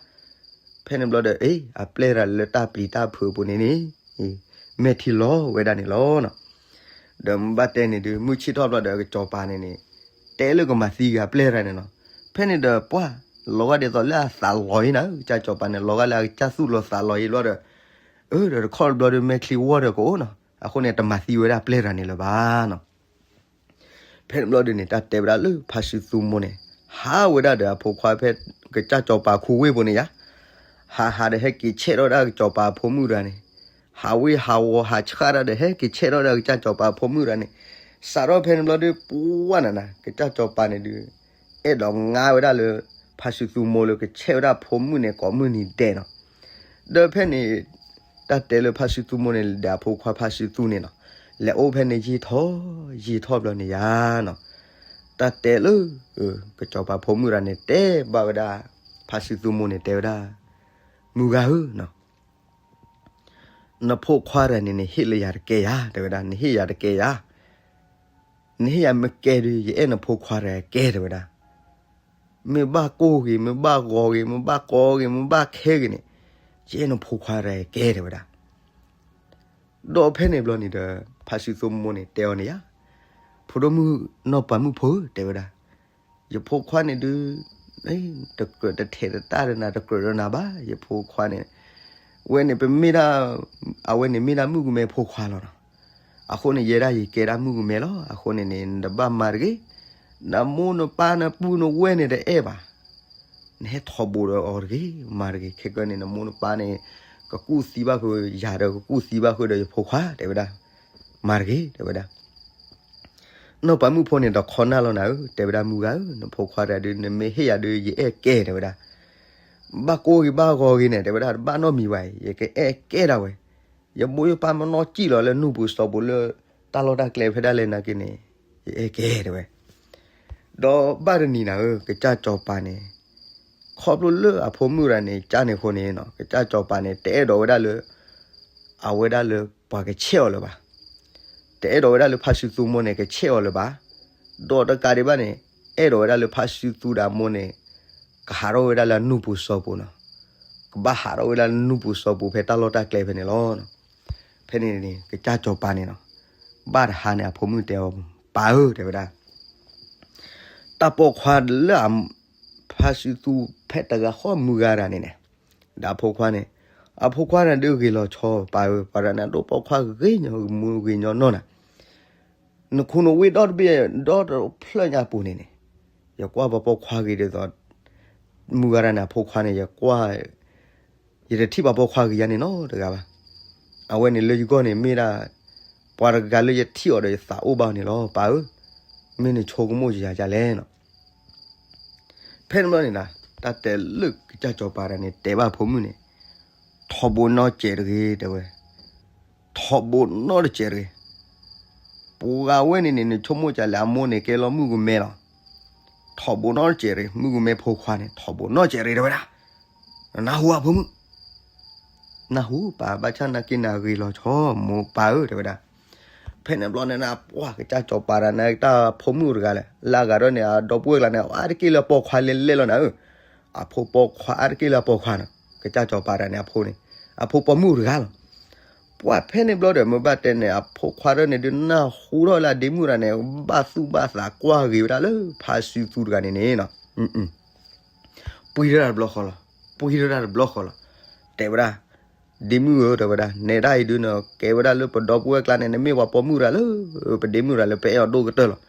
ဖဲန့ၣ်ဘျီဒီး အ့ အပျဲၢ်တဂၤလၢတၢ်ပျံၤတၢ်ဖုးအပူၤန့ၣ်န့ၣ်, မဲာ်ထံလီၤဝဲဒၣ်န့ၣ်လီၤနီၤ. ဒီးမ့ၢ်ဘၣ်တဲန့ၣ်ဒုး မုၢ်ဆ့ၣ်ထီၣ်ဘျီဒီး ကစီၤပၤန့ၣ်န့ၣ်, တဲလၢကမၤသံက့ၤအပျဲၢ်တဂၤန့ၣ်နီၤ. ဖဲန့ၣ်ဒီးပှၢ်, လီၤဂာ်ဒ်သိးလၢအသးလီၤအံၤနၤ, ကစၢ်စီၤပၤန့ၣ် လီၤဂာ်လၢအကစၢ်သူၣ်လီၤသးလီၤအံၤဘျီဒီး, အၢ ဒီးတခီတဘျီဒီး မဲာ်ချံဝီၢ်ဒီးကအိၣ်နီၤ, အဃိန့ၣ် တမၤသံဝဲဒၣ်အပျဲၢ်တဂၤန့ၣ်လၢၤဘၣ်နီၤ. ဖဲန့ၣ်ဘျီဒုးန့ၣ် တၢ်တဲဝဲဒၣ်လၢဖါစုသူမိၢ်န့ၣ်, ဟးဝဲဒၣ်ဒီးအဖိခွါဖဲ ကစၢ်စီၤပၤခူဝ့ၢ်ပူၤန့ၣ်ယါ, ဟးဟးဒီးဟဲက့ၤဆဲးထီၣ်ဒၣ်ကစီၤပၤအဖိမုၣ်တဂၤန့ၣ်, ဟးဝ့ၢ်ဟးဝီၤဟးဆှၣ်ဒၣ်ဒီးဟဲက့ၤဆဲးထီၣ်ဒၣ်ကစၢ်စီၤပၤအဖိမုၣ်တဂၤန့ၣ်, စးထီၣ်ဖဲန့ၣ်ဘျီဒုးပှၢ်နၤနၤ ကစၢ်စီၤပၤန့ၣ်ဒုး အဲၣ်ဒိးငါဝဲဒၣ်လၢ ဖါစုသူမိၢ်လၢကဆဲးဝဲဒၣ်ဖိမုၣ်န့ၣ် ကိးမုၢ်နံၤဒဲးနီၤ. ဒီးဖဲန့ၣ် တၢ်တဲလၢဖါစုသူမိၢ်န့ၣ် ဒီးအဖိခွါဖါစုသူန့ၣ်နီၤ, လဲၤအိၣ်ဖဲန့ၣ်ယံာ်ထီၣ်ယံာ်ထီၣ်ဘျီန့ၣ်ယါနီၤ, တၢ်တဲလၢ ကစီၤပၤဖိမုၣ်တဂၤန့ၣ် တဲဘၣ်ဝဲဒၣ် ဖါစုသူမိၢ်န့ၣ်တဲဝဲဒၣ်, မုၢ်ဂၤဧၢနီၤ, နဖိခွါတဂၤန့ၣ် နဟ့ၣ်လၢယၤတကဲယၤ တဲဝဲဒၣ်, နဟ့ၣ်ယၤတကဲယၤ, နဟ့ၣ်ယၤမ့ၢ်ကဲဒီး ယအဲၣ်နဖိခွါတဂၤကဲ တဲဝဲဒၣ်, မ့ၢ်ဘၣ်ကိၢ်ဂ့ၤ မ့ၢ်ဘၣ်ဂီၤဂ့ၤ မ့ၢ်ဘၣ်ကီဂ့ၤ မ့ၢ်ဘၣ်ခဲဂ့ၤန့ၣ်, ယအဲၣ်နဖိခွါတဂၤကဲ တဲဝဲဒၣ်. ဒီးဖဲန့ၣ်ဘျီန့ၣ်ဒီး ဖါစုသူမိၢ်န့ၣ်တဲအီၤန့ၣ်ယါ, ဖိဒိၣ်မုၣ်နီၢ်ပၤမုၣ်ဖိဧၢ တဲဝဲဒၣ်, ယဖိခွါန့ၣ်ဒုး တကြၢးတထဲးတတၢ်ဒီးနၤ တကြၢးဒီးနၤဘၣ် ယဖိခွါန့ၣ်, ဝဲန့ၣ်ပမ့ၢ်ဒၣ်, အဝဲန့ၣ်မ့ၢ်ဒၣ်မုၣ်ကမဲဖိခွါလီၤနီၤ, အဃိန့ၣ် ယဲဒၣ်ယကဲဒၣ်မုၣ်ကမဲလီၤ, အဃိန့ၣ်န့ၣ် နတဘၣ်မၤတဂ့ၤ, နမိၢ်နပၢ်နပုၢ်နဝဲၢ်န့ၣ်တအဲၣ်ဘၣ် နဟဲထီၣ်ဘိးဒီးအီၤတဂ့ၤ, မၤတဂ့ၤ, ခဲကနံၣ်န့ၣ် နမိၢ်နပၢ်န့ၣ် ကကူၣ်သံဘၣ်ဃုာ်ယၤဒီး ကကူၣ်သံဘၣ်ဃုာ်ဒီးယဖိခွါ တဲဝဲဒၣ်, မၤတဂ့ၤ တဲဝဲဒၣ်. နီၢ်ပၤမုၣ်ဖိန့ၣ်ဒီးခီနၢ်လီၤနၤဧၢ တဲဝဲဒၣ်, မုၢ်ဂၤဧၢ, နဖိခွါတဂၤဒုး နမ့ၢ်ဟ့ၣ်ယၤဒုး ယအဲၣ်ကဲ တဲဝဲဒၣ်, ဘၣ်ကိၢ်ဂ့ၤဘၣ်ဂီၤဂ့ၤန့ၣ် တဲဝဲဒၣ် တဘၣ်နီတမံၤဘၣ်, ယကအဲၣ်ကဲဒၣ်ဝဲ, ယမိၢ်ယပၢ်မနီၢ်စံၣ်လီၤလၢနူၢ်ပူၤစီၤပူၤလၢ တၢ်လီၢ်တၢ်ကျဲဖဲဒၣ်လဲၣ်နာ်က့န့ၣ်, ယအဲၣ်ကဲ တဲဝဲ. ဒီးဘၣ်တနံၤနၤဧၢ ကစၢ်စီၤပၤန့ၣ် ခီဖျိလၢအဖိမုၣ်တဂၤန့ၣ် ကန့ၣ်အဃိန့ၣ်နီၤ, ကစၢ်စီၤပၤန့ၣ် တအဲၣ်ဒိးဝဲဒၣ်လၢ အဝဲဒၣ်လၢပှၤကဆဲးအီၤလၢၤဘၣ်, တအဲၣ်ဒိးဝဲဒၣ်လၢဖါစုသူမိၢ်န့ၣ် ကဆဲးအီၤလၢၤဘၣ်, ဒီးတကးဒံးဘၣ်န့ၣ် အဲၣ်ဒိးဝဲဒၣ်လၢဖါစုသူဒီးအမိၢ်န့ၣ် ကဟးထီၣ်ဝဲဒၣ်လၢအနူၢ်ပူၤစီၤပူၤနီၤ, ကဘၣ်ဟးထီၣ်ဝဲဒၣ်လၢနူၢ်ပူၤစီၤပူၤဖဲတၢ်လီၢ်တၢ်ကျဲဖဲန့ၣ်လီၤ. ဖဲန့ၣ်န့ၣ် ကစၢ်စီၤပၤန့ၣ်နီၤ, ဘၣ်တဟါန့ၣ် အဖိမုၣ်တဲအီၤ, ပၢ်ဧၢ တဲဝဲဒၣ်, တၢ်ပိာ်ခွါလၢအ ဖါစုသူဖဲတဂၤဃီမုၢ်ဂၤတဂၤန့ၣ်န့ၣ်, ဒီးအဖိခွါန့ၣ်, အဖိခွါန့ၣ်ဒုးဂ့ၤလီၤဆီ ပၢ်ဧၢ, ပှၤတဂၤန့ၣ် ဒိၣ်ပိာ်ခွါဂ့ၤညီမူဂ့ၤညီနီၢ်နၤ, နခိၣ်နူာ်ဝ့ၢ်ဒီတဘ့ၣ် ဒီတဖျၢၣ်ညါပူၤန့ၣ်န့ၣ်, ယကွၢ်ပှၤပိာ်ခွါဂ့ၤဒ်သိး မုၢ်ဂၤတဂၤန့ၣ် အဖိခွါန့ၣ် ယကွၢ် ယတထံၣ်ပှၤပိာ်ခွါဂ့ၤယါန့ၣ်နီတဂၤဘၣ်. အဝဲန့ၣ်လၢယဂီၢ်န့ၣ်မ့ၢ်ဒၣ် ပှၤတဂၤလၢယထံၣ်အီၤဒီးယသးအိၣ်ဘၣ်န့ၣ်လီၤ ပၢ်ဧၢ, မ့ၢ်နဆိကမိၣ်ယၤဒ်လဲၣ်နီၤ. ဖဲန့ၣ်ဘျီန့ၣ်ဒီး တၢ်တဲလၢကစၢ်စီၤပၤတဂၤန့ၣ် တဲဘၣ်ဖိမုၣ်န့ၣ်, ထီၣ်ဘိးနီတစဲးတဂ့ၤ တဲဝဲ, ထီၣ်ဘိးနီတစဲးတဂ့ၤ. ပှၤဝဲန့ၣ်န့ၣ် နဆိကမိၣ်ကလဲၣ် အမိၢ်န့ၣ်ကဲလီၤမုၣ်ကမဲလီၤ. ထီၣ်ဘိးနီတစဲးတဂ့ၤ မုၣ်ကမဲဖိခွါန့ၣ် ထီၣ်ဘိးနီတစဲးတဂ့ၤ တဲဝဲဒၣ်. နနၢ်ဟူဧါဖိမုၣ်, နၢ်ဟူပၢ်, ဘၣ်ဆၣ်နာ်က့နဂ့ၤလီၤဆီ မိၢ်ပၢ်ဧၢ တဲဝဲဒၣ်. ဖဲန့ၣ်ဘျီန့ၣ် ပှၤကစၢ်စီၤပၤတဂၤန့ၣ် တၢ်ဖိမုၣ်တဂၤလဲၣ် လၢအဂၤဒီးန့ၣ် အဒီပုၢ်ဝဲၢ်ကျါန့ၣ် အါတက့ၢ်လၢပိာ်ခွါလဲၤလဲၣ်လီၤနၤဧၢ. အဖိပိာ်ခွါအါတက့ၢ်လၢအပိာ်ခွါနီၤ, ကစၢ်စီၤပၤတဂၤန့ၣ် အဖိန့ၣ် အဖိပိာ်မုၣ်တဂၤလီၤ. ပှၤဖဲန့ၣ်ဘျီဒီး မ့ၢ်ဘၣ်တဲန့ၣ် အဖိခွါဒီးန့ၣ်ဒုး နၢ်ဟူထီၣ်လၢအဒ့မုၣ်တဂၤန့ၣ် ဘၣ်သူၣ်ဘၣ်သးကွၢ်ဂ့ၤဝဲဒၣ်လၢဖါစုသူတဂၤန့ၣ်န့ၣ်နီၤ. ပှံထီၣ်တၢ်တဘျီဃီလီၤ, ပှံထီၣ်တၢ်တဘျီဃီလီၤ. တဲဝဲဒၣ်, ဒ့မုၣ်ဧၢ တဲဝဲဒၣ်, နဲဒၣ်အံၤဒုးနီၤ ကဲဝဲဒၣ်လၢပဒီပုၢ်ဝဲၢ်ကျါန့ၣ် နမ့ၢ်ပှၤပိာ်မုၣ်တဂၤလၢ ပဒ့မုၣ်တဂၤလၢပအဲၣ်အီၤဒိၣ်ကတၢၢ်လီၤ.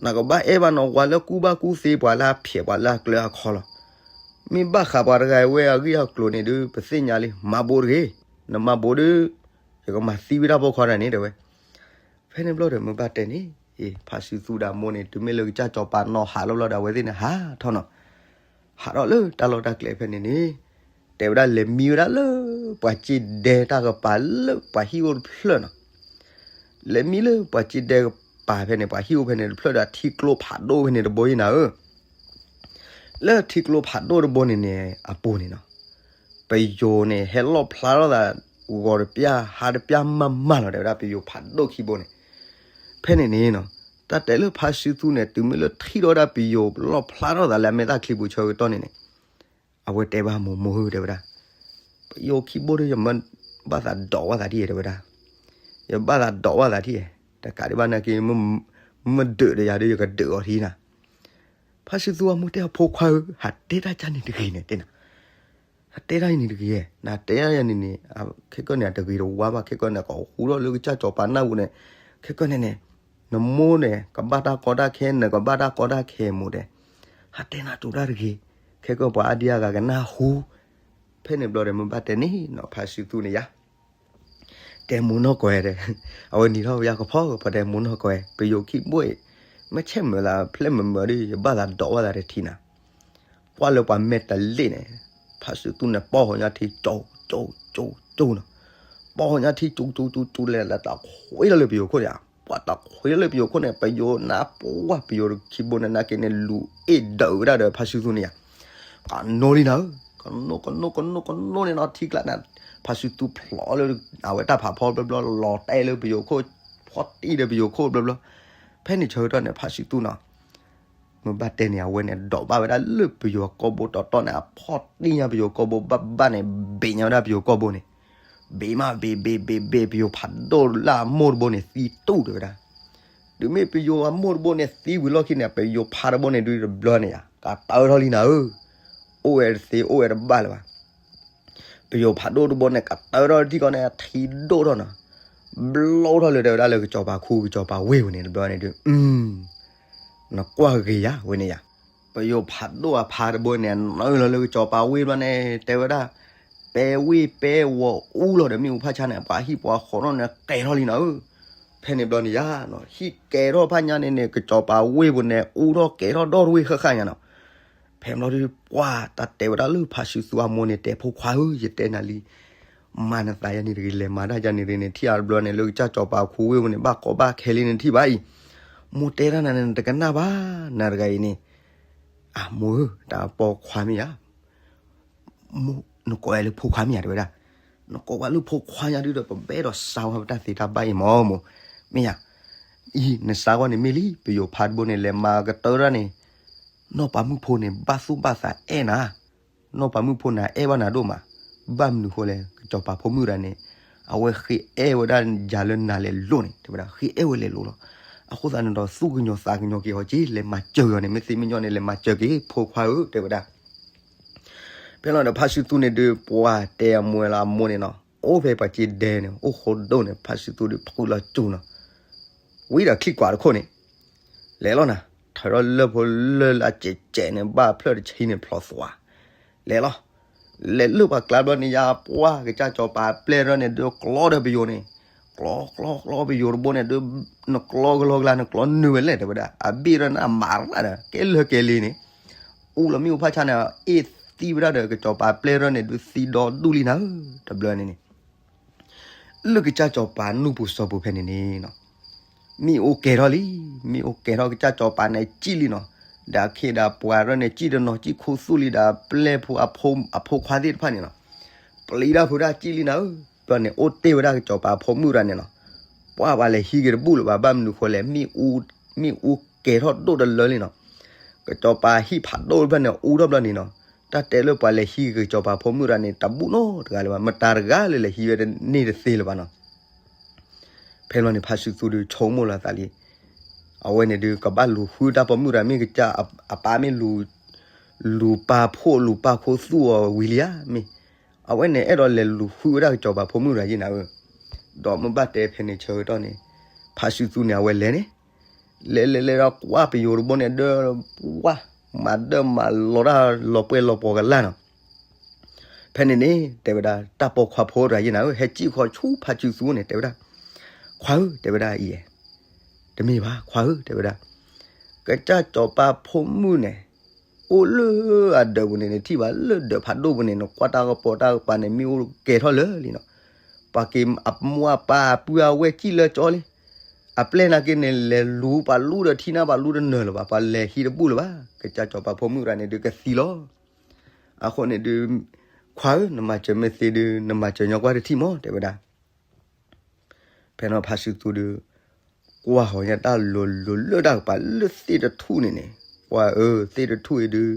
နကဘၣ်အဲၣ်ဘၣ်နီၤ ပှၤလၢကူၣ်ဘၣ်ကူၣ်သ့ ပှၤလၢအဖျဲး ပှၤလၢအကျၢၤအကျါလီၤ. မ့ၢ်ဘၣ်ဃးပှၤတဂၤဝဲအဂ့ၢ်အကျိၤန့ၣ်ဒုး ပသ့ၣ်ညါလံ, မၤဘိးတဂ့ၤ. နမၤဘိးဒုး ယကမၤသံဝဲဒၣ်ပိာ်ခွါတဂၤန့ၣ် တဲဝဲ. ဖဲန့ၣ်ဘျီဒီး မ့ၢ်ဘၣ်တဲန့ၣ်, ဖါစုသူဒီးအမိၢ်န့ၣ် တုၤမ့ၢ်လၢကစၢ်စီၤပၤနီၤဟးလီၤဘျီဒီး အဝဲသ့ၣ်န့ၣ်ဟးထီၣ်နီၤ. ဟးထီၣ်လၢတၢ်လီၢ်တၢ်ကျဲဖဲန့ၣ်န့ၣ်, တဲဝဲဒၣ်လဲၤမံဝဲဒၣ်လၢ ပှၤစ့ဒဲတၢ်ကပၤလၢပှၤဟံၣ်အိၣ်တဖျၢၣ်နီၤ. လဲၤမံလၢပှၤစ့ဒဲကပၤဖဲန့ၣ် ပှၤဟံၣ်အိၣ်ဖဲန့ၣ်တဖျၢၣ်ဒီး ထံကျိဖးဒိၣ်ဖဲန့ၣ်တဘိအံၤနၤဧၢ. လၢထံကျိဖးဒိၣ်တဘိန့ၣ်န့ၣ် အပူၤန့ၣ်နီၤ, ပယိၤန့ၣ် ဟဲလီၣ်ဖျါထီၣ်သး ဂီၤတပျၢ် ဟါတပျၢ်မးမးလီၤ တဲဝဲဒၣ် ပယိၤဖးဒိၣ်ခံဘိန့ၣ်. ဖဲန့ၣ်န့ၣ်နီၤ, တၢ်တဲလၢဖါစုသူန့ၣ် တုၤမ့ၢ်လၢထံၣ်ထီၣ်ဝဲဒၣ်ပယိၤလီၣ်ဖျါထီၣ်သးလၢ အမဲာ်သၣ်ချံပူၤဆၢကတီၢ်န့ၣ်န့ၣ်, အဝဲတဲဘၣ်မိၢ် မိၢ်ဧၢ တဲဝဲဒၣ်, ပယိၤခံဘိဒီး ယမ့ၢ်ဘၣ်သးဒိးဝဲသးထံၣ် တဲဝဲဒၣ်. ယဘၣ်သးဒိးဝဲသးထံၣ်, တကးဒံးဘၣ်နာ်က့ မ့ၢ်ဒုးဒီးယၤဒီး ယကဒုးအီၤထံၣ်နၤ. ဖါစုသူအမိၢ်တဲအီၤ ဖိခွါဧၢ, ဟးတဲတၢ်ကၢ်န့ၣ်တဂ့ၤန့ၣ် တဲနၤ. ဟးတဲတၢ်အံၤန့ၣ်တဂ့ၤ, နတဲတၢ်ယၤန့ၣ်န့ၣ်, ခဲကနံၣ်န့ၣ် အတဂ့ၤတဝါဘၣ်, ခဲကနံၣ်န့ၣ် ကဟူထီၣ်လၢကစၢ်စီၤပၤနၢ်ပူၤန့ၣ်, ခဲကနံၣ်န့ၣ်န့ၣ်, နမိၢ်န့ၣ် ကဘၣ်တၢ်ကီတၢ်ခဲ, နကဘၣ်တၢ်ကီတၢ်ခဲမိၢ်တဲ, ဟးတဲနၤတူၤတၢ်တဂ့ၤ, ခဲကနံၣ်ပှၤအါဒံအါဂၤကနၢ်ဟူ. ဖဲန့ၣ်ဘျီဒီး မ့ၢ်ဘၣ်တဲန့ၣ်နီၤ ဖါစုသူန့ၣ်ယါ တဲမိၢ်နီၢ်ကီၢ်ဝဲဒီး, အဝဲနံၤထီၣ်ဝဲယါကဖီကဖီ တဲမိၢ်နီၢ်ကီၢ်ဝဲ, ပယိၤခံဘိအံၤ, မ့ၢ်ဆဲးမုာ်သးဖျဲၣ်မုာ်မုာ်ဒီး ယဘၣ်သးဒိးဝဲသးတထံၣ်နၤ. ကွၢ်လၢပှၤမဲာ်တလ့ၣ်န့ၣ်, ဖါစုသူန့ၣ် ပီၢ်ဟီၣ်ညါထံ ကၠိ ကၠိ ကၠိ ကၠိနီၤ. ပိာ်ညါထံကၠူကၠူကၠူကၠူလဲၤလၢတၢ်ခွ့ထီၣ်လၢပယိၤခိၣ်န့ၣ်ဧါ, ပှၤတၢ်ခွ့ထီၣ်လၢပယိၤခိၣ်န့ၣ် ပယိၤနၢ်ပှၢ် ပယိၤခံဘိန့ၣ် နာ်က့န့ၣ် လူၤအ့ၣ်ဒၢးဝဲဒၣ်ဒီးဖါဆူသူန့ၣ်ဧါ, ကနိလံနၤဧၢ, ကနိကနိကနိကနိန့ၣ်နီၤ ထံကျါန့ၣ် ဖါဆူသူဖျိလၢ အဝဲတၢ်ဖးဖီဘျီဘျီ လီၤတဲာ်လၢပယိၤခိၣ် ဖီၣ်တံၢ်ဒီးပယိၤခိၣ်ဘျီဘျီ, ဖဲန့ၣ်ဆၢကတီၢ်န့ၣ် ဖါဆူသူနီၤ မ့ၢ်ဘၣ်တဲန့ၣ် အဝဲန့ၣ် ဒိးဘၣ်ဝဲဒၣ်လၢပယိၤကီၢ်ဘိတီတီန့ၣ် အဖီၣ်တံၢ်ညါပယိၤကီၢ်ဘိဘၣ်ဘၣ်န့ၣ် ဘ့ၣ်ညါဝဲဒၣ်ပယိၤကီၢ်ဘိန့ၣ်, ဘ့ၣ်မးဘ့ၣ်ဘ့ၣ်ဘ့ၣ်ဘ့ၣ် ပယိၤဖးဒိၣ်လၢအမိၢ်တဘိန့ၣ် သံတူၢ်တဲဝဲဒၣ်, တုၤမ့ၢ်ပယိၤအမိၢ်တဘိန့ၣ် သံဝံၤလီၢ်ခံန့ၣ် ပယိၤဖးတဘိန့ၣ်ဒုးတဘျီန့ၣ်ယါ ကတၢထီၣ်လံနၤဧၢ, အိၣ်ဝဲတသ့ အိၣ်ဝဲတဘၣ်လၢၤဘၣ် ပယိၤဖးဒိၣ်တဘိန့ၣ် ကတၢထီၣ်ထံကီၢ်န့ၣ် ထံဒိၣ်ထီၣ်နီၤ, ဘျီထီၣ်လၢတဲဝဲဒၣ်လၢကစီၤပၤခူ ကစီၤပၤဝ့ၢ်ပူၤန့ၣ် တဘျီန့ၣ်ဒုး, နကွၢ်ဂ့ၤယါဝဲန့ၣ်ယါ, ပယိၤဖးဒိၣ်အဖါတဘိန့ၣ် နုာ်လီၤလၢကစီၤပၤဝ့ၢ်ဘျီန့ၣ် တဲဝဲဒၣ်, ပဲဝ့ၢ်ပဲဝီၤအူလီၤဒီး မ့ၣ်အူဖးဆါန့ၣ် ပှၤဟံၣ်ပှၤဃီထီၣ်န့ၣ် ကဲၤထီၣ်လံနၤဧၢ, ဖဲန့ၣ်ဘျီန့ၣ်ယါနီၤ ဟံၣ်ကဲၤထီၣ်ဖးညါန့ၣ်န့ၣ် ကစီၤပၤဝ့ၢ်ပူၤန့ၣ် အူထီၣ်ကဲၤထီၣ်ဒီတဝ့ၢ်ဃၣ်ဃၣ်ညါနီၤ ဖဲဘျီဒုး ပှၤတၢ်တဲဝဲဒၣ်လၢဖါဆူသူအမိၢ်န့ၣ် တဲဖိခွါဧၢ ယတဲနၤလံ, မၤနသးယါန့ၣ်တဂ့ၤ လဲၤမၤတၢ်ယါန့ၣ်တဂ့ၤန့ၣ် ထံၣ်အါတဘျီန့ၣ် လၢကစၢ်စီၤပၤခူဝ့ၢ်ပူၤန့ၣ် ဘၣ်ကီဘၣ်ခဲလံန့ၣ်ထံၣ်ဘၣ်အံၤ, မိၢ်တဲတၢ်နၤန့ၣ် နတကနၣ်ဘၣ်, နၤတဂၤအံၤန့ၣ်, အမိၢ်ဧၢ တၢ်ပိာ်ခွါမ့ၢ်ဧါ မိၢ် နကိးဝဲလၢဖိခွါမ့ၢ်ဧါ တဲဝဲဒၣ်, နကိးဝဲလၢဖိခွါညါဒုဒီး ပဘဲဒီးစါဝဲပတၢ်သ့တၢ်ဘၣ်အံၤမ့ၢ်မိၢ်, မ့ၢ်ဧါ, အံၤ နစါဝဲန့ၣ်မ့ၢ်လံ ပယိၤဖးတဘိန့ၣ် လဲၤမၤကတၢၢ်တၢ်န့ၣ်, နီၢ်ပၤမုၣ်ဖိန့ၣ် ဘၣ်သူၣ်ဘၣ်သးအဲၣ်နၤ, နီၢ်ပၤမုၣ်ဖိန့ၣ် အဲၣ်ဘၣ်နၤဒိၣ်မး, ဘၣ်မနုၤဃိလဲၣ် ကစီၤပၤဖိမုၣ်တဂၤန့ၣ်, အဝဲဃ့အဲၣ်ဝဲဒၣ်ယၤလၢနၤလဲၤလိၤန့ၣ် တဲဝဲဒၣ် ဃ့အဲၣ်ဝဲလဲၤလိၤလီၤ, အဃိသတးန့ၣ်ဒီး သူၣ်ကညီၤသးကညီၤက့ၤအီၤက့ၤ လဲၤမၤစၢၤအီၤန့ၣ် မ့ၢ်သ့မ့ၢ်ညီန့ၣ် လဲၤမၤစၢၤက့ၤ ဖိခွါဧၢ တဲဝဲဒၣ် ဖဲလီၤဒီးဖါဆူသူန့ၣ်ဒုး ပှၤတဲအမိၢ်လၢအမိၢ်န့ၣ်နီၤ, အိၣ်ဖဲပှၤစ့ဒဲန့ၣ် အိၣ်ဃိဒိၣ်န့ၣ် ဖါဆူသူဒုးဖုလီၤစူၤနီၤ, ဝံၤဒီးချံကွၢ်တခိၣ်န့ၣ်, လဲၤလီၤနၤ, ထၢထီၣ်လၢၢ်ဖိလၢၢ်လၢအစဲးစဲးန့ၣ် ဘၣ်ဖျၢၣ်တဆံန့ၣ် ဖျိးသွါ, လဲၤလီၤ, လဲၤလၢပှၤကျါဘျီန့ၣ် ယါပှၢ်ကစၢ်စီၤပၤပျဲၢ်ထီၣ်န့ၣ် ဒုးကျီဒီးပယိၤန့ၣ်, ကျီကျီကျီပယိၤတဘိန့ၣ် ဒုး နကျီကလီကလါ နကျီနုာ်ဝဲလဲၣ် တဲဝဲဒၣ် အဘ့ၣ်ထီၣ်န့ၣ် အမၤရၣ်ဒီး ကဲလၢာ်ကဲလံန့ၣ် အူလီၤမ့ၣ်အူဖးဆါန့ၣ် အ့ၣ်သံဝဲဒၣ်ဒီး ကစီၤပၤပျဲၢ်ထီၣ်န့ၣ် ဒုးသံဒီဒူၣ်လံနၤဧၢ တဘျီန့ၣ်န့ၣ် လၢကစၢ်စီၤပၤနူၢ်ပူၤစီၤပူၤဖဲန့ၣ်န့ၣ်နီၤ မ့ၣ်အူကဲၤထီၣ်လံ, မ့ၣ်အူကဲၤထီၣ် ကစၢ်စီၤပၤန့ၣ်စံၣ်လံနီၤ, ဒီးအခ့ဒီးပှၤထီၣ်န့ၣ် စံၣ်တနီၤ စံၣ်ခူသူၣ်လံဒီး ပျဲၢ်ဖိအဖိခွါသ့ၣ်တဖၣ်န့ၣ်နီၤ, ပျံၤတၢ်ဖုးတၢ်စံၣ်လံနၤဧၢ, ဘျီန့ၣ် အိၣ်တ့ၢ်ဝဲဒၣ်ကစီၤပၤဖိမုၣ်တဂၤန့ၣ်နီၤ, ပှၤဘၣ်လဲၤဟံးက့ၤတဘူၣ်လၢၤဘၣ် ဘၣ်မနုၤဃိလဲၣ် မ့ၣ်အူကဲၤထီၣ်ဒိၣ်တလၢလံနီၤ, ကစီၤပၤဟံၣ်ဖးဒိၣ်တဖျၢၣ်န့ၣ် အူထီၣ်ဘျီန့ၣ်နီၤ, တၢ်တဲလၢပှၤလဲၤဟံးကစီၤပၤဖိမုၣ်တဂၤန့ၣ် တဘူၣ်နီတဂၤလၢၤဘၣ်, မတၤတဂၤလၢလဲၤဟံးဝဲန့ၢ်တသ့လၢၤဘၣ်နီၤ. ဖဲလီၤန့ၣ် ဖါဆူသူဒုးဆိကမိၣ်လီၤသးလံ, အဝဲန့ၣ်ဒုး ကဘၣ်လူၤဃုတၢ်ပိာ်မုၣ်တဂၤ မ့ၢ်ကစၢ်အပၢ်မ့ၢ် လူၤပၢ်ဖှိၣ်လူၤပၢ်ခူသူၣ်အီၤဝံၤလံဧါမ့ၢ်, အဝဲန့ၣ်အဲၣ်ဒိးလဲၤလူၤဃုဝဲဒၣ်ကစီၤပၤဖိမုၣ်တဂၤယဲနၤဧၢ, ဒီးမ့ၢ်ဘၣ်တဲဖဲန့ၣ်ဆၢကတီၢ်န့ၣ် ဖါဆူသူန့ၣ် အဝဲလဲၤန့ၣ် လဲၤလဲၤလဲၤဒီးကွၢ်ပယိၤတဘိန့ၣ် ဒၢ ဝါ မၤဒၢမၤလီၤတၢ်လီၤပှဲၤလီၤပှီၤကလာ်နီၤ. ဖဲန့ၣ်န့ၣ် တဲဝဲဒၣ် တၢ်ပိာ်ခွါဖိတဂၤယဲနၤဧၢ ဟဲစံၣ်ဃီဆူဖါဆူသူန့ၣ် တဲဝဲဒၣ် ခွါဧၢ တဲဝဲဒၣ်အံၤ တမ့ၢ်ဘၣ် ခွါဧၢ တဲဝဲဒၣ် ကစၢ်စီၤပၤဖိမုၣ်န့ၣ် အိၣ်လၢအဒၢးပူၤန့ၣ် နထံၣ်ဘၣ်လၢဒၢးဖးဒိၣ်ပူၤန့ၣ် နကွၢ်တၢ်ကပီၤတၢ်ကပၤန့ၣ် မ့ၣ်အူကဲၤထီၣ်လၢာ်လံနီၤ. ပှၤက့ၤအမိၢ်အပၢ်အပုၢ်အဝဲၢ်စံၣ်လၢကၠီလံ. အပျဲၢ်နာ်က့န့ၣ် လဲၤလူၤပှၤလူဒီးထံၣ်နၢ်ပှၤလူတနၢၤလၢၤဘၣ် ပှၤလဲၤဟံးတဘူၣ်လၢၤဘၣ် ကစၢ်စီၤပၤဖိမုၣ်တဂၤန့ၣ်ဒုးကသံလီၤ. အဃိန့ၣ်ဒုး ခွါဧၢ နမၤစၢၤမ့ၢ်သ့ဒုး နမၤစၢၤညီကွၢ်တထံၣ်မး တဲဝဲဒၣ် ဖဲန့ၣ်ဖါဆူသူဒုး ကွၢ်ဃီၤညါတၢ်လိၤလိၤလၢတၢ်ကပၤလၢသ့ၣ်တထူၣ်န့ၣ်န့ၣ်, ပှၤဧၢ သ့ၣ်တထူၣ်အံၤဒုး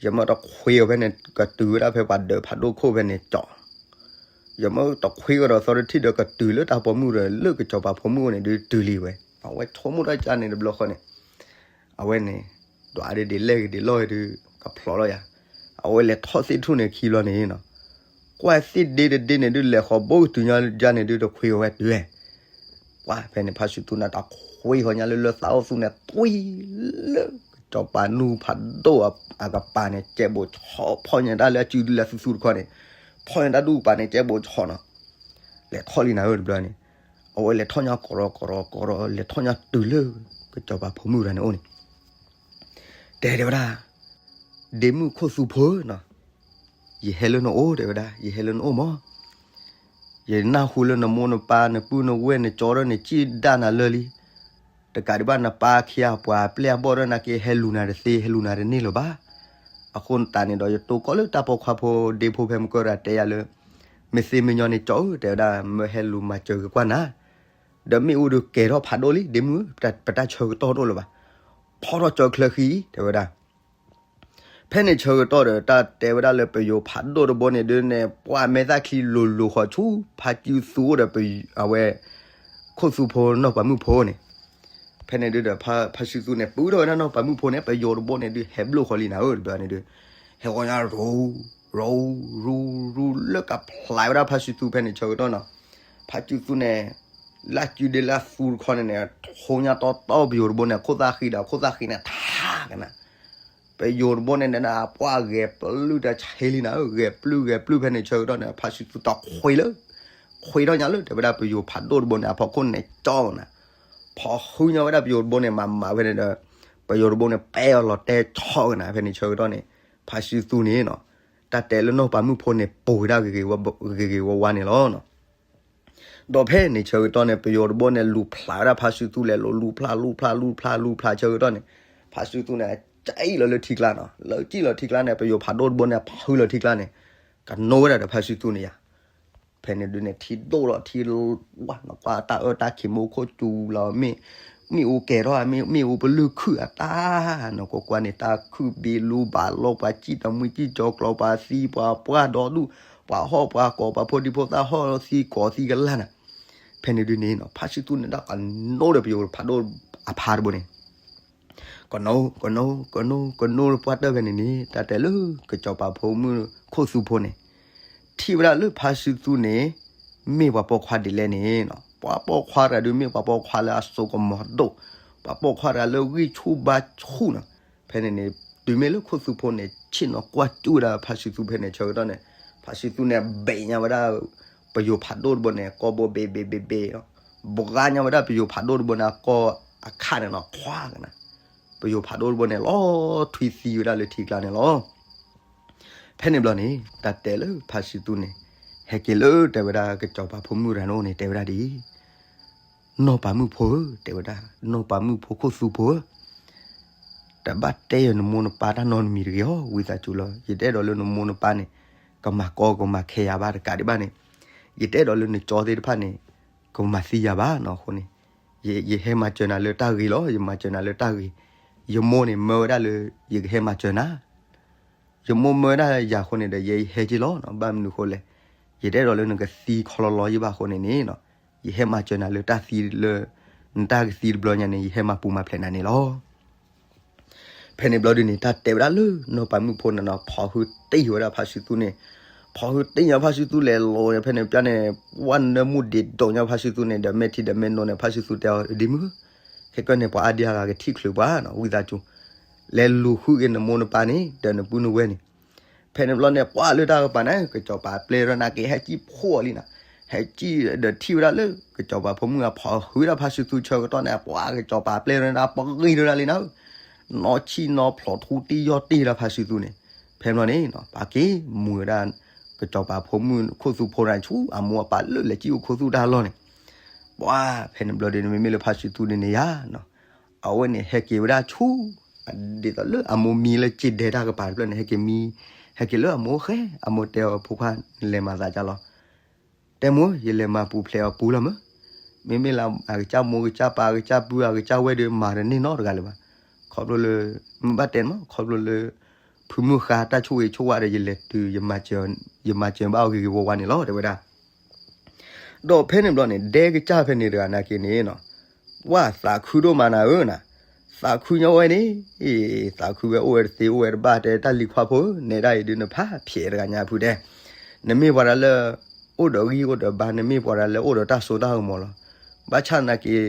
ယမ့ၢ်တခွ့အီၤဖဲန့ၣ် ကတုၤဝဲဒၣ်ဖဲပှၤဒၢးဖးဒိၣ်ခိၣ်ဖဲန့ၣ်ကၠီၤ, ယမ့ၢ်တခွ့ကဒီးသီတထံၣ်ဒီးကတုၤလၢတၢ်ပိာ်မုၣ်ဒီးလၢကစီၤပၤဖိမုၣ်အအိၣ်န့ၣ်ဒုးတုၤလံဝဲ, အဝဲဆိကမိၣ်တၢ်ကါန့ၣ်တဘျီဃီန့ၣ် အဝဲန့ၣ် ဒွးဒ်ဒ်လဲၣ်ဂ့ၤဒ်လဲၣ်ဂ့ၤဒုး ကဖျိးလီၤယၤ, အဝဲလဲၤထီၣ်သ့ၣ်တထူၣ်န့ၣ်ခံဘျီန့ၣ်နီၤ, ကွၢ်သ့ၣ်ဒ့တဒ့န့ၣ်ဒုး လဲၤဃီၤဘိကတုၤညါန့ၣ်ဒုး တခွ့အီၤဝဲတုၤဝဲ, ပှၤဖဲန့ၣ် ဖါဆူသူန့ၣ် တၢ်ခွ့ဃီၤညါလၢလၢသးအိၣ်သူန့ၣ် တွံၢ်လၢ ကစီၤပၤနူၢ်ဖးဒိၣ်အကပၤန့ၣ် ကဲဘိးဆီဖီၣ်ညါတၢ်လၢအစုလၢသုသူတခီန့ၣ်, ဖီၣ်ညါတၢ်ဒူၣ်ကပၤန့ၣ် ကဲဘိးဆီနီၤ, လဲၤထီၣ်လံနၤဧၢတဘျီန့ၣ်, အဝဲလဲၤထီၣ်ညါကရီကရီကရီ လဲၤထီၣ်ညါတုၤလၢ ကစီၤပၤဖိမုၣ်တဂၤန့ၣ်အိၣ်န့ၣ် တဲတဲဝဲဒၣ်, ဒ့မုၣ်ခိၣ်သူဖိဧၢနီၤ, ယဟဲလၢနအိၣ် တဲဝဲဒၣ်, ယဟဲလၢနအိၣ်မး, ယနၢ်ဟူလၢနမိၢ်နပၢ် နပုၢ်နဝဲၢ် နကၠီဒီး နစံၣ်ဒၣ်နၤလၢာ်လံ. တကးဒံးဘၣ် နပၢ်ခံဂၤပှၤပျဲၢ်အဘီၣ်ဒီး နာ်က့ဟဲလူၤနၤတသ့ ဟဲလူၤနၤတန့ၢ်လၢၤဘၣ်. အဃိသတးန့ၣ်ဒီး ယတိၢ်ကီၢ်လၢတၢ်ပိာ်ခွါဖိဒ့ဖိ ဖဲမုၢ်ကၢၢ်ရၤတဲယၤလၢ မ့ၢ်သ့မ့ၢ်ညီန့ၣ် ကၠီဧၢ တဲဝဲဒၣ် မၢဟဲလူၤမၤစၢၤက့ၤကွၢ်နၤ, ဒီးမ့ၣ်အူဒုးကဲၤထီၣ်ဖးဒိၣ်လံ ဒ့မုၣ်ဧၢ, ပတၢ်ဆၢကတီၢ်တအိၣ်လၢၤဘၣ်, ဖီထီၣ်ကၠီချၢဃံ တဲဝဲဒၣ်. ဖဲန့ၣ်ဆၢကတီၢ်ဒီး တၢ်တဲဝဲဒၣ်လၢပယိၤဖးဒိၣ်တဘိန့ၣ်ဒုးန့ၣ် ပှၤမဲာ်သၣ်ချံလိၤလိၤဃီၤဆူ ဖါစုသူအိၣ်ဒီး အဝဲ ခိၣ်သူဖိနီၢ်ပၤမုၣ်ဖိန့ၣ်. ဖဲန့ၣ်ဒုးဒီး ဖါစုသူန့ၣ် ပူထီၣ်ဝဲဒၣ်နီၢ်ပၤမုၣ်ဖိန့ၣ် ပယိၤတဘိန့ၣ်ဒုး ဟဲဘျိၣ်ဃီၤလံနၤဧၢ တဘျီန့ၣ်ဒုး ဟဲဃီၤညါရူၤ ရူၤ ရူၤ ရူၤ လၢကဖျါဝဲဒၣ်ဖါစုသူဖဲန့ၣ်ဆၢကတီၢ်နီၤ. ဖါစုသူန့ၣ် လၢစုဒ့လၢသူတခီန့ၣ်န့ၣ် ထိညါတီတီပယိၤတဘိန့ၣ် ခိၣ်သၣ်ဃံဒီး ခိၣ်သၣ်ဃံန့ၣ်ထါကနၤ ပယိၤတဘိန့ၣ်န့ၣ် ပှၤဂဲၤပျုၢ်တၢ်ဆ့လံနၤဧၢ, ဂဲၤပျုၢ်ဂဲၤပျုၢ်ဖဲန့ၣ်ဆၢကတီၢ်န့ၣ် ဖါစုသူတခွံလၢ ခွံထီၣ်ညါလၢ တဲဝဲဒၣ်ပယိၤဖးဒိၣ်တဘိန့ၣ် အဖီခိၣ်န့ၣ်ကၠီကနၤ, ဖီဃုညါဝဲဒၣ်ပယိၤတဘိန့ၣ် မၤမၤဖဲန့ၣ်ဒီး ပယိၤတဘိန့ၣ် ပဲအီၤလီၤတဲာ်ဆီကနၤ ဖဲန့ၣ်ဆၢကတီၢ်န့ၣ် ဖါစုသူန့ၣ်နီၤ တၢ်တဲလၢနီၢ်ပၤမုၣ်ဖိန့ၣ် ပိာ်ဝဲဒၣ်ဂ့ၤဂ့ၤဝါဝါန့ၣ်လီၤ. ဒီးဖဲန့ၣ်ဆၢကတီၢ်န့ၣ် ပယိၤတဘိန့ၣ် လူၤဖျးဝဲဒၣ်ဖါစုသူလဲၤလိၤ လူၤဖျး လူၤဖျး လူၤဖျး လူၤဖျးဆၢကတီၢ်န့ၣ် ဖါစုသူန့ၣ် ကၠံၣ်လီၤလၢထံကျါနီၤ, လၢကၠံၣ်လီၤထံကျါန့ၣ် ပယိၤဖးဒိၣ်တဘိန့ၣ် ဖုလီၤထံကျါန့ၣ် ကနိဝဲဒၣ်ဒီးဖါစုသူန့ၣ်ယါ. ဖဲန့ၣ်ဒုးန့ၣ် ထံဒိၣ်လီၤထံဝါနီၤ ကွၢ်တၢ်အၢတၢ်ခံးမူခိၣ်စူၤလီၤ မ့ၣ်အူကဲၤထီၣ် မ့ၣ်အူပလုၢ်ခုၣ်အတၢ်နီၤ ကွၢ်ကွၢ်န့ၣ် တၢ်ခုၣ်ဘ့လူဘၣ်လီၤ ပှၤစံၣ်တမှံစံၣ်ကၠီကျီ ပှၤသံပှၤပှၢ်ဒီဒူၣ် ပှၤဟီၣ်ပှၤကီၤ ပှၤဖိဒံဖိသၣ်ဟီၣ်သံကီၤသံကလၢ်နၤ. ဖဲန့ၣ်ဒုးန့ၣ်နီၤ ဖါစုသူန့ၣ်ဒီးကနိဒီးပယိၤဖးဒိၣ်အဖါတဘိန့ၣ် ကနိ ကနိ ကနိ ကနိပှၢ်တၢၢ်ဖဲန့ၣ်န့ၣ် တၢ်တဲလၢကစီၤပၤဖိမုၣ်ခိၣ်သူဖိန့ၣ် ထံၣ်ဝဲဒၣ်လၢဖါစုသူန့ၣ် မ့ၢ်ပှၤပိာ်ခွါဒ်လဲၣ်န့ၣ်နီၤ ပှၤပိာ်ခွါတဂၤဒုးမ့ၢ်ပှၤပိာ်ခွါလၢအစိကမီၤဒိၣ်, ပှၤပိာ်ခွါတဂၤလၢဂံၢ်ဆူၣ်ဘါဆူၣ်နီၤ. ဖဲန့ၣ်န့ၣ် တုၤမ့ၢ်လၢခိၣ်သူဖိန့ၣ် ဆ့ၣ်နီၤကွၢ်စူၣ်ဝဲဒၣ်ဖါစုသူဖဲန့ၣ်ဆၢကတီၢ်န့ၣ် ဖါစုသူန့ၣ် ဘ့ၣ်ညါဝဲဒၣ် ပယိၤဖးဒိၣ်တဘိန့ၣ် ကီၢ်ဘိဘ့ၣ်ဘ့ၣ်ဘ့ၣ်ဘ့ၣ် ဘှါညါဝဲဒၣ်ပယိၤဖးဒိၣ်တဘိန့ၣ်အကီၢ်အခါန့ၣ်နီၤ ခွါကနၤ ပယိၤဖးဒိၣ်တဘိန့ၣ် လီၤထွံသံဝဲဒၣ်လၢထံကျါန့ၣ်လီၤ. ဖဲန့ၣ်ဘျီန့ၣ် တၢ်တဲလၢဖါစုသူန့ၣ် ဟဲက့ၤလၢတဲဝဲဒၣ်ကစီၤပၤဖိမုၣ်ရၤန့ၣ်အိၣ်န့ၣ် တဲဝဲဒၣ်ဒ်အံၤ, နီၢ်ပၤမုၣ်ဖိဧၢ တဲဝဲဒၣ် နီၢ်ပၤမုၣ်ဖိခိၣ်သူဖိဧၢ တဘၣ်တဲယၤနမိၢ်နပၢ်တၢ်နီတမံၤတဂ့ၤအီၤ ဝံသးစူၤလီၤ. ယတအဲၣ်ဒိးလၢနမိၢ်နပၢ်န့ၣ် ကမၤကီကမၤခဲယၤဘၣ် တကးဒံးဘၣ်န့ၣ် ယတအဲၣ်ဒိးလၢနကၠီသ့ၣ်တဖၣ်န့ၣ် ကမၤသံယၤဘၣ်နီၤ. အဃိန့ၣ် ယ ယဟဲမၤစၢၤနၤလၢတၢ်ဂ့ၤလီၤ. ယမၤစၢၤနၤလၢတၢ်ဂ့ၤ. ယမိၢ်န့ၣ်မၢဝဲဒၣ်လၢ ယကဟဲမၤစၢၤနၤ ယမိၢ်မၢဝဲဒၣ်ယၤအဃိန့ၣ်ဒီး ယဟဲက့ၤလီၤနီၤ. ဘၣ်မနုၤအဃိလဲၣ်, ယတအဲၣ်ဒိးလၢနကသံခီလီလီယဘၣ်အဃိန့ၣ်န့ၣ်နီၤ, ယဟဲမၤစၢၤနၤလၢတၢ်သံလၢ နတၢ်ကသံတဘျီညါန့ၣ် ယဟဲမၤပူၤမၤဖျဲးနၤန့ၣ်လီၤ. ဖဲန့ၣ်ဘျီဒုန့ၣ် တၢ်တဲဝဲဒၣ်လၢနီၢ်ပၤမုၣ်ဖိန့ၣ်နီၤ ဖီၣ်ဟုတ့ၢ်ဝဲဒၣ်ဖါစုသူန့ၣ်, ဖီၣ်ဟုတ့ၢ်ညါဖါစုသူလဲၤလိၤန့ၣ် ဖဲန့ၣ်ပျၢ်န့ၣ် ဝဲနၢမူဒံးဒိးညါဖါစုသူန့ၣ်ဒီး မဲာ်ထံဒီးမဲာ်နိန့ၣ် ဖါစုသူတဲအီၤ ဒ့မုၣ်ဧၢ, ခဲကနံၣ်န့ၣ် ပှၤအါဒံအါဂၤကထံၣ်ချုးပှၤနီၤ, ဝံသးစူၤ လဲၤလူၤဃုက့ၤနမိၢ်နပၢ်န့ၣ် ဒီးနပုၢ်နဝဲၢ်န့ၣ် ဖဲန့ၣ်ဘျီန့ၣ် ပှၤလၢတၢ်ကပၤန့ၣ် ကစီၤပၤပျဲၢ်ရၢနာ်က့ ဟဲကံၣ်ဖှိၣ်အီၤလံနီၤ, ဟဲကံၣ်ဒီးထံၣ်ဝဲဒၣ်လၢ ကစီၤပၤဖိမုၣ်အဖီၣ်ဟုဒၣ်ဖါစုသူဆၢကတီၢ်န့ၣ် ပှၤကစီၤပၤပျဲၢ်ရၢဒၣ်ပဂံၢ်ရၢဒၣ်လံနီၤ, နီၢ်ဆံၣ်နီၢ်ဖျိးထူတ့ၢ်ယီၢ်တ့ၢ်လၢဖါစုသူန့ၣ်, ဖဲန့ၣ်ဘျီန့ၣ် ပှၤက့ၤမူၤဝဲဒၣ် ကစီၤပၤဖိမုၣ်ခိၣ်သူဖိန့ၣ်ဆူ အမိၢ်အပၢ်လၢလဲၤကံၣ်အိၣ်ခိၣ်သူၣ်တၢ်လီၢ်န့ၣ် ပှၤဖဲန့ၣ်ဘျီဒုန့ၣ် မ့မ့ၢ်လၢဖါစုသူန့ၣ်န့ၣ်ယါနီၤ, အဝဲန့ၣ်ဟဲက့ၤဝဲဒၣ်ဆူ ဒ်သိးလၢအမိၢ်မံလၢစ့ဒဲတၢ်ကပၤတဖျၢၣ်န့ၣ် ဟဲက့ၤမံ, ဟဲက့ၤလၢအမိၢ်ဃဲ, အမိၢ်တဲအီၤ ဖိခွါ နလဲၤမၤသးဒ်လဲၣ်, တဲမိၢ် ယလဲၤမၤပူၤဖျဲးအီၤပူၤလီၤမၢ်, မ့မ့ၢ်လၢအကစၢ်မိၢ်ကစၢ်ပၢ်အကစၢ်ပုၢ်အကစၢ်ဝဲၢ်ဒီးမၤတန့ၢ်နီတဂၤလၢၤဘၣ်, ခီဖျိလၢ မ့ၢ်ဘၣ်တဲန့ၣ်မး ခီဖျိလၢ ဖုမုၢ်ဃါတၢ်ဆိၣ်ဂ့ၤဆိၣ်ဝါဒီး ယလဲၤတုၤ ယမၤစၢၤဘၣ်အီၤဂ့ၤဂ့ၤဝါဝါန့ၣ်လီၤ တဲဝဲဒၣ် ဒီးဖဲန့ၣ်ဘျီန့ၣ် ဒဲကစၢ်ဖဲန့ၣ်တဂၤနာ်က့န့ၣ်နီၤ, ဝဲသးခုဒိၣ်မးနၤဧၢနၤ, သးခုညီဝဲန့ၣ်, သးခုဝဲအိၣ်ဝဲတသ့အိၣ်ဝဲတဘၣ်တဲ တၢ်လံၤခွါဖိဧၢ, နဲဒၣ်အံၤဒုးနဖးဖျဲးတဂၤညါဖုတဲ, နမ့ၢ်ပှၤတဂၤလၢ အိၣ်ဒီးဂံၢ်အိၣ်ဒီးဘါ နမ့ၢ်ပှၤတဂၤလၢအိၣ်ဒီးတၢ်စိတၢ်ကမီၤလီၤ, ဘၣ်ဆၣ်နာ်က့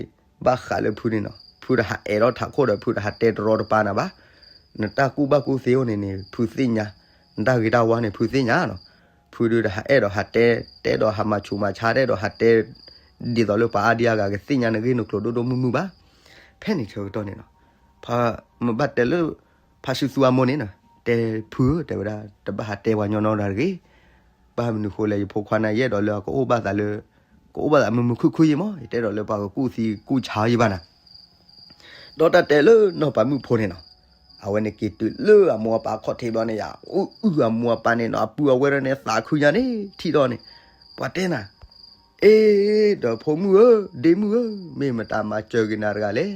ဘၣ်ဃးလၢဖုန့ၣ်နီၤ, ဖုတဟးအဲၣ်ထီၣ်ထးခိၣ်ဒီး ဖုတဟးတဲတရီတပါနၤဘၣ်, နတၢ်ကူၣ်ဘၣ်ကူၣ်သ့အိၣ်န့ၣ်န့ၣ် ဖုသ့ၣ်ညါ, နတၢ်ဂ့ၤတၢ်ဝါန့ၣ် ဖုသ့ၣ်ညါနီၤ, ဖုဒုးတဟးအဲၣ်ဒီးဟးတဲ, တဲဒီးဟးမၤဆူးမၤဆါ တဲဒီးဟးတဲ ဒ်သိးလၢပှၤအါဒံအါဂၤကသ့ၣ်ညါနဂ့ၢ်နကျိၤဒိၣ်ဒိၣ်မုၢ်မုၢ်ဘၣ်, ဖဲန့ၣ်ဆၢကတီၢ်န့ၣ်နီၤ, မ့ၢ်ဘၣ်တဲလၢ ဖါစုသူအမိၢ်န့ၣ်နီၤ, တဲဖုဧၢ တဲဝဲဒၣ် တဘၣ်ဟးတဲပှၤညီနီတဂၤတဂ့ၤ, ဘၣ်မနုၤဃိလဲၣ် ယဖိခွါန့ၣ် ယအဲၣ်ဒိးလၢအကအိၣ်ဘၣ်သးလၢ ကအိၣ်ဘၣ်သးမုာ်မုာ်ခုၣ်ခုၣ်ယံမး, ယတအဲၣ်ဒိးလၢပှၤကကူၣ်သံကူၣ်ဆါယံဘၣ်နၤ. ဒီးတၢ်တဲလၢနီၢ်ပၤမုၣ်ဖိန့ၣ်နီၤ, အဝဲန့ၣ်က့ၤတုၤလၢအမိၢ်အပၢ်ခီၣ်ထံးဘျီန့ၣ်ယါ, အုၣ်အုၣ်အမိၢ်အပၢ်န့ၣ်နီၤ, အပုၢ်အဝဲၢ်ဒၣ်န့ၣ် သးခုညါန့ၣ် ထံၣ်ဒီးန့ၣ်, ပှၤတဲနၤ, အ့, ဒီးဖိမုၣ်ဧၢ, ဒ့မုၣ်ဧၢ, မ့ၢ်မတၤမၤစၢၤက့ၤနၤတဂၤလဲၣ်.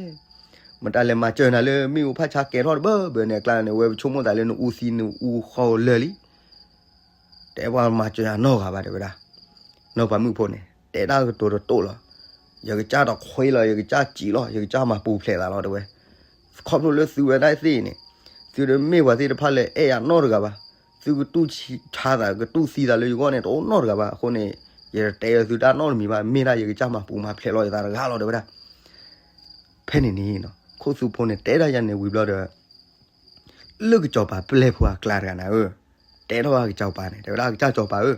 မတၤလဲၤမၤစၢၤနၤလၢမ့ၣ်အူဖးဆါကဲၤထီၣ်တဘၢဘၢန့ၣ်အကျါန့ၣ်, ဝဲပဆိကမိၣ်သးလၢနအူသံနအူဃီလၢာ်လံ. တဲပှၤမၤစၢၤယၤနီတဂၤဘၣ် တဲဝဲဒၣ်. နီၢ်ပၤမုၣ်ဖိန့ၣ် တဲဒၣ်ကတိၤတတိၢ်လီၤ. ယကစၢ်တခွ့လီၤ, ယကစၢ်စံးလီၤ, ယကစၢ်မၤပူၤဖျဲးသးလီၤ တဲဝဲ. ခီဖျိလၢသုဝဲဒၣ်သ့ၣ်န့ၣ်, သုတမ့ၢ်ပှၤသ့ၣ်တဖၣ်လၢအဲၣ်ယၤနီတဂၤဘၣ်. သုကတူၢ်ဆါသး ကတူၢ်သံသးလၢယဂီၢ်န့ၣ် တအိၣ်နီတဂၤဘၣ်. အဃိန့ၣ် ယတတဲအီၤသုတၢ်နီတမံၤဘၣ်, မ့ၢ်ဒၣ်ယကစၢ်မၤပူၤမၤဖျဲးလီၤယသးတဂၤလီၤ တဲဝဲဒၣ်. ဖဲန့ၣ်န့ၣ် ခိၣ်သူဖိန့ၣ် တဲဒၣ်ယၤန့ၣ်ဝံၤဘျီဒီး လၢကစီၤပၤပျဲၢ်ဖိအကျါတဂၤနၤဧၢ, တဲထီၣ်ဝဲကစီၤပၤန့ၣ် တဲဝဲဒၣ်ကစၢ်စီၤပၤဧၢ,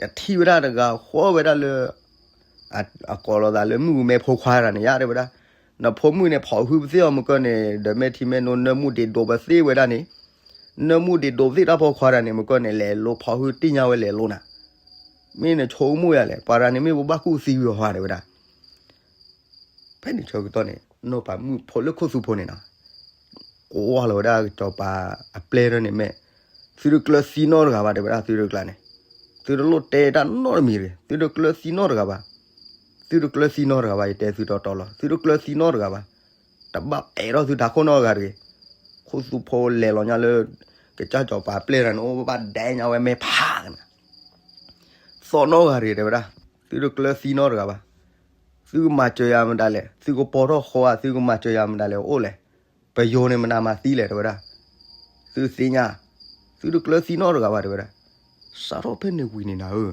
ယထံၣ်ဝဲဒၣ်တဂၤဃီဝဲဒၣ်လၢ အကိးလီၤသးလၢမုၣ်ကမဲဖိခွါတဂၤန့ၣ်ယါ တဲဝဲဒၣ်. နဖိမုၣ်န့ၣ် ဖီၣ်ဟုပသ့ၣ်အီၤမုၢ်ကၢၢ်န့ၣ် ဒီးမဲာ်ထံမဲာ်နိ နၢမူဒံးဒိးပသ့ၣ်ဝဲဒၣ်န့ၣ်, နၢမူဒံးဒိးပသ့ၣ်တၢ်ဖိခွါတဂၤန့ၣ် မုၢ်ကၢၢ်န့ၣ် လဲၤလိဖီၣ်ဟုတ့ၢ်ညါဝဲလဲၤလိနၤ. မ့ၢ်နဆိကမိၣ်ယၤလဲၣ်, ပှၤတဂၤန့ၣ်မ့ၢ်ပဘၣ်ကူၣ်သံဝံၤအီၤဧါ တဲဝဲဒၣ်. ဖဲန့ၣ်ဆၢကတီၢ်န့ၣ် နီၢ်ပၤမုၣ်ဖိလၢခိၣ်သူဖိန့ၣ်နီၤ, ကိးလီၤဝဲဒၣ်ကစီၤပၤအပျဲၢ်ထီၣ်န့ၣ် မ့ၢ်သုတကျၢၤသံနီတဂၤဘၣ် တဲဝဲဒၣ်. သုတကျၢၤန့ၣ်, သုတလိၣ်တဲတၢ်နီတမံၤတဂ့ၤ, သုတကျၢၤသံနီတဂၤဘၣ်. သုတကျၢၤသံနီတဂၤဘၣ်, ယတဲသုတီတီလီၤ, သုတကျၢၤသံနီတဂၤဘၣ်. တဘၣ်အဲၣ်ထီၣ်သုတၢ်ခိၣ်နီတဂၤတဂ့ၤ. ခိၣ်သူဖိလဲၤလီၤညါလၢ ကစၢ်စီၤပၤပျဲၢ်တဂၤန့ၣ် အိၣ်ဘၣ်ဒဲညါဝဲမဲာ်ဖးကနၤ သီၣ်နီတဂၤတဂ့ၤ တဲဝဲဒၣ်. သုတကျၢၤသံနီတဂၤဘၣ်. သုကမၤစၢၤယၤမတၤလဲၣ်, သုကပိာ်ထီၣ်ဃီဧါ, သုကမၤစၢၤယၤမတၤလဲၣ် အိၣ်လဲၣ်. ပယိၤန့ၣ်မတၤမၤသံလဲၣ် တဲဝဲဒၣ်. သုသ့ၣ်ညါ, သုတကျၢၤသံနီတဂၤဘၣ် တဲဝဲဒၣ်. စးထီၣ်ဖဲန့ၣ်ဝံၤန့ၣ်နၤဧၢ,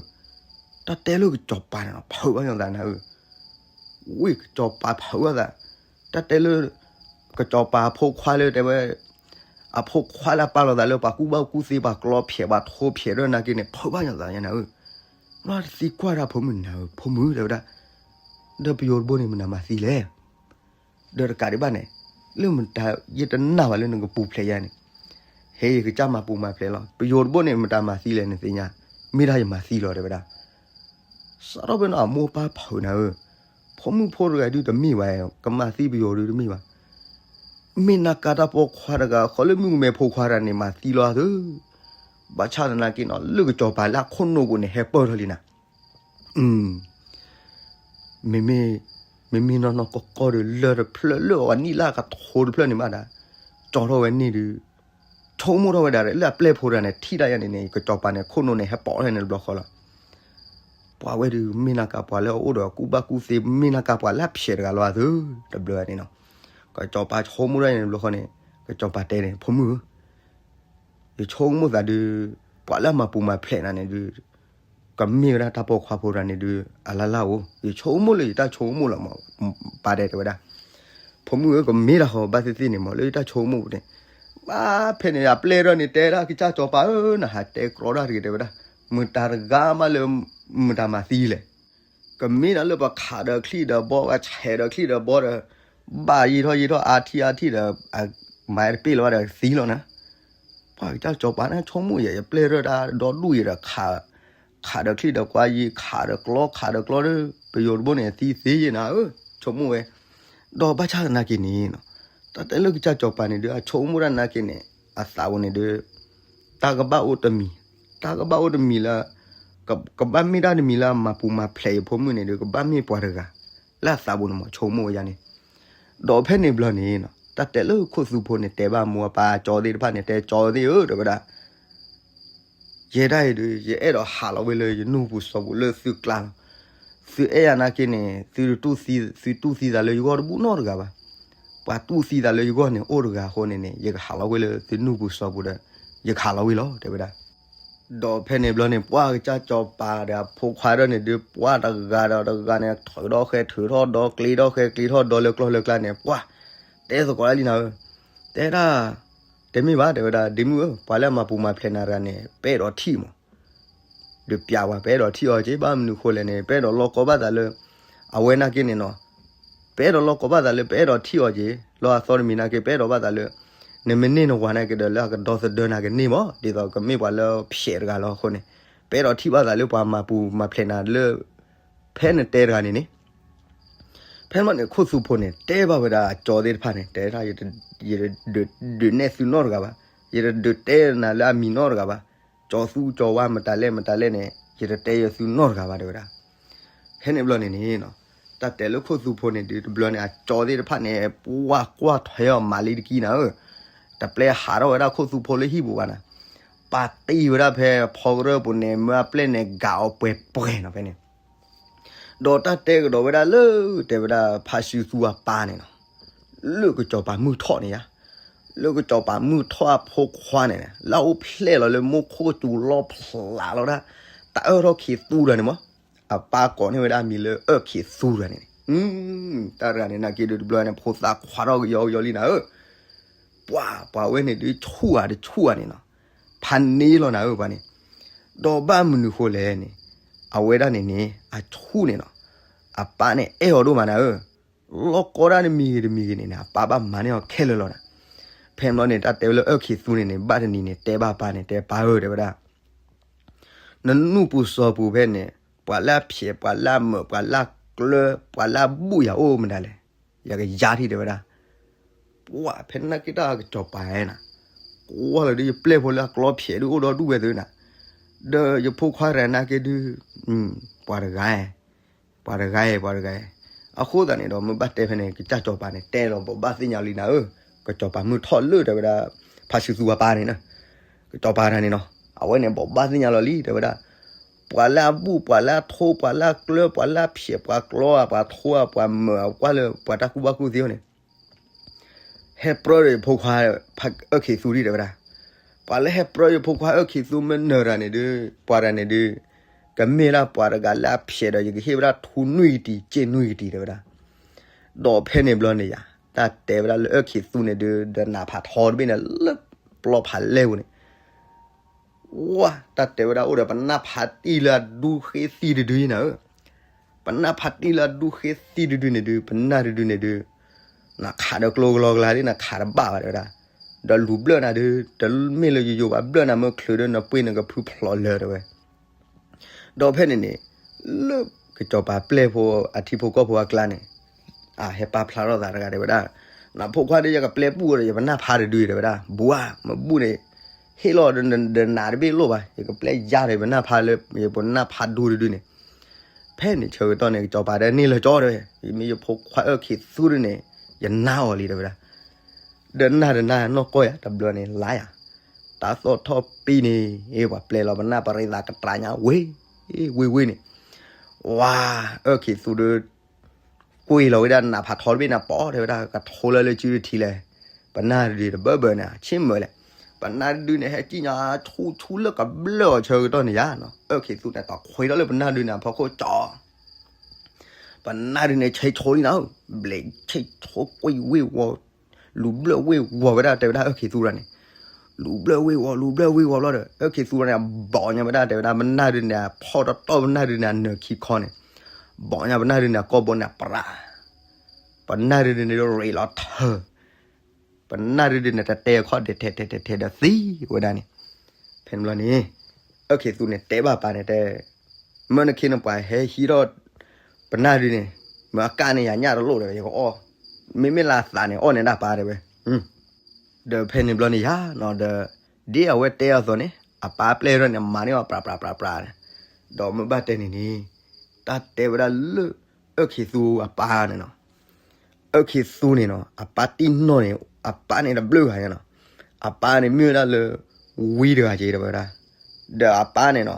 တၢ်တဲလၢကစီၤပၤန့ၣ်နီၤ ဖုးဘၣ်ညီသးနၤဧၢ. ဝ့ၢ်ကစီၤပၤဖုးဘၣ်သး, တၢ်တဲလၢ ကစီၤပၤဖိခွါလၢတဲဝဲ အဖိခွါလၢအပာ်လီၤသးလၢပှၤကူၣ်ဘၣ်ကူၣ်သ့ ပှၤကျီဖျဲး ပှၤထိဖျဲးဒၣ်နာ်က့န့ၣ် ဖုးဘၣ်ညီသးညါနၤဧၢ. ဘျီတသံကွၢ်တၢ်ဖိမုၣ်နၤဧၢ, ဖိမုၣ် တဲဝဲဒၣ်, ဒီးပယိၤတဘိန့ၣ်မတၤမၤသံလဲၣ်. ဒီးတကးဒံးဘၣ်န့ၣ်, လၢမတၤယတနာ်ဘၣ်လၢနကပူၤဖျဲးယၤန့ၣ်, ဟဲယကစၢ်မၤပူၤမၤဖျဲးလီၤ. ပယိၤတဘိန့ၣ်မတၤမၤသံလဲၣ် နသ့ၣ်ညါ, မ့ၢ်ဒၣ်ယမၤသံလီၤ တဲဝဲဒၣ်. စးထီၣ်ဖဲန့ၣ်အမိၢ်ပၢ်ဖုးနၤဧၢ, ဖိမုၣ်ဖိတဂၤဒုတမ့ၢ်ဘၣ်, ကမၤသံပယိၤဒုတမ့ၢ်ဘၣ်. မ့ၢ်နၤကးတၢ်ပိာ်ခွါတဂၤ ဃီလၢမုၣ်ကမဲဖိခွါတဂၤန့ၣ် မၤသံလီၤအသၢ, ဘၣ်ဆၣ်သနာ်က့နီၤ လၢကစီၤပၤလၢအခိၣ်နူာ်ပူၤန့ၣ် ဟဲပၢၢ်ထီၣ်လံနၤ. မ့မ့ၢ်, မ့မ့ၢ်နီၢ်နီၢ်ကီၢ်ကီၢ်ဒီး လၢၢ်တဖျၢၣ်လၢအနံၣ်လၢအကထိတဖျၢၣ်န့ၣ်မးဒၣ်, ကၠီထီၣ်ဝဲန့ၣ်ဒုး, ဆိကမိၣ်ထီၣ်ဝဲဒၣ်လၢအပျဲၢ်ဖိတဂၤန့ၣ် ထံၣ်ဒၣ်ယၤန့ၣ်န့ၣ် ကစီၤပၤန့ၣ် ခိၣ်နူာ်န့ၣ်ဟဲပိာ်ထီၣ်န့ၣ်တဘျီဃီလီၤ. ပှၤဝဲဒုး မ့ၢ်နၤကးပှၤလၢအအိၣ်ဒီးကူၣ်ဘၣ်ကူၣ်သ့ မ့ၢ်နၤကးပှၤလၢအဖျဲးတဂၤလီၤအသၢ, တဘျီန့ၣ်နီၤ. ကစီၤပၤဆိကမိၣ်ဒၣ်န့ၣ်တဘျီဃီန့ၣ်, ကစီၤပၤတဲန့ၣ် ဖိမုၣ်ဧၢ, ယဆိကမိၣ်သးဒုး, ပှၤလၢအမၤပူၤမၤဖျဲးနၤန့ၣ်ဒုး, ကမ့ၢ်ဝဲဒၣ်တၢ်ပိာ်ခွါဖိတဂၤန့ၣ်ဒုး အလၢ်လၢ်ဧိၤ, ယဆိကမိၣ်လၢယတၢ်ဆိကမိၣ်လီၤမး, ပၢ်တဲတဲဝဲဒၣ်. ဖိမုၣ်ဧၢ ကမ့ၢ်ဒၣ်ဃီဘၣ်သ့ၣ်သ့ၣ်န့ၣ်မး လၢယတၢ်ဆိကမိၣ်ပူၤန့ၣ်, ဘၣ်ဖဲန့ၣ် အပျဲၢ်ထီၣ်န့ၣ် တဲဒၣ်ကစၢ်စီၤပၤဧၢ, နဟးတဲကြီတၢ်တဂ့ၤ တဲဝဲဒၣ်, မတၤတဂၤမးလၢ မတၤမၤသံလဲၣ်. ကမ့ၢ်ဒၣ်လၢပခးဒီးချံၣ်ဒီးဘီ ပဆဲးဒီးချံၣ်ဒီးဘီဒီး, ဘၣ်ယံာ်ထီၣ်ယံာ်ထီၣ်အါထံၣ်အါထံၣ်ဒီး, မၤတပ့ၢ်လီၤဘၣ်ဒီးသံလီၤနၤ. ပှၤကစၢ်စီၤပၤန့ၣ်ဆိကမိၣ်ယဲ ယပျဲၢ်ထီၣ်တၢ်ဒီဒူၣ်ယဲဒီး ခးဒီးချံၣ်ဒီးကွါယံာ် ခးဒီးကျီ ခးဒီးကျီဒီး ပယိၤတဘိန့ၣ် သံသ့ယဲနၤဧၢ, ဆိကမိၣ်ဝဲ. ဒီးဘၣ်ဆၣ်သနာ်က့န့ၣ်, တၢ်တဲလၢကစၢ်စီၤပၤန့ၣ်ဒုး အဆိကမိၣ်တၢ်နာ်က့န့ၣ်, အသးပူၤန့ၣ်ဒုး, တၢ်ကဘၣ်အိၣ်တမံၤ, တၢ်ကဘၣ်အိၣ်တမံၤလၢ, ကဘၣ်မ့ၢ်တၢ်တမံၤလၢအမၤပူၤမၤဖျဲးယဖိမုၣ်န့ၣ်ဒုး ကဘၣ်မ့ၢ်ပှၤတဂၤ, လၢအသးပူၤန့ၣ်မး ဆိကမိၣ်ဝဲယၤန့ၣ်. ဒီးဖဲန့ၣ်ဘျီန့ၣ်, တၢ်တဲလၢခိၣ်သူဖိန့ၣ် တဲဘၣ်မိၢ်အပၢ်ကၠီသ့ၣ်တဖၣ်န့ၣ် တဲကၠီသ့ၣ်ဧၢ တဲဝဲဒၣ်. ယဲဒၣ်အံၤဒုး ယအဲၣ်ဒိးဟးလီၤဝဲလၢယနူၢ်ပူၤစီၤပူၤလၢသုကျါလီၤ. သုအဲၣ်ယၤနာ်က့န့ၣ် သုတတူၢ်သံ, သုတူၢ်သံသးလၢယဂီၢ်တဘူၣ်နီတဂၤဘၣ်. ပှၤတူၢ်သံသးလၢယဂီၢ်န့ၣ်အိၣ်တဂၤအဃိန့ၣ်န့ၣ် ယကဟးလီၤဝဲလၢသုနူၢ်ပူၤစီၤပူၤဒီး ယကဟးလီၤဝဲလီၤ တဲဝဲဒၣ်. ဒီးဖဲန့ၣ်ဘျီန့ၣ် ပှၤကစၢ်စီၤပၤဒီးအဖိခွါဒီးန့ၣ်ဒုး ပှၤတဂၤဒီးတဂၤန့ၣ် ထုးထီၣ်ဃဲထုးထီၣ်ဒီး ကျ့ထီၣ်ဃဲကျ့ထီၣ်ဒီး လၢကျီၢ်လၢကျါန့ၣ် ပှၤတဲသကိးလၢလံနၤဧၢ, တဲဒၣ်, တမ့ၢ်ဘၣ် တဲဝဲဒၣ်, ဒ့မုၣ်ဧၢ, ပှၤလၢအမၤပူၤမၤဖျဲးနၤတဂၤန့ၣ် ပအဲၣ်ဒိးထံၣ်မး ဒီးပျးဝဲ ပအဲၣ်ဒိးထံၣ်အီၤက့ၤ ဘၣ်မနုၤဃိလဲၣ်န့ၣ် ပအဲၣ်ဒိးလီၢ်ကီဘၣ်သးလၢ အဝဲနာ်က့န့ၣ်နီၤ, ပအဲၣ်ဒိးလီၢ်ကီဘၣ်သးလၢ ပအဲၣ်ဒိးထံၣ်အီၤက့ၤ လီၤအသီတမံၤနာ်က့ ပအဲၣ်ဒိးဘၣ်သးလၢ နမ့ၢ်န့ၢ်နဝၤနာ်က့ဒီး လၢအကဒီသဒၢနၤကန့ၢ်မး ဒ်သိးကမ့ၢ်ပှၤလၢဖျဲးတဂၤလီၤအဃိန့ၣ်, ပဲဒီးထံၣ်ဘၣ်သးလၢပှၤမၤပူၤမၤဖျဲးနၤလၢ ဖဲနတဲတဂၤန့ၣ်န့ၣ် ဖဲမ့ၢ်န့ၣ် ခိၣ်သူဖိန့ၣ် တဲဘၣ်ဝဲဒၣ်အကၠီသ့ၣ်တဖၣ်န့ၣ် တဲဒၣ် ယတဒုးနဲၣ်သုနီတဂၤဘၣ်, ယတဒုးတဲနၤလၢအမံၤနီတဂၤဘၣ်, ကၠီသူကၠီဝါမတၤလဲၣ်မတၤလဲၣ်န့ၣ် ယတတဲယသုနီတဂၤဘၣ် တဲဝဲဒၣ်. ဖဲန့ၣ်ဘျီန့ၣ်န့ၣ် တၢ်တဲလၢခိၣ်သူဖိန့ၣ်ဒုး တဘျီန့ၣ် အကၠီသ့ၣ်တဖၣ်န့ၣ် ပှၢ်ကွၢ်ထွဲအီၤမၤလံတကံနၤဧၢ, တပျဲဟးထီၣ်ဝဲဒၣ်ခိၣ်သူဖိလၢဟံၣ်ပူၤဘၣ်နၤ, ပာ်တ့ၢ်ဝဲဒၣ်ဖဲဖီကရၢၢ်ပူၤန့ၣ် မၢအပျဲၢ်န့ၣ် ဂာ်အီၤပှဲၤပှဲၤနီၤဖဲန့ၣ် ဒီးတၢ်တဲကဒီးဝဲဒၣ်လၢ တဲဝဲဒၣ်ဖါစုသူအပၢ်န့ၣ်နီၤ, လၢကစီၤပၤမုၢ်ထီၣ်န့ၣ်ယါ, လၢကစီၤပၤမုၢ်ထီၣ်အဖိခွါန့ၣ် လၢအအိၣ်ဖျဲၣ်လီၤလၢမိၢ်ခိၣ်ကစူၤလီဖျးလီၤဒၣ် တၢ်အၢၣ်ထီၣ်ခံသူတဂၤန့ၣ်မး, အပၢ်ကိးန့ၢ်ဝဲဒၣ်အမံၤလၢအၢၣ်ခံသူတဂၤန့ၣ်န့ၣ်, တၢ်တဂၤန့ၣ် နာ်က့ဒုးတဘျီန့ၣ် ဖိသၣ်ခွါထီၣ်ကယီကယီလံနၤဧၢ, ပှၤ ပှၤဝဲန့ၣ်ဒုးဆူၣ်ဧါတဆူၣ်ဧါန့ၣ်နီၤ, ဖးန့ၢ်လီၤနၤဧၢပှၤန့ၣ်, ဒီးဘၣ်မနုၤဃိလဲၣ်န့ၣ်, အဝဲဒၣ်န့ၣ်န့ၣ် အဆူၣ်န့ၣ်နီၤ, အပၢ်န့ၣ်အဲၣ်အီၤဒိၣ်မးနၤဧၢ, လီၢ်ကီတၢ်တမံၤဂ့ၤတမံၤဂ့ၤန့ၣ်န့ၣ် အပၢ်ဘၣ်မၤန့ၢ်အီၤခဲလၢာ်လီၤနၤ, ဖဲန့ၣ်ဘျီန့ၣ် တၢ်တဲဝဲလၢအၢၣ်ခံသူန့ၣ်န့ၣ် ဘၣ်တနံၤန့ၣ် တဲဘၣ်ပၢ်န့ၣ် တဲပၢ်ဧၢ တဲဝဲဒၣ် နနူၢ်ပူၤစီၤပူၤဖဲန့ၣ် ပှၤလၢအဖျဲး ပှၤလၢအမၢး ပှၤလၢအကျၢ ပှၤလၢအဘူၣ်ယၤအိၣ်မတၤလဲၣ်, ယကယါထံၣ်တဲဝဲဒၣ်, ပှၤဖဲနာ်က့တၢ်ကစီၤပၤနၤ, ကွၢ်လၢဒုးယပျဲၢ်ဖိလၢအကျီဖျဲးဒုးအိၣ်ဒီဒူၣ်ဝဲသုနၤ, ဒီးယဖိခွါတဂၤနာ်က့ဒုး, ပှၤတဂၤ ပှၤတဂၤ ပှၤတဂၤ, အဃိသတးန့ၣ်ဒီး မ့ၢ်ဘၣ်တဲဖဲန့ၣ် ကစၢ်စီၤပၤန့ၣ် တဲလီၤဘိးဘၣ်သ့ၣ်ညါလံနၤဧၢ, ကစီၤပၤမုၢ်ထီၣ်လၢတဲဝဲဒၣ် ဖါစုသူအပၢ်န့ၣ်, ကစီၤပၤတဂၤန့ၣ်နီၤ, အဝဲန့ၣ်ဘိးဘၣ်သ့ၣ်ညါလီၤလံ တဲဝဲဒၣ်, ပှၤလၢအဘူၣ် ပှၤလၢအထိ ပှၤလၢအကျၢ ပှၤလၢအဖျဲး ပှၤကျီဧါ ပှၤထိဧါ ပှၤမၢးဧါ ကွၢ်လၢပှၤတၢ်ကူၣ်ဘၣ်ကူၣ်သ့အီၤန့ၣ် ဟဲပြၢဒီးယဖိခွါ အၢၣ်ခံသူဒံးတဲဝဲဒၣ်, ပှၤလၢဟဲပြၢယဖိခွါအၢၣ်ခံသူမ့ၢ်နၢၤတဂၤန့ၣ်ဒုး, ပှၤတဂၤန့ၣ်ဒုး, ကမ့ၢ်ဒၣ်ပှၤတဂၤလၢအဖျဲးဒီး ယကဟ့ၣ်ဝဲဒၣ်ထူနွံကတံၤ စ့နွံကတံၤတဲဝဲဒၣ်, ဒီးဖဲန့ၣ်ဘျီန့ၣ်ယါ, တၢ်တဲဝဲဒၣ်လၢအၢၣ်ခံသူန့ၣ်ဒုး ဒီးနးဖးထီတဘ့ၣ်န့ၣ် လၢပျီဖးလဲၢ်ပူၤန့ၣ် ဝါ တၢ်တဲဝဲဒၣ်အိၣ်ဒီးပနၢ်ဖးတံၢ်လၢအဒူဃ့သံတဒုနၤဧၢ, ပနၢ်ဖးတံၢ်လၢအဒူဃ့သံတဒုန့ၣ်ဒုး ပနၢ်တဒုန့ၣ်ဒုး, နခးဒီးကျိကလီကလါဒ်နခးတဘၣ်ဘၣ်တဲဝဲဒၣ်, ဒီးလူၤဘျၢၣ်နၤဒုး တမ့ၢ်လၢယယိၤဘၣ် ဘျၢၣ်နၤမၢချုးဒီး နပှ့ၤနကဖုဖျိးလၢာ်တဲဝဲ ဒီးဖဲန့ၣ်န့ၣ်, လၢကစီၤပၤပျဲၢ်ဖိအထံဖိကီၢ်ဖိအကျါန့ၣ်, အဟဲပာ်ဖျါထီၣ်သးတဂၤတဲဝဲဒၣ်, နဖိခွါဒီးယကပျဲပူၣ်ဒီး ယပနၢ်ဖးတဒုတဲဝဲဒၣ် ဘှါ မ့ၢ်ဘူၣ်န့ၣ်, ဟ့ၣ်လီၤဒီးနးတဘ့ၣ်လိၣ်ဘၣ် ယကပျဲယါဒီးယပနၢ်ဖးလၢ ယပနၢ်ဖးဒူတဒုန့ၣ်, ဖဲန့ၣ်ဆၢကတီၢ်န့ၣ် ကစီၤပၤဒီးန့ၢ်လၢကၠီတဲဝဲ, ယမ့ၢ်ယဖိခွါအၢၣ်ခံသူဒုန့ၣ်, ယနါအီၤလံတဲဝဲဒၣ် ဒီးနၢ်တနၢ်နီၢ်ကီၢ်ယၤ တဘျီန့ၣ်လါယၤ, တၢ်သီၣ်ထီၣ်ပံၤန့ၣ် ပှၤပျဲလီၤပနၢ်ပရံသးကတြးညါဝ့ၢ်, ဝ့ၢ်ဝ့ၢ်န့ၣ်, ဝါ, အၢၣ်ခံသူဒီး, ကွံာ်လီၤဝဲဒၣ်နးဖးထီတဘ့ၣ်န့ၣ် ပိာ်တဲဝဲဒၣ် ကထိလၢလၢစုတထံလဲၣ်, ပနၢ်တဒုတဘၢဘၢန့ၣ် ဆ့ၣ်မၢလဲၣ်, ပနၢ်တဒုန့ၣ် ဟဲကံၣ်ညါဆူဆူလၢကဘျၢၣ်အီၤဆၢကတီၢ်န့ၣ်ယါနီၤ အၢၣ်ခံသူန့ၣ် ပခွဲးထီၣ်လၢပနၢ်တဒုန့ၣ်အဖီခိၣ်ကၠီ ပနၢ်တဒုန့ၣ် ဆဲးဆိလံနၤ, ဘျဲးဆဲးဆိကွံာ်ဝ့ၢ်ဝီၤ, လူၤဘျၢၣ်ဝ့ၢ်ဝီၤဝဲဒၣ်တဲဝဲဒၣ်အၢၣ်ခံသူတဂၤန့ၣ်, လူၤဘျၢၣ်ဝ့ၢ်ဝီၤ လူၤဘျၢၣ်ဝ့ၢ်ဝီၤဘျီဒီး အၢၣ်ခံသူတဂၤန့ၣ် ဘီးညါဝဲဒၣ်တဲဝဲဒၣ် ပနၢ်တဒုန့ၣ် ဖီၣ်တတီၢ်ပနၢ်တဒုန့ၣ် အနၢၤခံခီန့ၣ်, ဘီးညါပနၢ်တဒုန့ၣ် အကိာ်ဘိန့ၣ်ပြး, ပနၢ်တဒုန့ၣ် ရ့းလီၤထၢၣ် ပနၢ်တဒုန့ၣ် တတဲခီၣ်ဒဲးထဲးထဲးထဲးထဲးဒီးသံဝဲဒၣ်န့ၣ်, ဖဲန့ၣ်ဘျီန့ၣ်, အၢၣ်ခံသူန့ၣ် တဲဘၣ်ပၢ်န့ၣ်တဲ, မၢနခ့နပှၤဟဲဟံးထီၣ်, ပနၢ်တဒုန့ၣ်, မၢအကၣ်န့ၢ်ယၤညၣ်တလိၣ်ဒီး ယကအီၣ်, မ့မ့ၢ်လၢအသးန့ၣ် အီၣ်န့ၢ်ဒၣ်ပၢ်တဲဝဲ, ဒီးဖဲန့ၣ်ဘျီန့ၣ်ယါနီၤဒီး, ဒ်အဝဲတဲအသိးန့ၣ် အပၢ်ပျဲၢ်ထီၣ်န့ၣ် မၤန့ၢ်အီၤပြးပြးပြးပြးန့ၣ်, ဒီးမ့ၢ်ဘၣ်တဲန့ၣ်န့ၣ်, တၢ်တဲဝဲဒၣ်လၢ, အၢၣ်ခံသူအပၢ်န့ၣ်နီၤ အၢၣ်ခံသူန့ၣ်နီၤ အပၢ်တံၢ်နီၢ်န့ၣ် အပၢ်န့ၣ်တဘျုးဂၤန့ၣ်နီၤ, အပၢ်န့ၣ်မ့ၢ်ဝဲဒၣ်လၢ, ဝံတဂၤက့ၤတဲဝဲဒၣ်, ဒီးအပၢ်န့ၣ်နီၤ,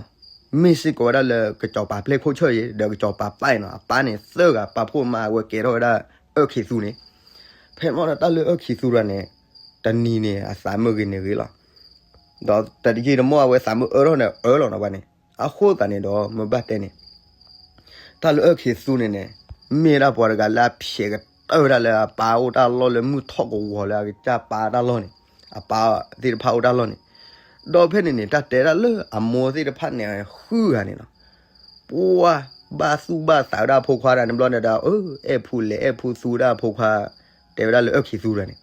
မ့ၢ်စ့ၢ်ကီးဝဲဒၣ်လၢကစီၤပၤပျဲၢ်ခိၣ်ဆၢၣ်အံၤ ဒီးကစီၤပၤပၢ်အံၤနီၤ အပၢ်န့ၣ်သၢဂၤ ပာ်ဖှိၣ်မၤအဝဲကဲထီၣ်ဝဲဒၣ်, အၢၣ်ခံသူန့ၣ်, ဖဲမ့ၢ်ဒီးတၢ်လၢအၢၣ်ခံသူတဂၤန့ၣ်, တနံၤန့ၣ် အသးမုာ်ဂ့ၤန့ၣ်ဂ့ၤလီၤ ဒီးတယံာ်တမီၢ်အဝဲသးမုာ်အၢထီၣ်န့ၣ် အၢလီၤနီၤဘၣ်န့ၣ်, အဃိသတးန့ၣ်ဒီး မ့ၢ်ဘၣ်တဲန့ၣ်, တၢ်လၢအၢၣ်ခံသူန့ၣ်န့ၣ်, မ့ၢ်ဒၣ်ပှၤတဂၤလၢအဖျဲးကတၢၢ်ဝဲဒၣ်လၢအပၢ်အိၣ်တၢ်လီၢ်လၢမုၢ်ထီၣ်ကဝီၤလၢအကစၢ်ပၢ်တၢ်လီၢ်န့ၣ်, အပၢ်သ့ၣ်တဖၣ်အိၣ်တၢ်လီၢ်န့ၣ်, ဒီးဖဲန့ၣ်န့ၣ် တၢ်တဲဒၣ်လၢအမိၢ်သ့ၣ်တဖၣ်န့ၣ်ဃုဂၤန့ၣ်နီၤ, ပှၤဘၣ်သူၣ်ဘၣ်သးဝဲဒၣ်အဖိခွါတဂၤန့ၣ်ဘျီန့ၣ်ဒီး အဲၣ်ဖူလဲၤအဲၣ်ဖူသူဝဲဒၣ်အဖိခွါ, တဲဝဲဒၣ်လၢအၢၣ်ခံသူတဂၤန့ၣ်,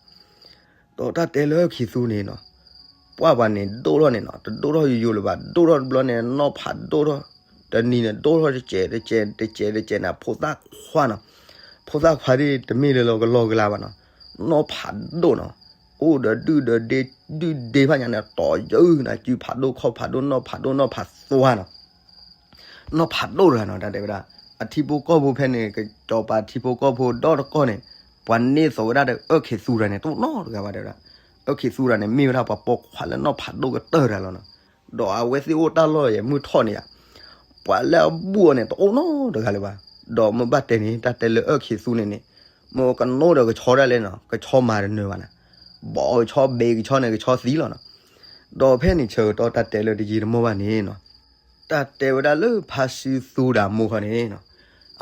ဒီးတၢ်တဲလၢအၢၣ်ခံသူန့ၣ်နီၤ, ပှၢ်ပှၤန့ၣ်ဒိၣ်ထီၣ်န့ၣ်နီၤ, တဒိၣ်ထီၣ်ယိယိလၢၤဘၣ်, ဒိၣ်ထီၣ်တဘျီန့ၣ် နီၢ်ဖးဒိၣ်ထီၣ်, တနံၤန့ၣ်ဒိၣ်ထီၣ်တစဲးတစဲးတစဲးတစဲးန့ၣ် ဖိသၣ်ခွါနီၤ, ဖိသၣ်ခွါဒ်တမ့ၢ်လၢလီၤကလီကလါဘၣ်နီၤ, နီၢ်ဖးဒိၣ်နီၤ, အိၣ်ဒီးဒုၣ်ဒီးဒ့ ဒုၣ်ဒ့ဖးညါန့ၣ် တီၤယုၢ်နၤ စုဖးဒိၣ်ခီၣ်ဖးဒိၣ် နီၢ်ဖးဒိၣ်နီၢ်ဖးသွါနီၤ နီၢ်ဖးဒိၣ်တဂၤနီၤ တၢ်တဲဝဲဒၣ်, အထံဖိကီၢ်ဖိဖဲန့ၣ် ကစီၤပၤထံဖိကီၢ်ဖိဒီတကီၢ်န့ၣ် ပှၤန့ၢ်သိးဝဲဒၣ်ဒီးအၢၣ်ခ့သူတဂၤန့ၣ် တအိၣ်နီတဂၤဘၣ်တဲဝဲဒၣ်, အၢၣ်ခ့သူတဂၤန့ၣ် မ့ၢ်ဝဲဒၣ်ပှၤပိာ်ခွါလၢနီၢ်ဖးဒိၣ်ကတၢၢ်တဂၤလီၤနီၤ, ဒီးအဝဲသ့ၣ်အိၣ်တၢ်လီၢ်ယဲၢ်မုၢ်ထီၣ်န့ၣ်ယါ, ပှၤလၢအဘူၣ်အီၤန့ၣ် တအိၣ်နီတဂၤလၢၤဘၣ်, ဒီးမ့ၢ်ဘၣ်တဲန့ၣ် တၢ်တဲလၢအၢၣ်ခ့သူန့ၣ်န့ၣ် မ့ၢ်ကနိဒီးကဆီဒၣ်လဲာ်နီၤ ကဆီမၤတနၢၤဘၣ်နၤ, ဘီကဆီဘ့ကဆီန့ၣ် ကဆီသံလီၤနီၤ, ဒီးဖဲန့ၣ်ဆၢကတီၢ်တၢ်တဲလၢတယံာ်တမီၢ်ဘၣ်န့ၣ်နီၤ တၢ်တဲဝဲဒၣ်လၢဖါစုသူဒီးအမိၢ်ခီန့ၣ်နီၤ,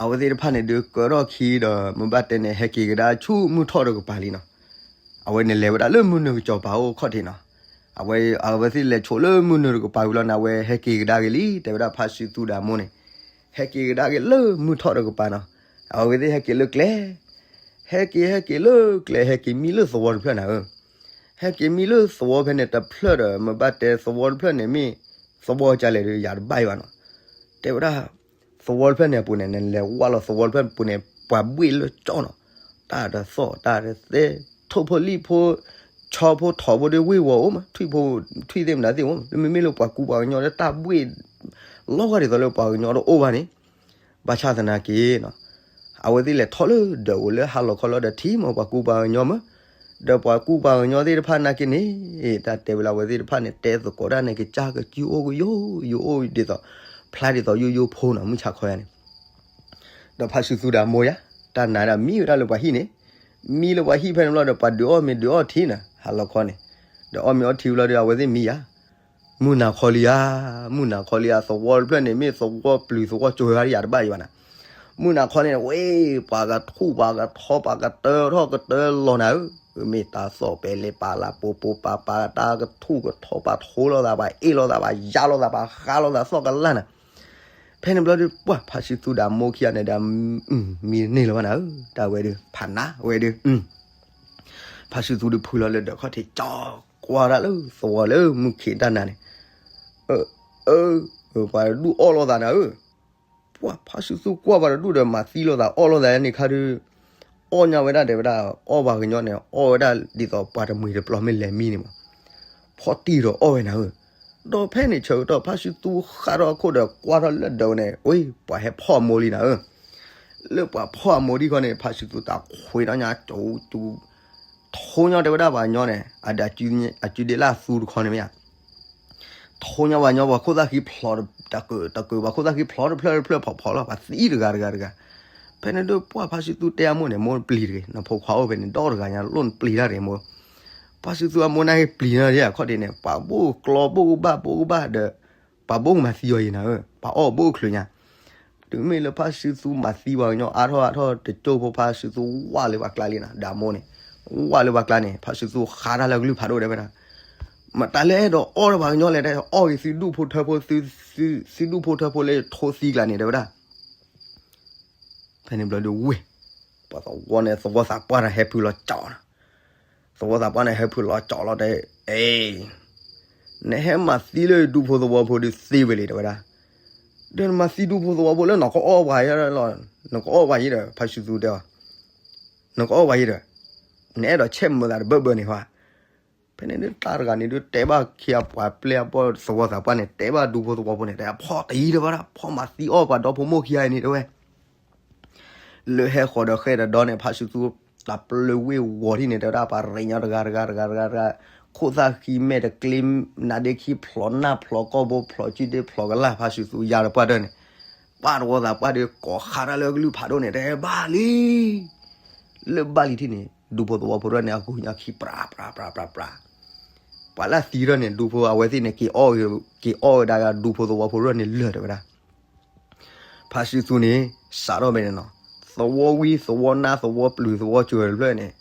အဝဲသ့ၣ်တဖၣ်န့ၣ်ဒုးကၢထီၣ်ခံဒီး မ့ၢ်ဘၣ်တဲန့ၣ် ဟဲက့ၤကဒါဆူမုၢ်ထီၣ်တကပၤလံနီၤ, အဝဲန့ၣ်လဲၤဝဲဒၣ်လၢမုၢ်နုာ်ကစီၤပၤအိၣ်ခီၣ်ထံးနီၤ, အဝဲ အဝဲသ့ၣ်လဲၤဆိးလၢမုၢ်နုာ်တကပၤဝံၤလီၤန့ၣ် အဝဲဟဲက့ၤကဒါက့ၤလံ တဲဝဲဒၣ်ဖါစုသူဒီးအမိၢ်န့ၣ်, ဟဲက့ၤကဒါက့ၤလၢမုၢ်ထီၣ်တကပၤနီၤ, အဝဲသ့ၣ်ဟဲက့ၤလၢကျဲ ဟဲက့ၤဟဲက့ၤလၢကျဲ ဟဲက့ၤမံလၢသဝီတဖျၢၣ်နၤဧၢ, ဟဲက့ၤမံလၢသဝီဖဲန့ၣ်တဖျၢၣ်ဒီး မ့ၢ်ဘၣ်တဲသဝီတဖျၢၣ်န့ၣ်မ့ၢ် သဝီကလဲၣ်ဒီးယၤတဘၣ်အံၤဘၣ်နီၤ, တဲဝဲဒၣ် သဝီတဖျၢၣ်န့ၣ်အပူၤန့ၣ် နလဲၤဝဲလီၤသဝီတဖျၢၣ်ပူၤန့ၣ် ပှၤဘှ့ၣ်လၢကၠီနီၤ, တၢ်တသီၣ်တၢ်တသဲ ထိၣ်ဖိလံၣ်ဖိ ဆီဖိထိးဖိဒီးဝ့ၢ်ဝီၤအိၣ်မး ထွံၣ်ဖိ ထွံၣ်သ့ၣ်မနုၤသ့ၣ်အိၣ်မး မ့မ့ၢ်လၢပှၤကူပှၤကညီလၢတၢ်ဘှ့ၣ် လီၤဂာ်ဒ်သိးလၢပှၤကညီတအိၣ်ဘၣ်န့ၣ်, ဘၣ်ဆၣ်သနာ်က့နီၤ, အဝဲသ့ၣ်လဲၤထီၣ်လၢဒၢးအိၣ်လၢဟါလီၤခီလီၤဒီးထံၣ်မးပှၤကူပှၤကညီမး, ဒီးပှၤကူပှၤကညီသ့ၣ်တဖၣ်နာ်က့န့ၣ် တၢ်တဲဝဲလၢအဝဲသ့ၣ်တဖၣ်န့ၣ် တဲသကိးတၢ်န့ၣ် ကစၢ်ကစၢ်အိၣ်ကယိယိအိၣ်ဒ်သိး ဖျါဒ်သိးယိယိဖိနီၤ မုၢ်ဆါခီယါန့ၣ် ဒီးဖါစုသူဒီးအမိၢ်ယါ, တၢ်နာ်ဒီးမံဝဲဒၣ်လၢပှၤဟံၣ်န့ၣ်, မံလၢပှၤဟံၣ်ဖဲန့ၣ်ဘျီဒီး ပှၤဒုးအီၣ်မ့ၤဒုးအီထံနီၤ ဟါလီၤခီန့ၣ်, ဒီးအီၣ်မ့ၤအီထံဘျီဒီး အဝဲသ့ၣ်မံယါ, မုၢ်နၤခီလံဧါ, မုၢ်နၤခီလံဧါ, သဝီတဖျၢၣ်န့ၣ် မ့ၢ်သဝီပျုၤသဝီစိၤဝဲဒၣ်ယၤတဘၣ်အံၤဘၣ်နၤ, မုၢ်နၤခီန့ၣ် ဝဲ ပှၤကထူၣ်ပှၤကထီ ပှၤကတၢထီၣ်ကတၢလီၤနၤဧၢ, မ့ၢ်တၢ်သီၣ်ပဲလဲၤပာ်လၢပိပိပာ်ပာ် တၢ်ကထူၣ်ကထီ ပာ်ထိလိာ်သး ပာ်အ့ၣ်လိာ်သး ပာ်ယါလိာ်သး ပာ်ဃါလိာ်သး သီၣ်ကလၢ်နၤ ဖဲန့ၣ်ဘျီဒီး ပှၢ်ဖါစုသူဒီးအမိၢ်ခံဂၤန့ၣ်ဒီး မံတန့ၢ်လၢၤဘၣ်နၤဧၢ, တၢ်ဝဲဒုး ဖးနးဝဲဒုး, ဖါစုသူဒီးဖုလီၤလၢဒၢးခီၣ်ထံး ကၠီကွၢ်ဒၣ်လၢသဝီလၢမုၢ်ခံးတၢ်နၤန့ၣ်, အၢ ပှၤတဒူၣ်အီၣ်လိာ်သးနၤဧၢ, ပှၢ်ဖါစုသူကွၢ်ပှၤတဒူၣ်ဒီး မၤသံလိာ်သးအီၣ်လိာ်သးန့ၣ်ခါဒီး အီၣ်ညါဝဲဒၣ်တဲဝဲဒၣ် အီၣ်ပှၤကညီန့ၣ် အီၣ်ဝဲဒၣ်ဒ်သိးပှၤတမှံၤတပျီၤမ့ၢ်လဲၤမံန့ၣ်မး, ဖီၣ်တံၢ်ဒီးအီၣ်ဝဲနၤဧၢ, ဒီးဖဲန့ၣ်ဆၢကတီၢ် ဖါစုသူဃၣ်ထီၣ်အခိၣ်ဒီးကွၢ်ထီၣ်လၢဒၢးန့ၣ် ဝဲ ပှၤဟဲဖီၣ်အမိၢ်လံနၤဧၢ, လၢပှၤဖီၣ်အမိၢ်ဒံၣ်ခီန့ၣ် ဖါစုသူတၢ်ခွ့ထီၣ်ညါ ကၠူကၠူ ထိညါတဲဝဲဒၣ်ပှၤကညီန့ၣ် အဒုးအစုဒ့လၢအသူတခီန့ၣ်မ့ၢ်ဧါ, ထိညါပှၤကညီပှၤခိၣ်သၣ်ဃံဖျိးတကၢးတကၢး ပှၤခိၣ်သၣ်ဃံဖျိးတဖျၢၣ်တဖျၢၣ်ဖီၣ်ဖီၣ်လီၤ ပှၤသံတဂၤတဂၤတဂၤ, ဖဲန့ၣ်ဒီးပှၢ်ဖါစုသူတဲအမိၢ်န့ၣ် မိၢ်ပျံၤတဂ့ၤ နဖိခွါအိၣ်ဖဲန့ၣ် ဒီတဂၤညါလိၣ်နပျံၤတၢ်တဂ့ၤမိၢ်, ဖါစုသူအမိၢ်နာ်က့ပျံၤန့ၣ်အခီၣ်ဒ့န့ၣ် ပှၤဘိၣ်ကျီဘိၣ်ကဘၣ်ဘိၣ်ကဘၣ်ဒီး ပှၤဘိၣ်ကမၤသံအီၤယံၤနၤဧၢ ပှၤအီၣ်ဘိၣ်ချုးညါ တုၤမ့ၢ်လၢဖါစုသူမၤသံပှၤကညီအါထီၣ်အါထီၣ်တကၠိၢ်ဖိ ဖါစုသူဝၣ်လၢပှၤကျါလံနီၤ ဒီးအမိၢ်န့ၣ် ဝၣ်လၢပှၤကျါန့ၣ် ဖါစုသူဃါတၢ်လၢကလုၢ်ဖးဒိၣ်တဲဝဲဒၣ်, မတၤလဲၣ်ဒီးအီၣ်ဒီးပှၤကညီလဲၣ် တဲအီၣ်က့ၤသုဒူၣ်ဖိထၢဖိ သုဒူၣ်ဖိထၢဖိလၢထိသံကျါန့ၣ်တဲဝဲဒၣ် ဖဲန့ၣ်ဘျီဒီးဝ့ၢ် ပှၤသဝီန့ၣ် သဝီသးပှၢ်န့ၣ်ဟဲဖုလီၤကၠီနီၤ, သဝီသးပှၢ်န့ၣ်ဟဲဖုလီၤကၠီလီၤတဲ, အ့ နဟဲမၤသံလၢဒူဖိသဝီဖိဒီးသ့ဝဲလံတဲဝဲဒၣ်, ဒီးနမၤသံဒူဖိသဝီဖိလၢနကအီၣ်ပှၤလီၤ, နကအီၣ်ပှၤယံၤဒီး ဖါစုသူတဲအီၤ, နကအီၣ်ပှၤယံၤဒီး နအဲၣ်ဒိးဆဲးမုာ်သးတဘၢဘၢန့ၣ်ဟါ, ဖဲန့ၣ်ဒုးတၢ်တဂၤန့ၣ်ဒုး တဲဘၣ်ခံအပှၤပျဲၢ်အပှၤသဝီသးပှၢ်န့ၣ် တဲဘၣ်ဒူဖိသဝီဖိန့ၣ် တဲအဖီၣ်တယံၤတဲဝဲဒၣ် ဖီၣ်မၤသံအီၣ်ပှၤဒီဖိမိၢ်ခံဂၤအံၤန့ၣ်တဲဝဲ လၢဟဲဃီၤဒီးဃဲဒီးဒီန့ၣ် ဖါစုသူ တၢ်ပျၢၤဝ့ၢ်ဝီၤထံၣ်န့ၣ် တဲဝဲဒၣ်ပှၤရ့ၣ်ညီတဂၤတဂၤတဂၤတဂၤတဂၤ, ခိၣ်သၣ်ဃံမဲာ်တကျ့ နါဒ့ခံဖျိးနၢ်ဖျိးကီၢ်ဘိဖျိး စုဒ့ဖျိးကလၢ် ဖါစုသူယါတပှၢ်တၢၢ်န့ၣ်, ပှၤတဝီသးပှၢ်ဒီးကိးဃါတၢ်လၢကလုၢ်ဖးဒိၣ်န့ၣ် တဲဘၣ်လံ လၢဘၣ်လံထံၣ်န့ၣ် ဒူဖိသဝီဖိတဖၣ်န့ၣ် အကူညါခံပြးပြးပြးပြးပြး, ပှၤလၢသံထီၣ်န့ၣ် ဒူဖိအဝဲသ့ၣ်န့ၣ် က့ၤအီၣ်က့ၤအီၣ်ဝဲဒၣ်ဒူဖိသဝီဖိတဖၣ်န့ၣ်လၢာ်တဲဝဲဒၣ် ဖါစုသူန့ၣ် စးထီၣ်ဖဲန့ၣ်နီၤ, သဝီဝံ သဝီနါ သဝီပျုၤ သဝီစၢၤတဖျၢၣ်န့ၣ်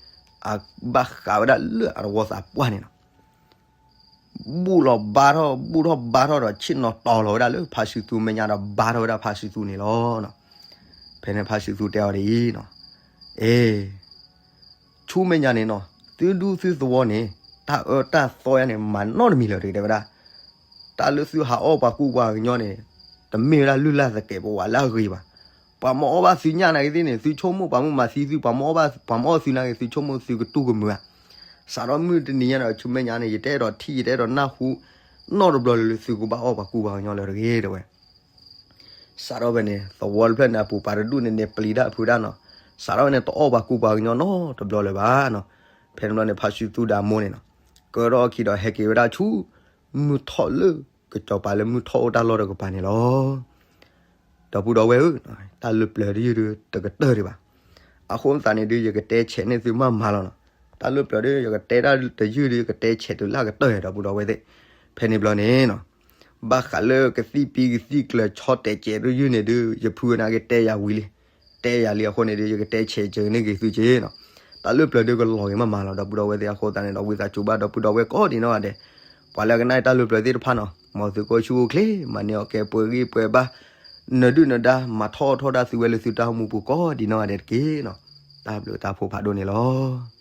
အဘၣ်ဃးဝဲဒၣ်လၢအတဝီသးပှၢ်န့ၣ်နီၤ, ဘူၣ်လီၤဘါထီၣ် ဘူၣ်ထီၣ်ဘါထီၣ်ဒီးဆ့ၣ်နီၤတီၤလီၤဝဲဒၣ်လၢဖါစုသူမဲာ်ညါဒီး ဘါထီၣ်ဝဲဒၣ်ဖါစုသူန့ၣ်လီၤ. ဖဲန့ၣ်ဖါစုသူတဲအီၤဒ်အံၤနီၤ, အ့ ဆူမဲာ်ညါန့ၣ်နီၤ သုဒူသုသဝီန့ၣ် တၢ်အၢတၢ်သီယါန့ၣ် မၤနီတမံၤလၢၤတဂ့ၤ တဲဝဲဒၣ်. တၢ်လၢသုဟးအီၣ်ပှၤကူပှၤကညီန့ၣ် တမ့ၢ်ဝဲဒၣ်လုၢ်လၢ်သကဲးပဝးလၢအဂ့ၤဘၣ်. ပှၤမ့ၢ်အီၣ်ဘၣ်သုညၣ်နာ်က့သ့ၣ်န့ၣ် သုဆိကမိၣ်ပှၤမ့ၢ်မၤသံသု, ပှၤမ့ၢ်အီၣ်ဘၣ်, ပှၤမ့ၢ်အီၣ်သုနာ်က့ သုဆိကမိၣ်သုကတူၢ်ကမုာ်ဧါ. စးထီၣ်မုၢ်တနံၤညါဒီး ဆူမဲာ်ညါန့ၣ် ယတအဲၣ်ဒိးထံၣ် ယတအဲၣ်ဒိးနၢ်ဟူ နီတဘျီလၢသုကဘၣ်အီၣ်ပှၤကူပှၤကညီလၢၤတဂ့ၤ တဲဝဲ. စးထီၣ်ဖဲန့ၣ် သဝီတဖျၢၣ်န့ၣ် အပူၤပာ်တဒူၣ်န့ၣ် န့ၣ်ပျံၤတၢ်ဖုးတၢ်နီၤ. စးထီၣ်ဖဲန့ၣ် တအီၣ်ပှၤကူပှၤကညီနီတဘျီလၢၤဘၣ်နီၤ. ဖဲန့ၣ်ဘျီန့ၣ် ဖါဆူသူဒီးအမိၢ်န့ၣ်နီၤ, ကၢထီၣ်အခံဒီး ဟဲက့ၤဝဲဒၣ်ဆူ မုၢ်ထီၣ်လၢ ကစီၤပၤလၢမုၢ်ထီၣ်အိၣ်တၢ်လီၢ်တကပၤန့ၣ်လီၤ. ဒီပုၢ်ဒီဝဲၢ်ဧၢ, တၢ်လၢပျၢၤတယုၢ်ဒုး တကတၢၢ်ဒံးဘၣ်. အဃိသတးန့ၣ်ဒုး ယကတဲဆဲးန့ၢ်သုမးမးလီၤနီၤ. တၢ်လၢပျၢၤဒုး ယကတဲတၢ်တယုၢ်ဒုး ယကတဲဆဲးတုၤလၢအကတၢၢ် ဒီပုၢ်ဒီဝဲၢ်သ့ၣ်. ဖဲန့ၣ်ဘျီန့ၣ်နီၤ, ဘၣ်ဃးလၢကသံၣ်ပံကသံၣ်ကျၢၤဆီတဲာ်ကဲးတယုၢ်န့ၣ်ဒုး ယဖုဝဲနာ်က့တဲယၤဝံၤလံ တဲယၤလံအဃိန့ၣ်ဒုး ယကတဲဆဲးစၢၤန့ၢ်က့ၤသုက့နီၤ. တၢ်လၢပျၢၤဒုးကလီၤဂ့ၤမးမးလီၤ ဒီပုၢ်ဒီဝဲၢ်သ့ၣ်. အဃိသတးန့ၣ်ဒီး ဝံသးစူၤဘၣ်ဒီပုၢ်ဒီဝဲၢ်ကိးဒံးနီၢ်ဂၤဒဲး, ပှၤလၢအကနၣ်တၢ်လၢပျၢၤသ့ၣ်တဖၣ်နီၤ, မ်သုကအိၣ်ဆူၣ်အိၣ်ချ့ မၤန့ၢ်အီၣ်ကဲပှဲၤဂံၢ်ပှဲၤဘါ နဒုၣ်နဒါ မၤထီၣ်ထီၣ်ဒၣ်သုဝဲလၢသုတၢ်အိၣ်မူပူၤကိးဒံးနီၢ်ဂၤဒဲးတက့ၢ်နီၤ. တၢ်ဘျုးတၢ်ဖှိၣ်ဖးဒိၣ်န့ၣ်လီၤ.